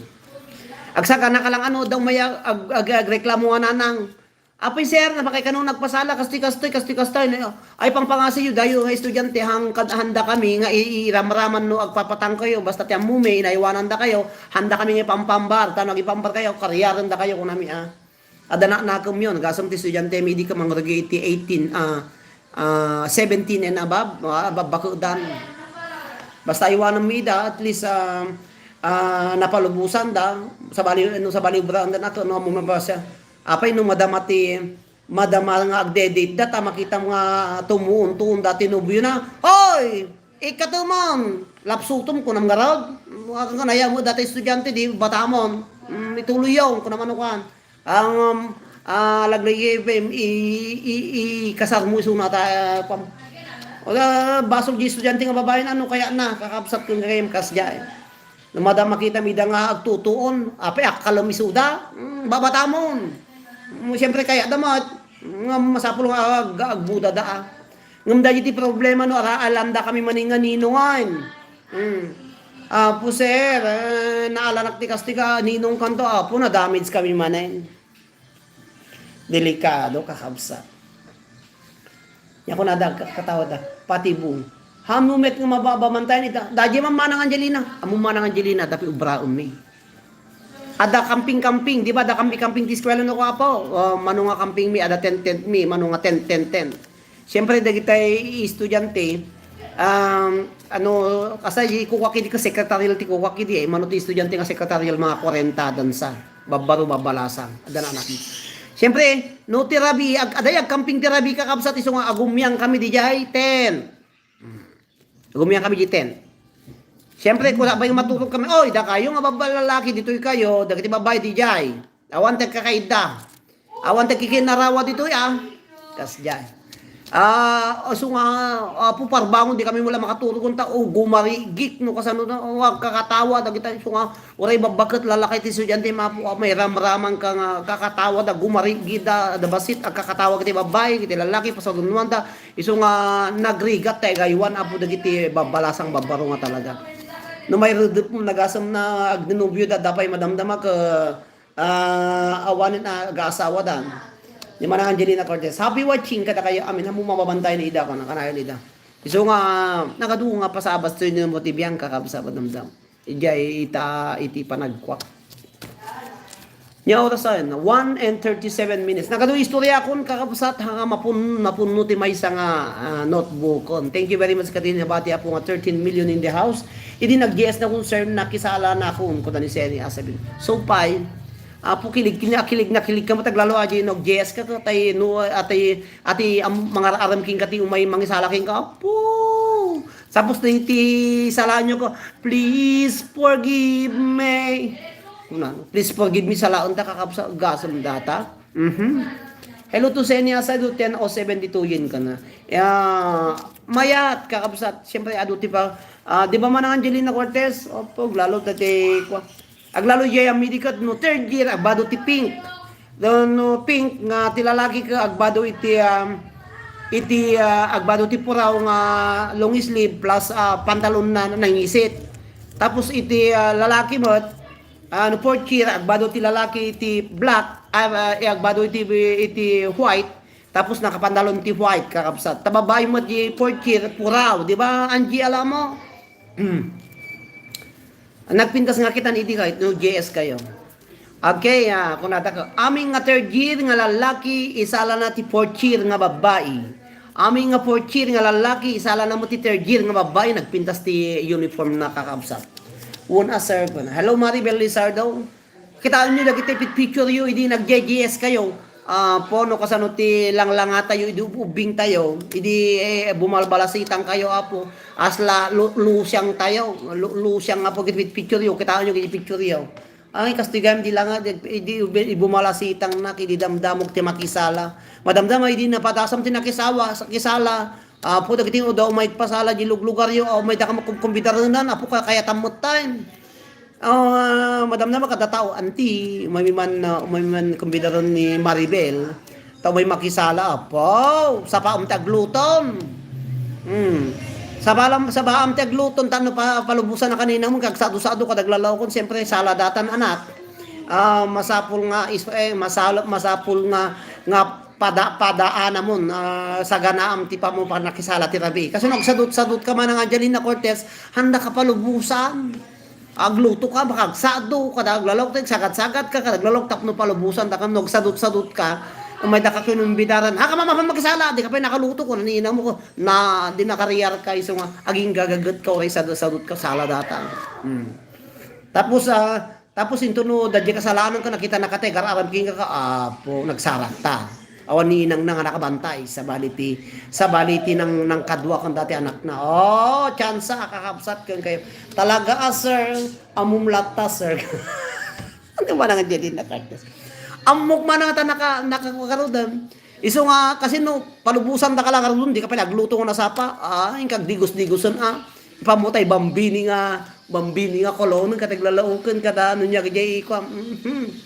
Agsaka na kalang ano daw may ag-, ag-, agreklamo nga nanang. Apay, sir, napakay kano nagpasala, kastoy, kastoy, kastoy, kastoy. Ay, pangpangasiyo, dayo nga estudiante, hang-, kad-, handa kami nga i-, iramraman no agpapatang kayo, basta ti ammumi, inaywananda kayo, handa kami nga ipampambar, tano agipambar kayo, kariyarenda kayo, kunami, ah. Adda naknakemyon, gasem ti estudiante, midi ka mangregi iti eighteen, ah, ah, seventeen and above, ah, abab-, bakedan. Basta aywanenmi ida, at least, ah, ah, napalubosan da, sabali, no, sabali, branda na to, no, mumabasa. Apay no madama ti, madama nga agdedate da, ta makita nga tumuon-tuon dati nobio na. Hoy! Ikatumon! Lapsutom, kunam garag. Mga kanaya mo dati estudiante, di batamon. Mm, ituloy yun, kunam ano kan. Ang, um, ah, laglagi, i, i, i, kasar mo isuna ta, ah, pam-, wala, basol di estudiante nga babae na, ano kaya na, kakabsat kong game, kas dyan. Namada makita mi da nga agtutuon, apay, akkalem isuda, mm, babatamon. Mm, siyempre, kaya damat, nga masapul nga ag-, agbuda da, ah. Ngem dagiti problema no, ara-, alanda kami manen nga ninongan. Mm. Apo, sir, eh, naalanak ti kastiga, ninong kanto, apo, na-damage kami manen. Delikado, kakabsat. Nya kunada, ka-, katawada, pati bung. Haanmo met nga mababa mantayen ita. Daydiay man manang Angelina. Ammom manang Angelina, dapi ubraenmi. Adda camping-camping, di ba? Adda camping-camping ti eskwela no, apo. O, mano nga camping mi, adda tent-tent mi, mano nga tent-tent-tent. Siyempre, dagitay estudiante, um, ano, kasay, kukwak idi ka secretarial ti kukwak idi, eh, mano ti estudiante nga secretarial, mga kwarenta dansa. Babbaro, babbalasang. Adda na anak. Siyempre, no, ti rabii, ag-, aday agcamping ti rabii, kakabsat, isu nga agumyang kami didiay tent. Agumyang kami didiay tent. Siyempre, kuna bay maturog kami, "Oy, dakayo nga babba-, lalaki, ditoy kayo, dagiti babbai didiay. Awan ti agkakaidda. Awan ti agkikinarawa ditoy, ah." Kasdiay. Ah, isu nga, apo, parbangon, di kami wala makaturogon ta, o, gumarigik, no, kasano na, o, agkakatawa, dagita, isu nga, uray babbaket, lalaki ti estudiante, mapo, ah, may ramraman ka nga, kakatawa da, gumarigida, da basit, agkakatawa, kiti babbai, kiti lalaki, pasarunuan da, isu nga, nagrigat, ta igaywan, apo, dagiti babbalasang babbaro nga talaga. No, may redep mo, nagasem na, agninubyo da, dapay madamdama, ka, Ah, awanen a agaasawa dan. Ni Manang Angelina Cortez. Happy watching kadakayo amin. Haanmo mababantayan ida, kuna, kanayon ida. Isu nga, nagadu nga pasabas to ni mo ti Bianca, kabsa, madamdam. Idiay ita, iti panagkuak. Nya orasen, one and thirty-seven minutes. Nagadu istorya akon, kakabsat, nga mapun-, napunno ti maysa nga, ah, notebook. Thank you very much, kadin, nabati, apo, nga thirteen million in the house. Idi nag-G S na kun, sir, nakisala na kun, kuda ni Seni, ah, sabi. So, pay, Apo, kilig, kini-, akilig, nakilig ka met, aglalo, adi, no, G S ka, ka, tay, no, atay, ati, am-, mangar-aram ken ka ti umay mangisala ken ka, Apo. Tapos, ti, ti, salaanyo ko, "Please forgive me." Kuna, "Please forgive me," salaen ta, kakabsa, gasem data. Mhm. Hello to Seni, aside to ten oh seven dito, yun ka na. Ya, mayat, kakabsat, siyempre, adu ti pa, ah, di ba, Manang Angelina Cortez? Opo, lalo, dati, kwa, Aglalo jay a midi ket no third year, agbado ti pink. No, no pink nga ti lalaki ket agbado iti, um, iti, ah, agbado ti puraw nga long sleeve plus, ah, pantalon na nangisit. Tapos iti, ah, lalaki met, ah, no fourth year, agbado ti lalaki iti black, ah, ah, agbado iti, iti white. Tapos nakapantalon ti white, kakabsat. Ta babae met di fourth year, puraw. Di ba, Angie, alam mo? Hmm. Nagpintas nga kitan idi kahit no J S kayo. Okay, ah, kunata ko, amin nga third year nga lalaki, isala na ti fourth year nga babae. Amin nga fourth year nga lalaki, isala na mo ti third year nga babae, nagpintas ti uniform na, kakabsat. Una, sir, kuna. Hello, Maribel Lizardo. Kitaenyo dagiti pit-, picture yo idi nag-J J S kayo. Ah, po, no, kasano ti langlangatayo idi ub-, ubbing tayo, idi, eh, bumalbalasitang kayo, Apo. Asla lu-, lusiang tayo, lu-, lusiang, Apo, iti pit-, picture yo. Kitaenyo iti picture yo. Ay, kastoy gayam di langa, di, idi ub-, ibumalasitang na, idi damdamok ti makisala. Madamdama, idi napadasam ti nakisawa, sa kisala. Apo, dagiti, o daw may pasala di luglugar yo, o may dakam kumbidarenan, Apo, kakayatam met tayo. Ah, madamdama kada tao, anti, umay man, ah, umay man kumbidaren ni Maribel, ta umay makisala, apo, sapaam ti aglutom. Hmm. Sapaam, sapaam ti aglutom, tano pa, palubusan na kanina mo, kag sado-sado ka, daglalaw kon, siyempre, sala datan, anak. Ah, masapul nga, is, eh, masal-, masapul nga, nga pada-, padaanamon, ah, saganaam ti pamo-, panakisala ti rabii. Kasi no agsadut-sadut ka man nga Angelina Cortez, handa ka palubusan. Agluto ka, makagsado ka, daglalaw, sagad-sagad ka, daglalaw, tapno palubusan, takam no agsadut-sadut ka, umay da ka kinumbidaren. Ha, ka mamapan makisala, di ka pa nakaluto ko, nanina mo ko, na, di nakariyar ka, iso nga, aging gagaget ka, oray sadut-sadut ka, sala datan. Hmm. Tapos, ah, tapos into no, dadya kasalanan ka, nakita na ka, te, gar-aram king ka, apo, nagsarak ta. Awan ni inang na nga nakabantay, sabali ti, sabali ti nang, nang kadua kan dati anak na. Oh, tsansa, kakabsat, kan kayo. Talaga, ah, sir, amum latta, sir. Ano ba nang dyan din nakartas? Amok man nga ta naka, nakakarudan. Iso nga, kasi no, palubusan da ka lang, karudon, di ka pa nagluto nga nasapa. Ah, yung kagdigos-digosan, ah. Ipamutay, bambini nga, bambini nga koloneng, kataglalaoken, kada ano niya, kaya ikuam. Mhm.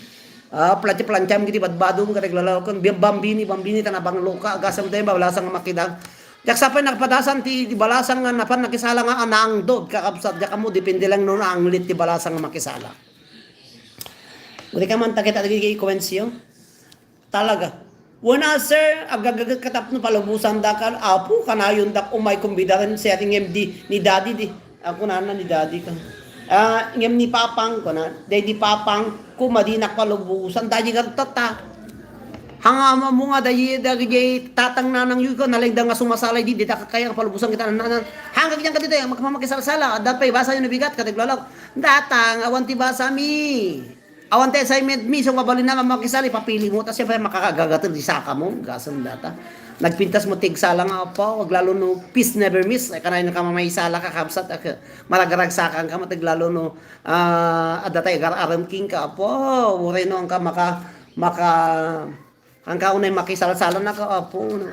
Ah, plancha-plancham kiti badbadom, kataglalaoken. Bi-, bambini, bambini, ta nabanglo ka, agasam tayo, balasang nga makidang. Diak sapay nagpadasan ti, ti balasang nga napan nakisala nga anangdod, kakabsat, diak mo, depende lang no naanglit ti balasang nga makisala. Uri ka man, takita, dagiti comments yo. Talaga. Wen a, sir, agagaget ka tapno palubosan da ka, apo, kanayon dak umay kumbidaren, siya ti ngem di, ni daddy di. Ako nana ni daddy ka. Ah, ngem ni papang ko na, day di papang ko, madinak palubosan, daddy ka tata. Hanga mo nga, day, day, tatang nanang yu ko, nalengda nga sumasalay di, di ta kaya palubosan kita nanang. Hanggang diyan ka dito, magpamakisalsala, dapat ibasa yung nabigat, kataglalaw. Datang, awan ti basa mi. Awan ti assignment mi, so mabalin na nga makisali, papili mo, ta siyempre makakagagater di saka mo, gasem data. Nagpintas mo ti agsala nga, apo, aglalo no, peace never miss, ay kanay na ka mamaisala ka, kabsat, ak-, maragaragsakan ka, mataglalo no, ah, adda tay agar-arem king ka, apo, uray no, ang ka maka, maka, Angka unay makisalsalan na ka, apo, no?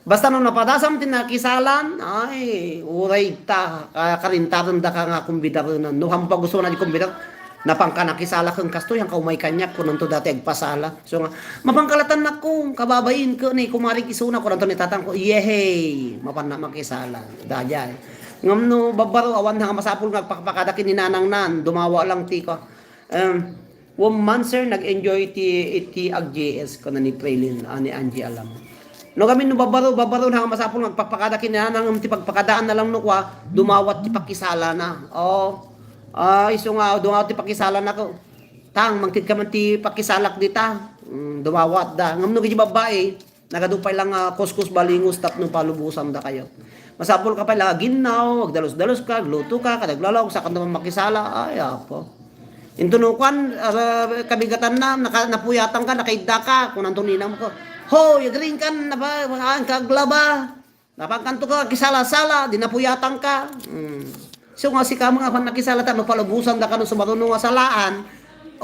Basta no napadasam ti nakisalan, ay, uray ta, ka-, karintaran da ka nga kumbidarenan. No, hampag gusto na di kumbidar, napangka nakisala kang kastoy, hangka umay kaniak, kunanto dati agpasala. So nga, mapangkalatan na ko, kababain ko ni kumaring isuna, kunanto ni tatang ko, yehey, mapan na makisala. Dayay. Ngam no, babaro, awan nga masapul nga agpakpakada kin ni nanang nan, dumawa lang ti ko. Em, wen man, sir, nag-enjoy ti, iti ag-J S ko na ni Praylin, ah, ni Angie Alam. No, kami no babaro, babaro na nga masapul nga agpakpakada kin nanang ti pagpakadaan na lang no kwa, dumawat ti pakisala na. Oo. Ah, iso nga, dumawat ti pakisala na ko. Tang, mangted ka man ti pakisalak dita. Mm, dumawat da. Ngam no, kiti babbai, Nagadu pay lang nga kuskus balingus tapno palubosan da kayo. Masapul ka pay lang aginnaw, agdalus-dalus ka, agluto ka, kadaglalawag, saan ka naman makisala. Ay, apo. Into no kuan, ah, kabigatan na, naka-, napuyatan ka, nakaidda ka, kunanto ninang ko, "Hoy, agring kan, napa-, haan ka aglaba. Napan kanto ka, kisala-sala, di napuyatan ka." Hmm. So nga, sika nga, pan nakisalata, no, palubosan da ka, no, sumaruno nga salaan,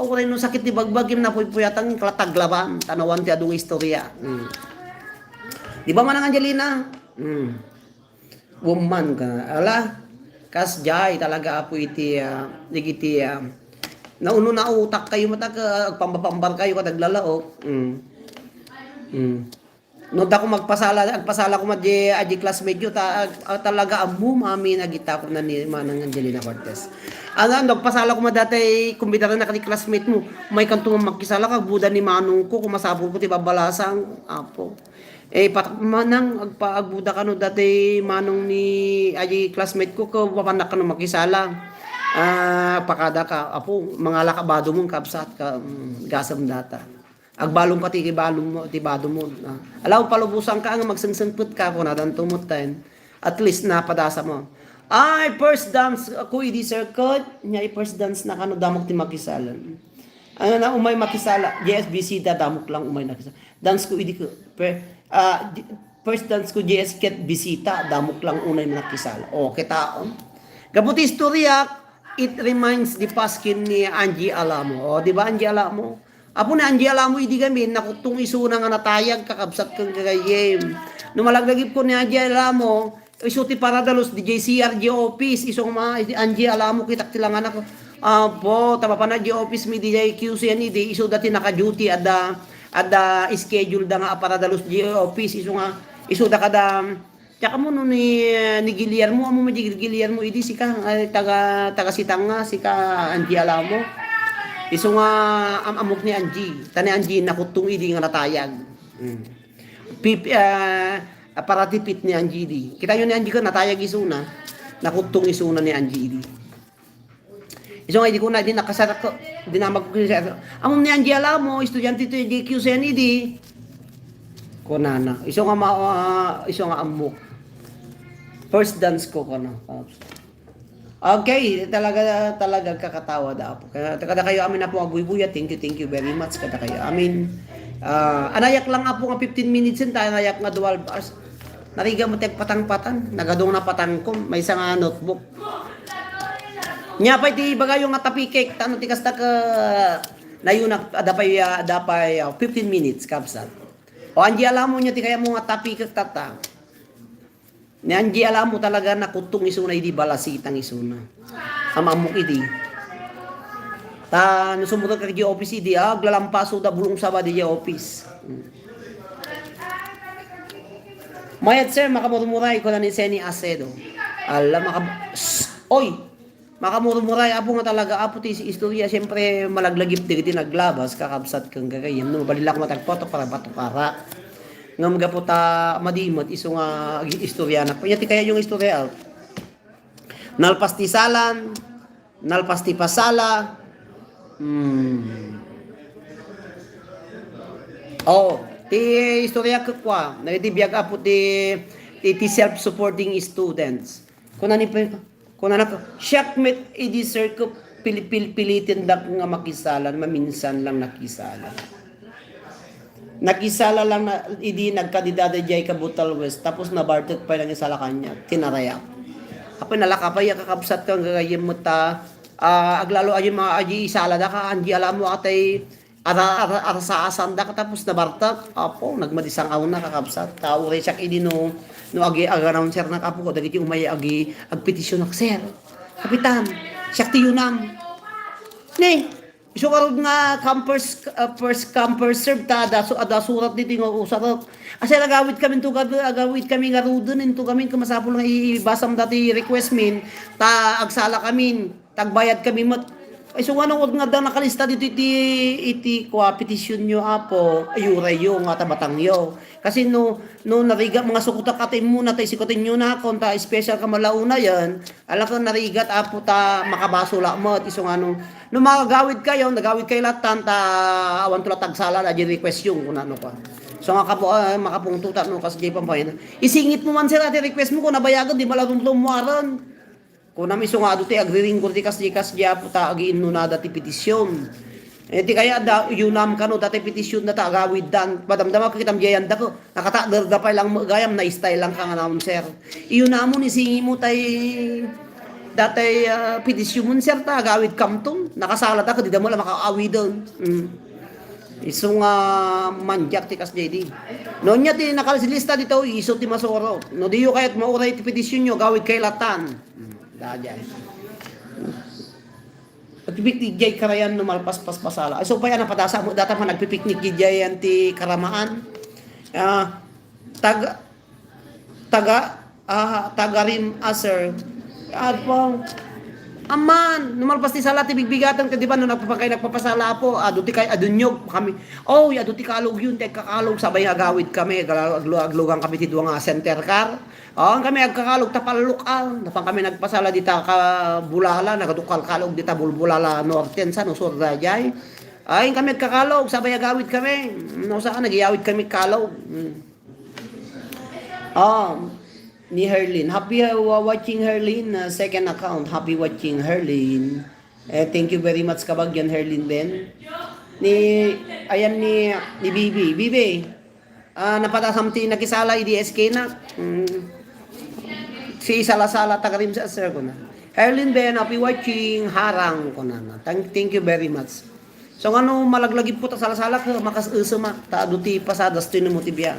o, no, sakit ti bagbagim, napuypuyatan, kalataglaban, tanawan ti adu nga istorya. Hmm. Di ba, Manang Angelina? Hmm. Woman ka, ala, kas jay, talaga, apo, iti, ah, digiti, ah, nauno na utak kayo, mata ka, agpambapambar kayo, kadaglalaok. Hmm. Hmm. No, dako magpasala, agpasala ko madi, adi classmate yo, ta-, ag-, ag-, talaga ammo, mami, nagita ko na ni Manang Angelina Cortez. Ano, ano, agpasala ko madi dati, kumbidar na kadi classmate mo, may kanto nga magkisala ka, buda ni Manong ko, kumasabol ko, ti babalasang, apo. Eh, pat-, manang, agpa-, agbuda ka no, dati Manong ni, adi classmate ko, ko, mapanak ka no, makisala. Ah, pakada ka, apo, mangala ka, bado mong kabsat ka, mm, gasam data. Agbalom ka ti balom mo, ti bado mo, ah. Alaw, palubosan ka nga magsengsengpet ka, kuna danto mo ten. At least napadasa mo. Ay, first dance ko idi, sir, ket nya first dance na kano damok ti makisalan. Ano na, umay makisala, J S bisita, damok lang umay nakisala. Dance ko idi ko, per-, ah, di-, first dance ko, J S ket bisita, damok lang unay nakisala. O, kita, um. Gapu ti istorya, it reminds the Paskin ni Angie Alamo. O, di ba, Angie Alamo? Apo ni Angie Alamo idi gamin, nakuttong isuna nga natayag, kakabsat ken gagayem. No malagdagip ko ni Angie Alamo, isu ti paradalos, D J C R G office, isu nga ma-, idi Angie Alamo, kitak ti langanak. Apo, ta mapan-an di office mi di jay Q C N E D, isu dati naka-duty, adda, adda schedule da nga aparadalus di office, isu nga, isu da kada, tsaka mo no ni, ni Guillermo, amo mo di Guillermo, idi sika, ay, taga, taga Sitanga, sika Angie Alamo. Isu nga, am-, amok ni Angie, ta ni Angie nakuttong idi nga natayag. Mm. Pip-, ah, para tipit ni Angie idi. Kita yo ni Angie ka, natayag isuna, nakuttong isuna ni Angie idi. Isu nga idi kuna, di nakasarak ko, dinamag ko sa, "Amom ni Angie Alamo, estudyante to di Q C N E D." Kunana. Isu nga ma-, ah, isu nga ammok. First dance ko, kuna. Okay, talaga, talaga kakatawa da, Apo. Kaya, kada kayo amin, Apo, aguy-buya, thank you, thank you very much, kada kayo amin. Ah, anayak lang, Apo, nga fifteen minutes yun, ta anayak nga twelve hours. Nariga mo, tek patang-patang, nagadong na patangkom, may isa nga notebook. Nya pay ti ibagayo nga tapikek, tano ti kasta ka nayunak, adda pay, ah, adda pay, ah, fifteen minutes, kabsat. O, Angie Alamo, nya ti kayatmo nga tapikek, tata. Ni Angie Alamo talaga nakuttong isuna idi balasitang isuna. Am-ammok idi. Ta, no sumurotka di office idi, ah, aglalampaso da bulong saba di office. Hmm. Mayat, sir, makamurmuray, kuna ni Seni Acedo. Ala, maka-, Shh! Oy! Makamurmuray, Apo, nga talaga, Apo, ti istorya, siyempre, malaglagip dagiti naglabas, kakabsat ken gagayyem, no, mabalin la koma ti agpatukara-patukara. Ngem gapu ta madi met, isu nga ag-istoryanak. Ania ti kayatyo nga istorya, Al? Nalpas ti salan, nalpas ti pasala. Hmm. Oh, ti istorya ket kua, dagiti biag, Apo, ti, ti, ti self-supporting students. Kuna ni Pe-, kunana, "Siak met idi, sir, ket pil-, pil-, pilitendak nga makisala, maminsan lang nakisala." Nakisala lang na, idi nagkandidata diay Cabotal West, tapos nabartek pay lang isala kaniak, tinarayak. Apay, nalaka pay a kakabsat ken gagayyem met ta, ah, aglalo a di ma-, a di isala da ka, Angie Alamo, atay, ara-, ara-, arasaasan da ka, tapos nabartek. Apo, nagmadi sang-awna, kakabsat. Ta uray siak idi no, no agi, ag-announcer nak, Apo, dagiti umay agi, agpetisionak, "Sir, Kapitan, siak ti Yunam." Ne, isu ngarud nga come first, ah, first come, first serve ta, adda su-, adda surat ditoy nga usarek. Asay agawid kami into gab-, agawid kami ngaruden into kami, ket masapul nga i-, ibasam dati request min, ta agsala kami, ta agbayad kami met. Ay, isu nga nangud nga adda nakalista ditoy iti, iti kua, petitionyo, Apo, ay urayyo nga tabatangyo. Kasi no, no narigat, mga sukotak ati muna, ta isikotinyo na, kung ta special ka malaunayan, Ala ken narigat, Apo, ta makabasol a met, isu nga no, no magawid kayo, nagawid kayo latan, ta awan to la tagsala, da di request yung, kuna no, kwa. So, nga kapo-, ah, makapungto ta, no, kas di pampayan. Isingit mo man, sir, ati request mo, kung nabayagan, di malarumlum mo aran. Kuna mi, isu nga, adu ti agriringgor, ti kas di, kas di, Apo, ta agiinnunada ti petisyon. Eh, ti kaya da, Yunam kano, dati petisyon na ta agawid dan. Madamdama ko kitam diayan da ko. Nakatakder da pay lang gayam na style lang kang announcer. Iyo namo ni singimo tay datay, ah, petisyon mo, sir, ta agawid kamton. Nakasala ta, kadi da mo lang makaawiden. Mm. Isu nga mandiak ti kas J D. No nya ti nakalista dito, isu ti masoro. No diyo kayat mauray ti petisyon nyo, agawid kay latan. Mm. Dadiay. Agpipiknik jay karayan no malpaspas pasala. Ay, so pay, ano, padasa mo, data pa nagpipiknik jay yan ti karamaan. Ah, taga, taga, ah, taga rim, ah, sir. Apo, aman, no malpas ti sala ti bigbigatan, kadi ba, no nagpapakay, nagpapasala, Apo, adu ti kay, adunyog kami. Oh, adu ti kalog yun, ti kakalog, sabay nga agawid kami, aglu-, aglugan kami ti dua nga center car. Awan kami agkakalog ta pallok-an. Napan kami nagpasala dita ka Bulala, nagadukkal kalog dita Bulbulala Norte, sa no, sur daydiay. Ay, kami agkakalog, sabay agawid kami. No, saan, nagyawid kami kalog. Mm. Ah, ni Herlin. Happy, uh, wa-, watching Herlin, uh, second account. Happy watching Herlin. Eh, thank you very much, kabagyan Herlin Ben. Ni, ayan ni, ni Bibi. Bibi, Ah, napadasam ti nakisala idi S K na. Mm. Si Sala-sala, taga rim sa sir, kuna. Erlin Ben, happy watching, harang, kuna na. Thank, thank you very much. So, ngano, malaglagip ko ta sala-sala ka, makas-, usuma. Ta, adu ti pasadas, ti mo ti biyan.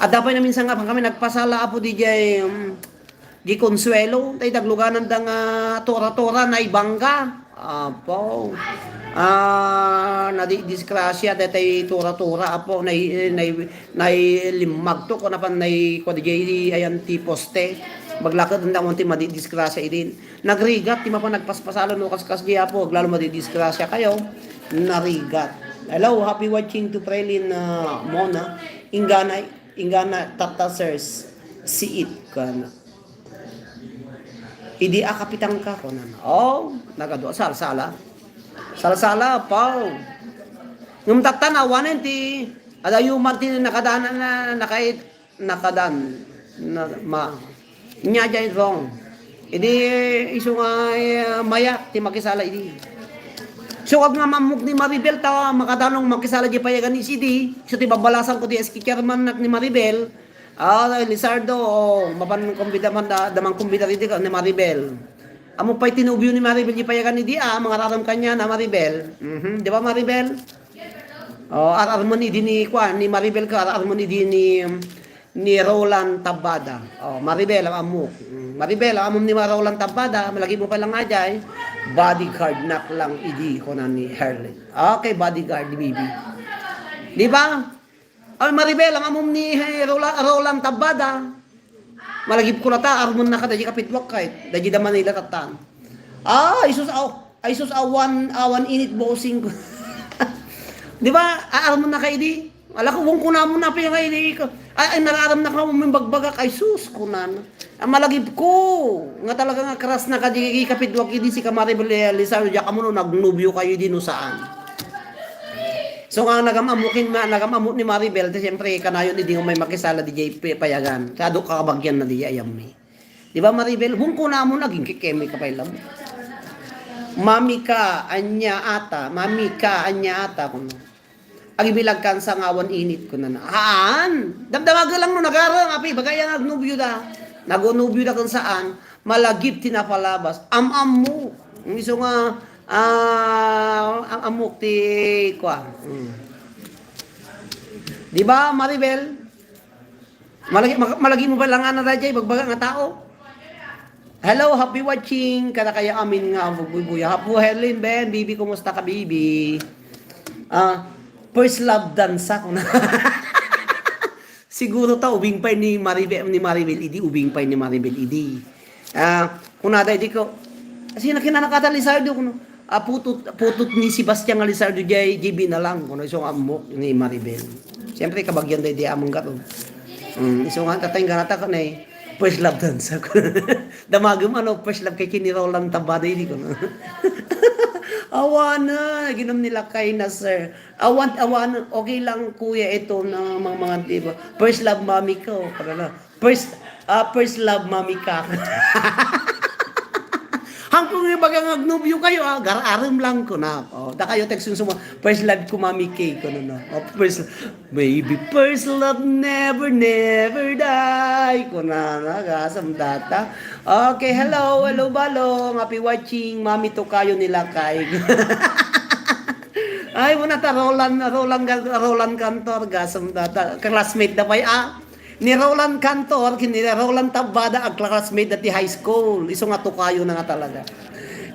Adda pay na minsan nga, kami nagpasala, Apo, di jay, um, di Consuelo, tay dagluganan da nga tora-tora, naibangga. Apo. Ah, nadidisgrasya daytay tura-tura, apo, nay-, nay-, nailimmagto, kuna pan nay-, kuan, di jay ayan ti poste. Baglaked, anda mo ti madidisgrasya idin. Nagrigat ti mapan nagpaspasalo no kaskas di, apo, aglalo madidisgrasya kayo. Narigat. Hello, happy watching to Prelin, ah, Mona. Inggana, inggana, tatta, sirs. Siit ka na. Idi a kapitan ka, kunan. Oh, nagadu a salsala. Salsala, pau. Ngem tatta, awanen ti, adayo man ti nakadana na, nakait, nakadan, na, ma, nya jay wrong. Idi isu nga, eh, mayak ti makisala idi. So, ag nga mammog ni Maribel ta, makadanong makisala di payagan ni Sidi. So, ti babalasan ko ti S K chairman nak ni Maribel. Ah, Lizardo, oh, mapan kumbida man da, da man kumbida idi ka ni Maribel. Amo pay ti nobio ni Maribel, di payagan idi, ah, mangararam kaniana, Maribel. Mhm, di ba, Maribel? Oh, ar-armon idi ni, kuan, ni Maribel ka, ar-armon idi ni, ni Roland Tabada. Oh, Maribel, ang amok. Mm, Maribel, ang amom ni Roland Tabada, malagip mo pa lang nga jay. Bodyguard nak lang idi, kunan ni Herlin. Okay, bodyguard ni Bibi. Di ba? Ay, Maribel, ang amom ni, eh, Rola-, Roland Tabada. Malagip ko lata, armon na ka, daji kapitwak kay, daji da Manila tatan. Ah, isus, aw, ay, isus, awan, awan init bosing ko. Di ba? Ah, armon na ka idi. Ala ko, wong ko namon na pinga idi ko. Ay, ay, nararam na ka, umimbagbaga kay sus, kunan. Ang malagip ko, nga talaga nga crush na ka, di kapitwak idi si Kamaribel Lizardo, diak amo no nagnobio kayo idi no saan. So nga nagam-amukin ma, nagam-amok ni Maribel, ti siyempre, kanayon idi nga may makisala di jay pi-, payagan. Sa adu ka kabagyan na di jay ayam mi. Di ba, Maribel? Hungko namon, naging kikemi ka pay lang. Mami ka, anya ata. Mami ka, anya ata, kuno. Agibilag kan sangawan init, kuno na. Haan! Damdamaga lang no, nagarang, api, bagay ang agnubyo da. Nagunubyo da kung saan. Malagip ti napalabas. Am-am mo. Ang iso nga, ah, am-amok ti, kwa. Mm. Di ba, Maribel? Malagi, mag-, malagi mo ba lang nga na dayjay, bagbaga nga tao? Hello, happy watching. Kada kaya amin nga, bugbuy-buya. Hapo, Herlin, Ben, Bibi, kumusta ka, Bibi? Ah, first love dance ako na. Siguro ta, ubing pay ni Maribel, ni Maribel, idi, ubing pay ni Maribel, idi. Ah, kunada, idi ko, kasi nakinanakatan Lizardo, kuno, ah, putut, putut ni Sebastian nga Lizardo, jay, jay binalang, kuno, iso nga ammok ni Maribel. Siyempre, kabagyan da, idi, among gato. Mm, iso nga, tatay, ganata ka na eh. First love dance ako. Damagem, ano, first love kay kini Roland Tabada, idi, kuno. Awana, ginom nila kay na, sir. Awan, awan, okay lang, kuya, ito na mga, mga, di ba? First love mommy ko, pala na. First, ah, first love mommy ka. Hangko nga baga nga agnobyo kayo, ah, gar-, arem lang ko na. Oh, da kayo text yung suma, "First love ko, mommy K," ko na, no? Oh, first, "Baby, first love never, never die," ko na, na, gasam data. Okay, hello, hello, Balong. Happy watching, Mami Tokayo ni Lakay. Ay, muna ta, Roland, Roland, Roland Cantor, gasam data. Classmate da pay, ah. Ni Roland Cantor, kini Roland Tabada, ag classmate dati high school. Iso nga tokayo na nga talaga.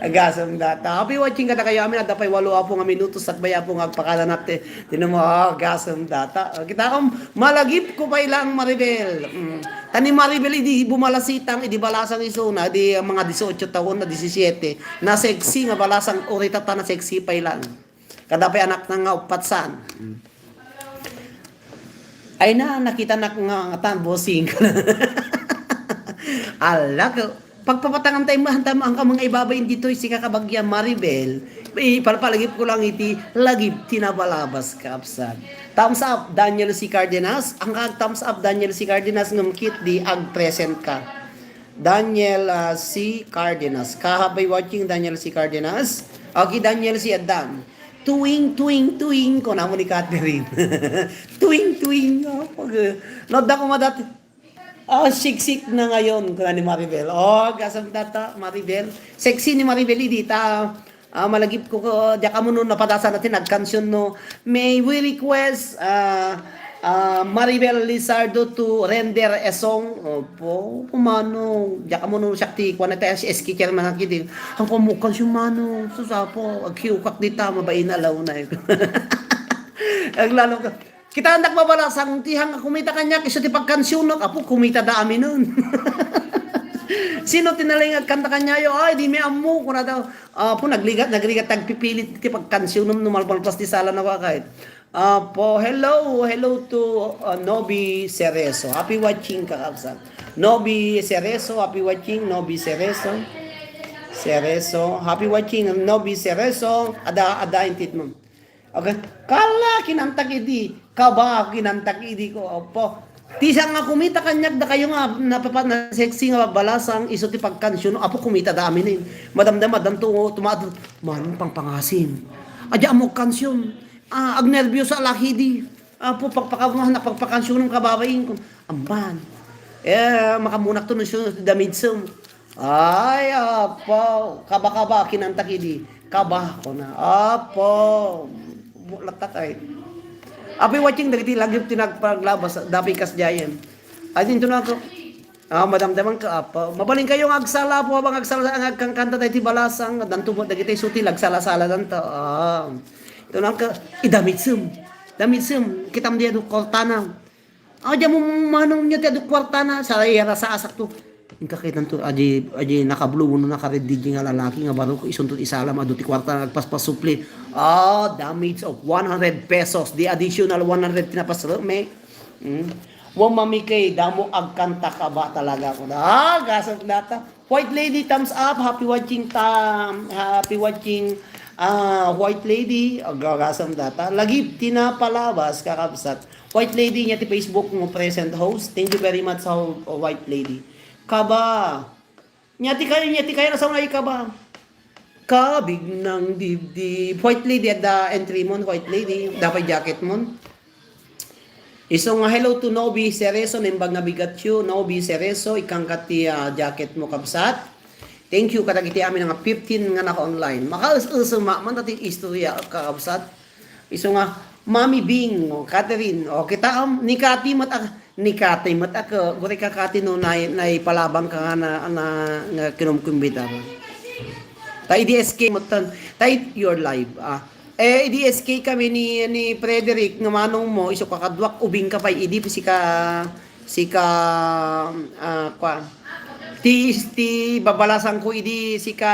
Agasam data. Happy watching kada kayo amin, adda pay walo apo nga minutos, sakbay apo nga agpakadanak ti, tinamo, ah, agasam data. Ah, kita, um, malagip ko pay lang, Maribel. Mm. Tani Maribel, idi bumalasitang, idi balasang isuna, di mga dieciocho taon na, disisiete. Na sexy nga balasang, urita ta na sexy pay lang. Kada pay anak na nga uppat saan. Ay na, nakita nak nga, nga tan, bossing. Ala, ka-, pagpapatangan tayo, mahantam ang kamang ibabay dito, si kakabagyan Maribel. Ipalpalagip ko lang iti, lagip, tinabalabas, kapsat. Thumbs up, Daniel C. Cardenas. Ang kag thumbs up, Daniel C. Cardenas, ngem kit di ag-present ka. Daniel, ah, C. Cardenas. Kahabay watching, Daniel C. Cardenas. Okay, Daniel C. Adan. Tuwing, tuwing, tuwing, ko namo ni Catherine. Tuwing, tuwing. Oh, pag, no, da ko madati. Ah, siksik na ngayon, kuna ni Maribel. Oh, gasam data, Maribel. Sexy ni Maribel, idi ta, ah, malagip ko, ko, diak amo no napadasan natin, nagkansion no. May we request, ah, Ah, Maribel Lizardo to Render Esong. Opo, opo, Manong. Diak kamo no siak ti kuan, ita si S K chairman, ang kidi. Ang pamukan si Manong. Sus, apo, agkiukak dita, mabain a launay. Ang lalo ka. Kita andak babalasang, ti hang kumita kaniak, isu ti pagkansiunok, apo, kumita da aminen. Sino ti nalingag kanta kaniayo? Ay, di mi ammo, kuna daw. Apo, nagligat, nagligat, tagpipilit ti pagkansiunom, no malpalpas ti sala na bakay. Apo, hello, hello to, uh, Nobi Cerezo. Happy watching, kakabsat. Nobi Cerezo, happy watching, Nobi Cerezo. Cerezo, happy watching, Nobi Cerezo. Ada, ada, intit mo. Okay. Kala, kinantak idi. Kaba, kinantak idi ko. Apo. Ti sa nga kumita kaniak dakayo nga napapa-, na sexy nga babalasang, isu ti pagkansiun. Apo, kumita da amin eh. Madamdam, madam to, tumaad. Manong pangpangasim. Adya mo kansiun. Ah, agnerbios a laki di. Apo, pagpakamuhan na pagpakansiun ng kababaing ko. Amban. Eh, makamunak to no siya damage sum. Ay, apo. Kaba-kaba, kinantak idi. Kaba ko na. Apo. Latak ay. Apoy watching dagiti lagip ti nagpaglabas, dapi kas jayen. Ay, dinto na ako. Ah, madamdaman ka, apa. Mabalin kayo nga agsala, apo, habang agsala, ang agkangkanta tayo ti balasang, danto mo, dagiti suti, lagsala-sala, danto. Ah. Ito na ka, idamitsem. Damitsem, kitam di adu kwartana. Ah, diyan mo manong niya ti adu kwartana, sa iya rasa asak to. Inka kay tanto, aji, aji nakablo mo na ka-red D J nga lalaki nga baro ko isunto ti salam, adu ti kwarta, nagpaspasupli. Ah, damage of one hundred pesos, the additional one hundred ti napasrek, me. Hmm. Wa mami kay damo agkanta ka ba talaga ko. Ah, gasap nata. White Lady, thumbs up. Happy watching ta. Happy watching. Ah, White Lady, agasam data. Lagi tinapalabas, kakabsat. White Lady, niya ti Facebook mo, present host. Thank you very much sa White Lady. Kaba. Niya ti kayo, niya ti kayo, nasa nga ikaba. Kabig ng dibdib. White Lady, at the entry mo, White Lady. Dapat jacket mo. Isu nga hello to Nobi Cerezo, naimbag nga bigatyo, Nobi Cerezo, ikangka ti, ah, jacket mo, kabsat. Thank you kadagiti amin nga fifteen nga naka-online. Makaus-usuma man ti istorya, kakabsat. Isu nga, Mami Bing, o, Catherine, o, kita, um, ni Kati met ak-, ni Kati met ak-, guri ka Kati no, nay-, naipalaban ka nga na, na, nga kinumkumbitar. Ta idi S K met tan, ta it your live, ah. Eh, idi S K kami ni, ni Frederick, nga manong mo, isu kakaduak, ubing ka pay, idi sika, sika, ah, kwa. Ti, ti babalasan ko, idi sika,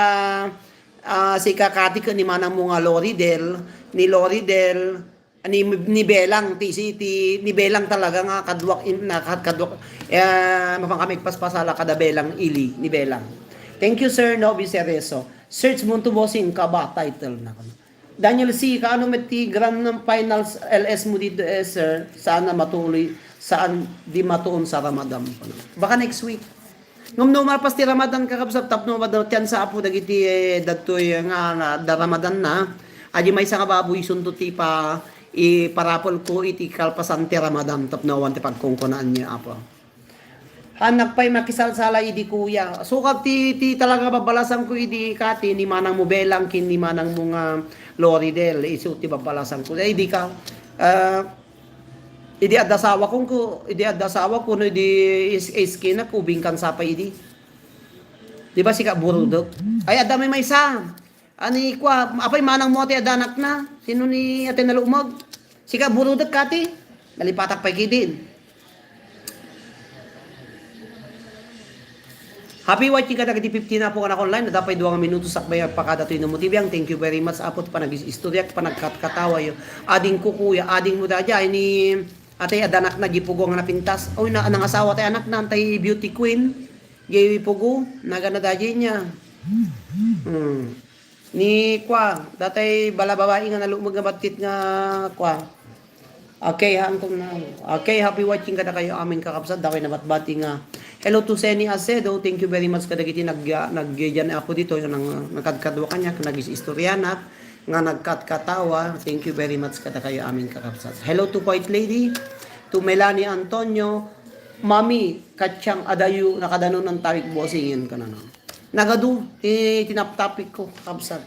ah, sika Kati ken ni manang mo nga Loridel, ni Loridel, ni, ni Belang, ti, si, ti, ni Belang talaga nga kaduak, in, na, kad-, kaduak, eh, mapang kami paspasala kada Belang ili, ni Belang. Thank you, Sir Nobi Cerezo. Search mo to, bossing, kaba, title na. Daniel C, kaano met ti grand finals L S mo dito, eh, sir? Sana matuloy, saan di matuon sa Ramadan? Baka next week. Ngem no malpas ti Ramadan, kakabsat, tapno madaw tiyan sa apo dagiti, eh, dagtoy nga na, da Ramadan na. Adi maysa nga baboy sunto ti pa, iparapol ko iti kalpasan ti Ramadan tapno awan ti pagkungkunaan niya, apo. Hannak pay makisalsala idi kuya. Sukag ti, ti talaga babalasan ko idi Kati ni manang mo Belang ken ni manang mo nga Loridel. Isu ti babalasan ko. Ay, idi ka, ah, idi adda asawa ko, ko, idi adda asawa ko, no, idi is, is kinak, ubing kan sapa idi. Di ba sika burudok? Ay, adda may maysa. Ani kwa, apay manang mo ati adanakna? Sino ni ati nalumag? Sika burudok kati? Nalipatak pay kidin. Happy watching kadagiti fifteen apo nga online. Adda pay dua nga minuto sakbay agpakada toy Namo T V ang. Thank you very much, apo, ti panag-istorya, panagkatkatawa yo. Ading ko, kuya, ading mo daydiay ni atay adanakna, di pugo nga napintas. Oy, na, nangasawa tay anakna, tay beauty queen. Di pugo, nagana daydiay niya. Hmm. Ni kwa, datay balababai nga nalumag nga battit nga kwa. Okay, ha, angkong na. Okay, happy watching kada kayo amin kakabsat. Dakay nabatbati nga. Hello to Seni Acedo. Thank you very much kadagiti nag-, nagyayan ako dito, yung nang-, nagkadkadwa kanya, nag-istoryanak, nga nagkatkatawa. Thank you very much kada kayo amin kakabsat. Hello to White Lady, to Melanie Antonio, Mami, katsang adayo, nakadanon ang tawig bossing yan ka na, no? Nagadu, ti tinaptapik ko, kabsat.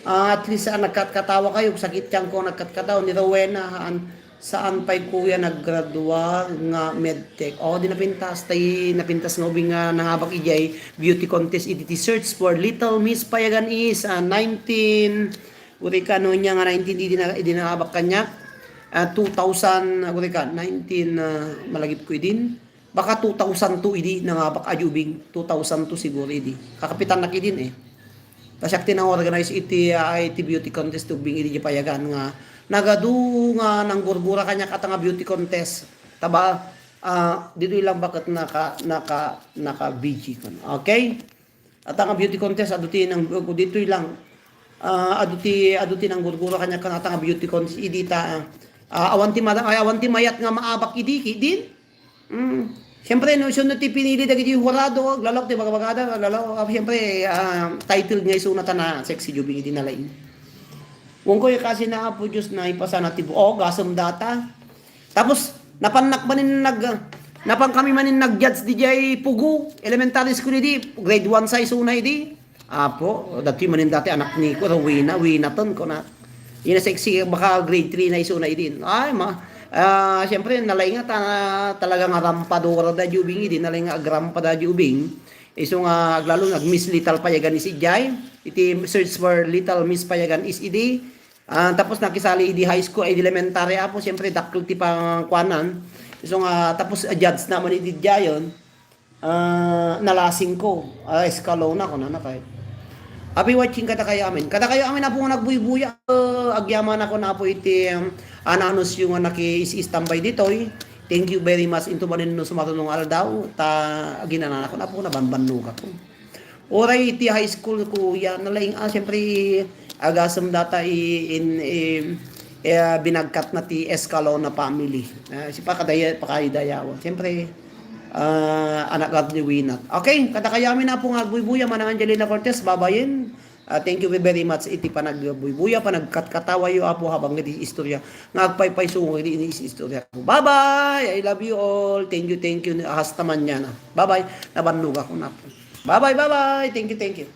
Ah, at least, ah, nagkatkatawa kayo, sakit tiyan ko, nagkatkatawa, ni Rowena, haan, Saan pay, kuya, naggraduar nga medtech? O, di napintas, tay napintas nga ubing nga nangabak idiay beauty contest idi ti Search for Little Miss Payagan is, ah, nineteen, guri ka, no, niya nga nineteen, idi na, idi nangabak kaniak, ah, two thousand, ah, guri ka, nineteen, ah, malagip ko idin. Baka two thousand two idi nangabak a ubing, two thousand two siguro idi. Kakapitannak idin eh. Ta siak ti nang-organize iti, ah, iti beauty contest ti ubing idi Payagan nga nagadu nga nanggurgura kaniak ata nga beauty contest. Ta ba, ah, ditoy lang baket naka, naka, naka-V G ko. Okay? Ata nga beauty contest, adu ti nang, ditoy lang. Ah, adu ti, adu ti nanggurgura kaniak ata nga beauty contest idi ta, ah, awan ti mada-, ay, awan ti mayat nga maabak idi, ki-, din? Mm. Siyempre, no, isu no ti pinili dagiti hurado, aglalaw ti bagabagada, aglalaw, ah, siyempre, ah, titled nga isuna ta na sexy jubing idi nalaing. Wen ko, kasi na, Apo Dios, na ipasana ti bu-, oh, gasem data. Tapos, napannak manin nag-, napan kami manin nag-judge didiay Pugo Elementary School idi, grade one sa isuna idi. Apo, dati manin dati anak ni ko, Rowena, Winaton ko na. Ina sexy, baka grade three na isuna idin. Ay, ma, ah, siyempre, nalaing nga ta-, talaga nga rampadora da jubing idi, nalaing nga agrampa da jubing. Isu nga aglalo, nag-Miss Little Payagan is idiay. Iti Search for Little Miss Payagan is idi. Ah, tapos nakisali idi high school, ay, idi elementary, Apo, siyempre, dakkel ti pangkuanan. Isu nga, tapos, ah, judge naman idi diayon. Ah, nalasing ko. Ah, eskalona ko na, na kay. Happy watching kadakayo amin. Kadakayo amin, Apo, nga nagbuybuya. Ah, agyaman ako na, Apo, iti, um, ananuncio nga naki-is-, standby ditoy. Thank you very much. Into manin no sumaruno nga aldaw, ta aginananak ko na, Apo, nabanbannog ako. Uray iti high school, kuya, nalaing, ah, siyempre, agasem data i-, in, i-, eh, binagkat na ti Escalona family. Ah, si pakadaya-, pakaidayawan. Siyempre, ah, anak ni Winat. Okay, kadakayo amin, Apo, nga agbuybuya, Manang Angelina Cortez, babayin. Ah, thank you very much iti panagbuybuya, panagkatkatawayo, Apo, habang iti istorya. Nga agpaypayso nga iti istorya. Bye-bye! I love you all. Thank you, thank you. Hasta mañana. Bye-bye. Nabannog ako na, Apo. Bye-bye, bye-bye. Thank you, thank you.